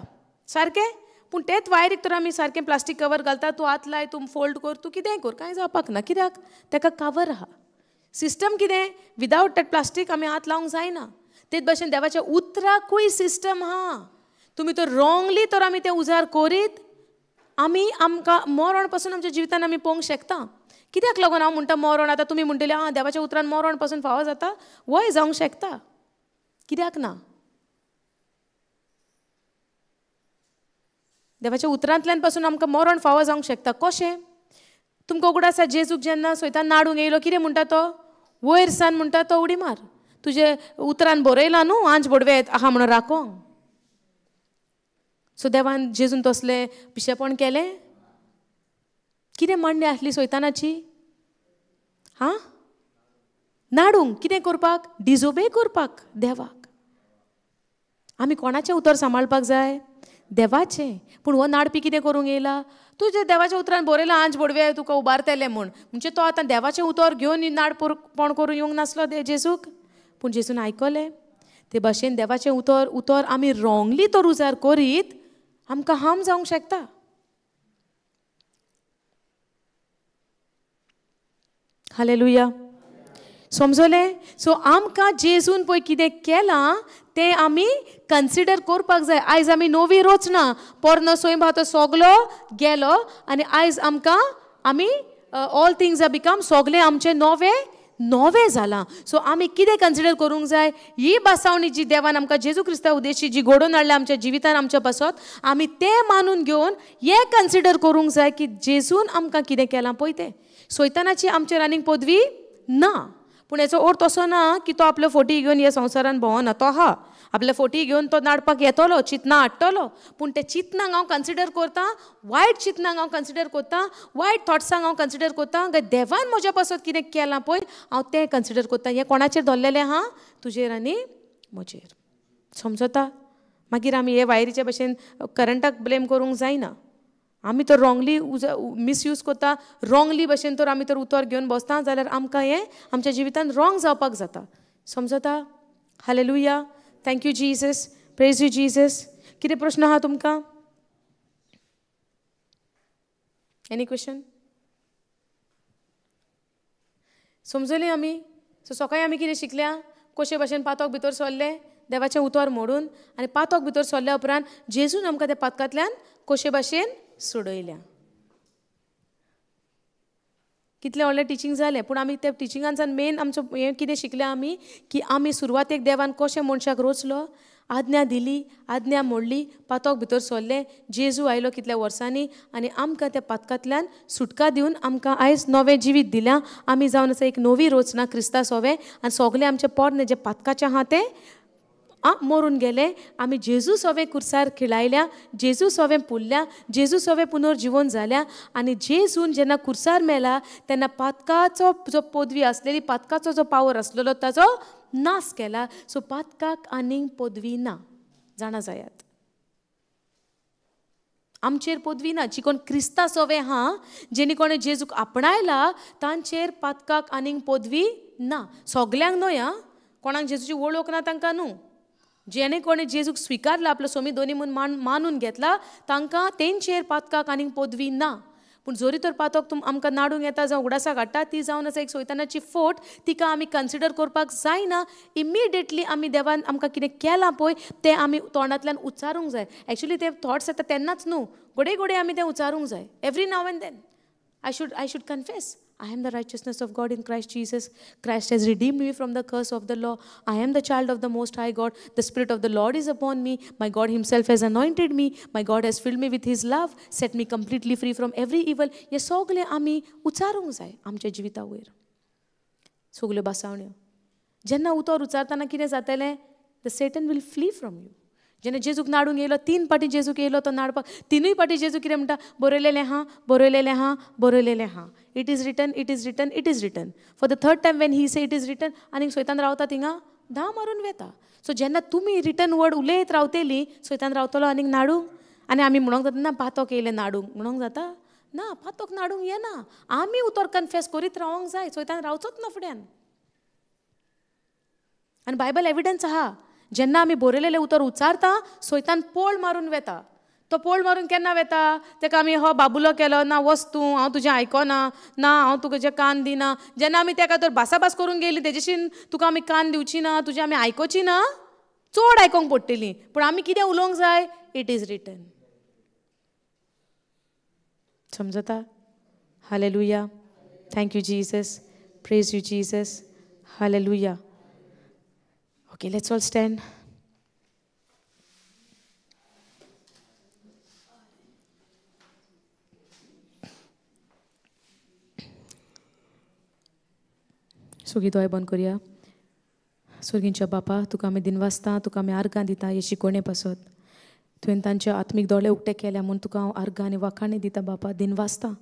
सारकें. पूण तेच वायरीक तर आमी सारकें प्लास्टीक कवर घालता, तूं हात लाय, तूं फोल्ड कर, तूं कितेंय कर, कांय जावपाक ना. कित्याक? तेका कवर आहा. सिस्टम कितें? विदावट that plastic आमी हात लावंक जायना. तेच भाशेन देवाच्या उतराकूय सिस्टम आहा. तुमी तर रोंगली तर आमी तें उजार करीत आमी आमकां मरण पासून आमच्या जिवितान आमी पळोवंक शकता. कित्याक लागून हांव म्हणटा मरण? आतां तुमी म्हणटले आं देवाच्या उतरान मरण पासून फावो जाता, वय जावंक शकता. कित्याक ना? देवाच्या उतरांतल्यान पासून आमकां मरण फावो जावंक शकता. कशें? तुमकां उगडास आसा जेजूक जेन्ना स्वता नाडूंक येयलो कितें म्हणटा तो? वयर सान म्हणटा तो उडी मार, तुजे उतरान बरयलां न्हू आंज बोडवे आहा म्हणून राखोंक. सो देवान जेजून तसलें पिशेपण केलें? कितें मांडणी आसली सैतानाची? हां, नाडूंक. कितें करपाक? डिजोबे करपाक देवाक. आमी कोणाचें उतर सांबाळपाक जाय? देवाचें. पूण हो नाडपी कितें करूंक येयला? तुजें देवाच्या उतरान बरयलां आंज बोडवे तुका उबारतलें म्हूण, म्हणजे तो आतां देवाचें उतर घेवन नाडपण करूंक येवंक नासलो जेजूक. पूण जेजून आयकलें. ते भाशेन देवाचें उतर उतर आमी रोंगली तर उजार करीत आमकां हार्म जावंक शकता. हालेलुया. समजलें? सो आमकां जेजून पळय कितें केलां तें आमी कन्सिडर करपाक जाय. आयज आमी नवी रचना, पोरनो सैम आहा तो सगलो गेलो आनी आयज आमकां आमी ऑल थिंग्स are become, सगलें आमचें नवें नवें जालां. सो आमी कितें कन्सिडर करूंक जाय? ही बसावणी जी देवान आमकां जेजू क्रिस्ता उद्देशी जी घडोवन हाडल्या आमच्या जिवितान आमच्या पासत, आमी तें मानून घेवन हें कन्सिडर करूंक जाय की जेजून आमकां कितें केलां पळय तें. सैतानाची आमचेर आनीक पदवी ना. पूण हेचो अर्थ असो ना की तो आपल्यो फोटी घेवन ह्या संवसारान भोंवना. तो आहा, आपल्या फोटी घेवन तो नाडपाक येतलो, चिंतनां हाडटलो. पूण ते चिंतनांक हांव कन्सिडर करता, वायट चिंतनांक हांव कन्सिडर करता, वायट थॉट्सांक हांव कन्सिडर करता. देवान म्हज्या पासत कितें केलां पळय हांव तें कन्सिडर करता. हें कोणाचेर धरलेलें आहा? तुजेर आनी म्हजेर. समजता? मागीर आमी हे वायरीचे भशेन करंटाक ब्लेम करूंक जायना. आमी तर रोंगली मिसयूज करता, रोंगली भशेन तर आमी तर उतर घेवन बसता जाल्यार आमकां हें आमच्या जिवितान रोंग जावपाक जाता. समजता? Hallelujah. Thank you Jesus. Praise you Jesus. कितें प्रश्न आहा तुमकां? Any question? समजलें आमी? सो सकाळीं आमी कितें शिकल्या? कशे भशेन पातक भितर सरलें देवाचें उतर मोडून, आनी पातक भितर सरल्या उपरांत जेजून आमकां त्या पातकांतल्यान कशे भशेन सोडयल्या. कितलें व्हडलें टिचींग जालें, पूण आमी त्या टिचिंगांसान मेन आमचो हें कितें शिकलें आमी की आमी सुरवातेक देवान कशें मनशाक रोचलो, आज्ञा दिली, आज्ञा मोडली, पातक भितर सरलें, जेजू आयलो कितल्या वर्सांनी आनी आमकां त्या पातकांतल्यान सुटका दिवन आमकां आयज नवें जिवीत दिलां. आमी जावन आसा एक नवी रचना क्रिस्ता सोवें आनी सगळें आमचें पोरणें जें पातकाचें आहा तें मरून गेले. आमी जेजू सोवें कुर्सार खिळायल्या, जेजू सोवें पुरल्या, जेजू सोवें पुनर्जिवन जाल्या आनी जेजून जेन्ना कुर्सार मेला तेन्ना पातकाचो जो पदवी आसलेली, पातकाचो जो पावर आसलेलो ताचो नाश केला. सो पातकाक आनीक पदवी ना, जाणा जायात, आमचेर पदवी ना. जी कोण क्रिस्ता सोवें हा, जेणी कोणें जेजूक आपणायला तांचेर पातकाक आनीक पदवी ना. सगल्यांक न्हय आं, कोणाक जेजूची वळख ना तांकां न्हू, जेणे कोणें जेजूक स्विकारला, आपलो सोमी दोनी म्हूण मानून घेतला तांकां तेंचेर पातकाक आनीक पदवी ना. पूण जरी तर पातक आमकां नाडूंक येता जावं उगडासाक हाडटा, ती जावन आसा एक सैतानाची फोट, तिका आमी कन्सिडर करपाक जायना. इमिडिएटली आमी देवान आमकां कितें केलां पळय तें आमी तोंडांतल्यान उच्चारूंक जाय. एक्चुली ते थॉट्स येता तेन्नाच न्हू, घडये घडये आमी तें उच्चारूंक जाय. Every now and then I should confess, I am the righteousness of God in Christ Jesus. Christ has redeemed me from the curse of the law. I am the child of the Most High God. The Spirit of the Lord is upon me. My God Himself has anointed me. My God has filled me with His love, set me completely free from every evil. हे सगळे आमी उच्चारूंक जाय आमच्या जिविता वयर. सगल्यो भासावण्यो जेन्ना उतर उच्चारतना कितें जातलें, the Satan will flee from you. जेन्ना जेजूक नाडूंक येयलो, 3 फावटी जेजूक येयलो तो नाडपाक, 3 फावटी जेजू कितें म्हणटा, बरयलेलें हा, बरयलेलें हा, बरयलेलें हा, it is written, it is written, it is written. For the third time when he say it is written, आनीक सैतान रावता थिंगा धांव मारून वेता. सो जेन्ना तुमी रिटन वर्ड उलयत रावतली, सैतान रावतलो आनीक नाडूंक. आनी आमी म्हणोंक जाता ना पातक येयलें नाडूंक, म्हणोंक जाता ना, पातक नाडूंक येना. आमी उतर कन्फेस करीत रावोंक जाय, सैतान रावचोच ना फुड्यान. आनी बायबल एविडन्स आहा, जेन्ना आमी बरयलेलें उतर उच्चारता सैतान पोळ मारून वेता. तो पोळ मारून केन्ना वेता, तेका आमी हो बाबुलो केलो ना, वच तूं, हांव तुजें आयकना ना, हांव तुजें कान दिना. जेन्ना आमी तेका तर भासाभास करूंक गेली तेजेशीन तुका आमी कान दिवची ना, तुजें आमी आयकोची ना, चड आयकोंक पडटली. पूण आमी कितें उलोवंक जाय, it is written. समजता? Hallelujah, thank you Jesus, praise you Jesus, hallelujah. Okay, let's all stand. सगळीं दोळे बंद करुया. स्वर्गींच्या बापा, तुका आमी दिनवासता, तुका आमी आर्गां दिता हे शिकोवणे पासत. तुवें तांचे आत्मीक दोळे उक्ते केल्या म्हूण तुका हांव आर्गां आनी वाखाणी दिता बापा, दिनवासता.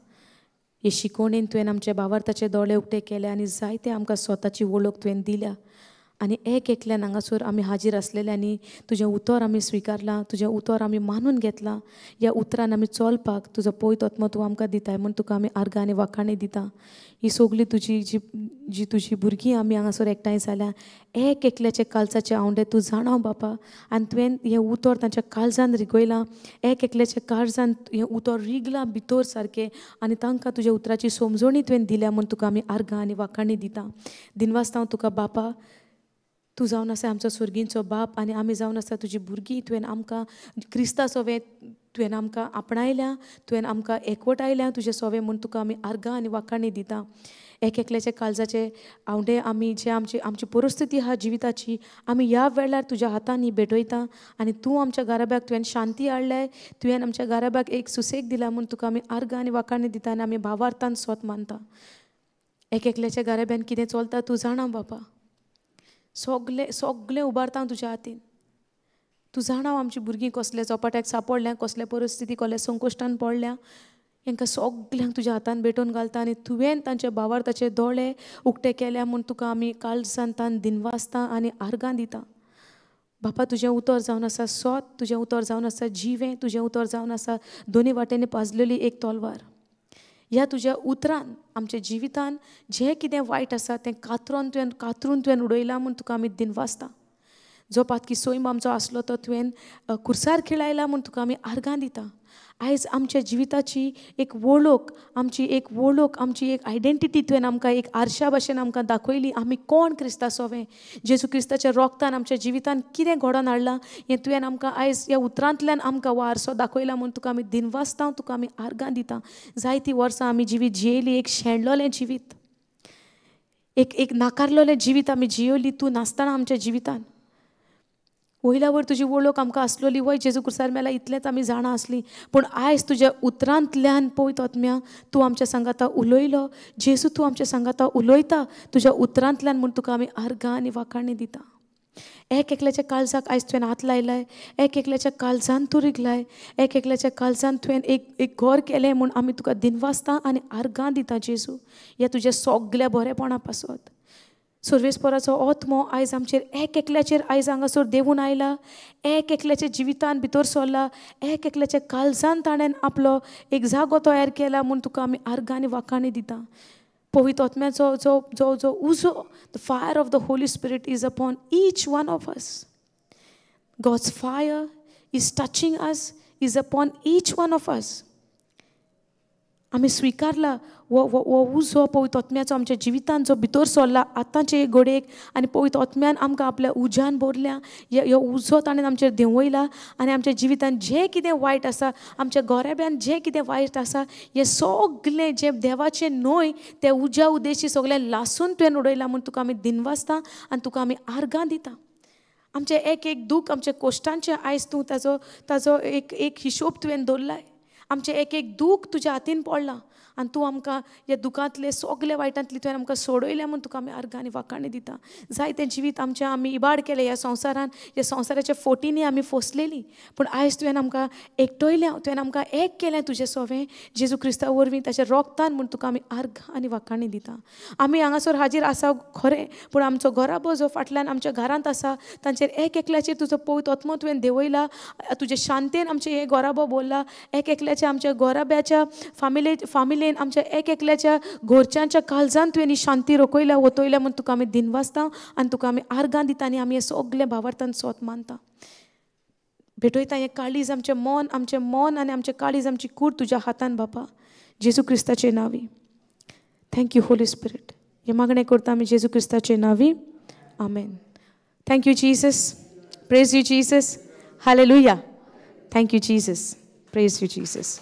हे शिकोवणेन तुवें आमचे भावार्थाचे दोळे उक्ते केले आनी जायते आमकां स्वताची वळख तुवें दिल्या. आनी एक एकल्यान हांगासर आमी हाजीर आसलेले आनी तुजें उतर आमी स्विकारलां, तुजें उतर आमी मानून घेतलां. ह्या उतरान आमी चलपाक तुजो पवित्र आत्मो तूं आमकां दिताय म्हूण तुका आमी आर्गां आनी वाखाणी दिता. ही सगळी तुजी जी जी तुजी भुरगीं आमी हांगासर एकठांय जाल्या, एक एकल्याचे काळजाचे आवंडे तूं जाणा बापा, आनी तुवें हें उतर तांच्या काळजान रिगयलां, एक एकल्याच्या काळजान हें उतर रिगलां भितर सारकें, आनी तांकां तुज्या उतराची समजणी तुवें दिल्या म्हूण तुका आमी आर्गां आनी वाखाणी दिता. दिनवासता हांव तुका बापा, तूं जावन आसा आमचो स्वर्गींचो बाप आनी आमी जावन आसा तुजी भुरगीं. तुवें आमकां क्रिस्ता सोवें तुवें आमकां आपणायल्या, तुवें आमकां एकवटायल्या तुजे सोवें म्हूण तुका आमी आर्गां आनी वाखाणी दिता. एक एकल्याच्या काळजाचे आवंडे आमी जे आमची आमची परिस्थिती आहा जिविताची, आमी ह्या वेळार तुज्या हातांनी भेटयता आनी तूं आमच्या घराब्याक तुवें शांती हाडल्याय, तुवें आमच्या घराब्याक एक सुसेग दिला म्हूण तुका आमी आर्गां आनी वाखाणी दिता आनी आमी भावार्थान स्वत मानता. एक एकल्याच्या घराब्यान कितें चलता तूं जाणा बापा, सगलें सगलें उबारता तुज्या हातीन. तूं जाणा आमची भुरगीं कसल्या चपाट्याक सांपडल्या, कसल्या परिस्थिती कसल्या संकश्टान पडल्या, हांकां सगल्यांक तुज्या हातान भेटोवन घालता आनी तुवें तांच्या भावार्थाचे दोळे उक्ते केल्या म्हूण तुका आमी काळजान तान दिनवासता आनी आर्गां दिता. बापा, तुजें उतर जावन आसा सोत, तुजें उतर जावन आसा जिवें, तुजें उतर जावन आसा दोनी वाटेंनी पाजलेली एक तलवार. ह्या तुज्या उतरान आमच्या जिवितान जें कितें वायट आसा तें कातरून तुवें उडयलां म्हूण तुका आमी दिनवासता. जो पातकी सोयम आमचो आसलो तो तुवें कुर्सार खिळायला म्हूण तुका आमी आर्गां दिता. आयज आमच्या जिविताची एक वळख, आमची एक वळख, आमची एक आयडेंटिटी तुवें आमकां एक आरशा भाशेन आमकां दाखयली. आमी कोण क्रिस्ता सोवें, जेजू क्रिस्ताच्या रोगतान आमच्या जिवितान कितें घडोवन हाडलां हें तुवें आमकां आयज ह्या उतरांतल्यान आमकां हो आरसो दाखयला म्हूण तुका आमी दिनवासता, तुका आमी आर्गां दिता. जायतीं वर्सां आमी जिवीत जियेली, एक शेणलोलें जिवीत, एक एक नाकारलोलें जिवीत आमी जियेली तूं नासतना आमच्या जिवितान. वयल्या वयर तुजी वळख आमकां आसलोली, वय जेजू कुर्सार मेला इतलेंच आमी जाणा आसली, पूण आयज तुज्या उतरांतल्यान पवित्र आत्म्या तूं आमच्या सांगाता उलयलो. जेजू तूं आमच्या सांगाता उलयता तुज्या उतरांतल्यान म्हूण तुका आमी आर्गां आनी वाखाणी दिता. एक एकल्याच्या काळजाक आयज तुवें हात लायलाय, एक एकल्याच्या काळजान तूं रिगलाय, एक एकल्याच्या काळजान तुवें एक एक घर केलें म्हूण आमी तुका दिनवासता आनी आर्गां दिता जेजू ह्या तुज्या सगल्या बरेपणा पासत. सर्वेस्पराचो आत्मो आयज आमचेर एक एकल्याचेर आयज हांगासर देंवून आयला, एक एकल्याच्या जिवितान भितर सरला, एक एकल्याच्या काळजान ताणें आपलो एक जागो तयार केला म्हूण तुका आमी आर्गां आनी वाखाणी दिता. पवित्र आत्म्याचो जो जो जो उजो, the fire of the Holy Spirit is upon each one of us. God's fire is touching us, is upon each one of us. आमी स्विकारला हो हो उजो पवित्र आत्म्याचो आमच्या जिवितान जो भितर सरला आतांचे घडयेक, आनी पवित्र आत्म्यान आमकां आपल्या उज्यान भरल्या. ह्यो उजो ताणें आमचेर देंवयला आनी आमच्या जिवितान जें कितें वायट आसा, आमच्या गोरेब्यान जें कितें वायट आसा, हें सगलें जें देवाचें न्हय तें उज्या उदेशी सगलें लासून तुवें उडयलां म्हूण तुका आमी दिनवासता आनी तुका आमी आर्गां दिता. आमचें एक एक दूख, आमच्या कोश्टांचें आयज तूं ताजो ताजो एक एक हिशोब तुवें दवरलाय. आमचें एक एक दूख तुज्या हातीन पडलां आनी तूं आमकां ह्या दुखांतले सगल्या वायटांतले तुवें आमकां सोडयलें म्हूण तुका आमी आर्गां आनी वाखाणी दिता. जायतें जिवीत आमचें आमी इबाड केलें ह्या संवसारान, ह्या संवसाराच्या फोटींनी आमी फोसलेलीं, पूण आयज तुवें आमकां एकटयलें, तुवें आमकां एक केलें तुजें सोवें जेजू क्रिस्ता वरवीं ताच्या रोगतान म्हूण तुका आमी आर्गां आनी वाखाणी दिता. आमी हांगासर हाजीर आसा खरें, पूण आमचो घराबो जो फाटल्यान आमच्या घरांत आसा तांचेर एक एकल्याचेर तुजो पवित्र आत्मो तुवें देंवयला. तुजे शांतेन आमचें हें घराबो भरला. एक एकल्याच्या आमच्या घराब्याच्या फामिलेन आमच्या एक एकल्याच्या घरच्यांच्या काळजान तुवें ही शांती रोखयल्या वतयल्या म्हूण तुका आमी दिनवासता आनी तुका आमी आर्गां दिता आनी आमी हें सगलें भावार्थान सोत मानता. भेटयता हें काळीज आमचें मन, आमचें मन आनी आमचें काळीज, आमची कूड तुज्या हातान बापा, जेजू क्रिस्ताचे नांवी. Thank you Holi spirit. हें मागणें करता आमी जेजू क्रिस्ताचे नांवी, आमेन. Thank you Jesus. Praise you Jesus. Hallelujah. Thank you Jesus. Praise you Jesus.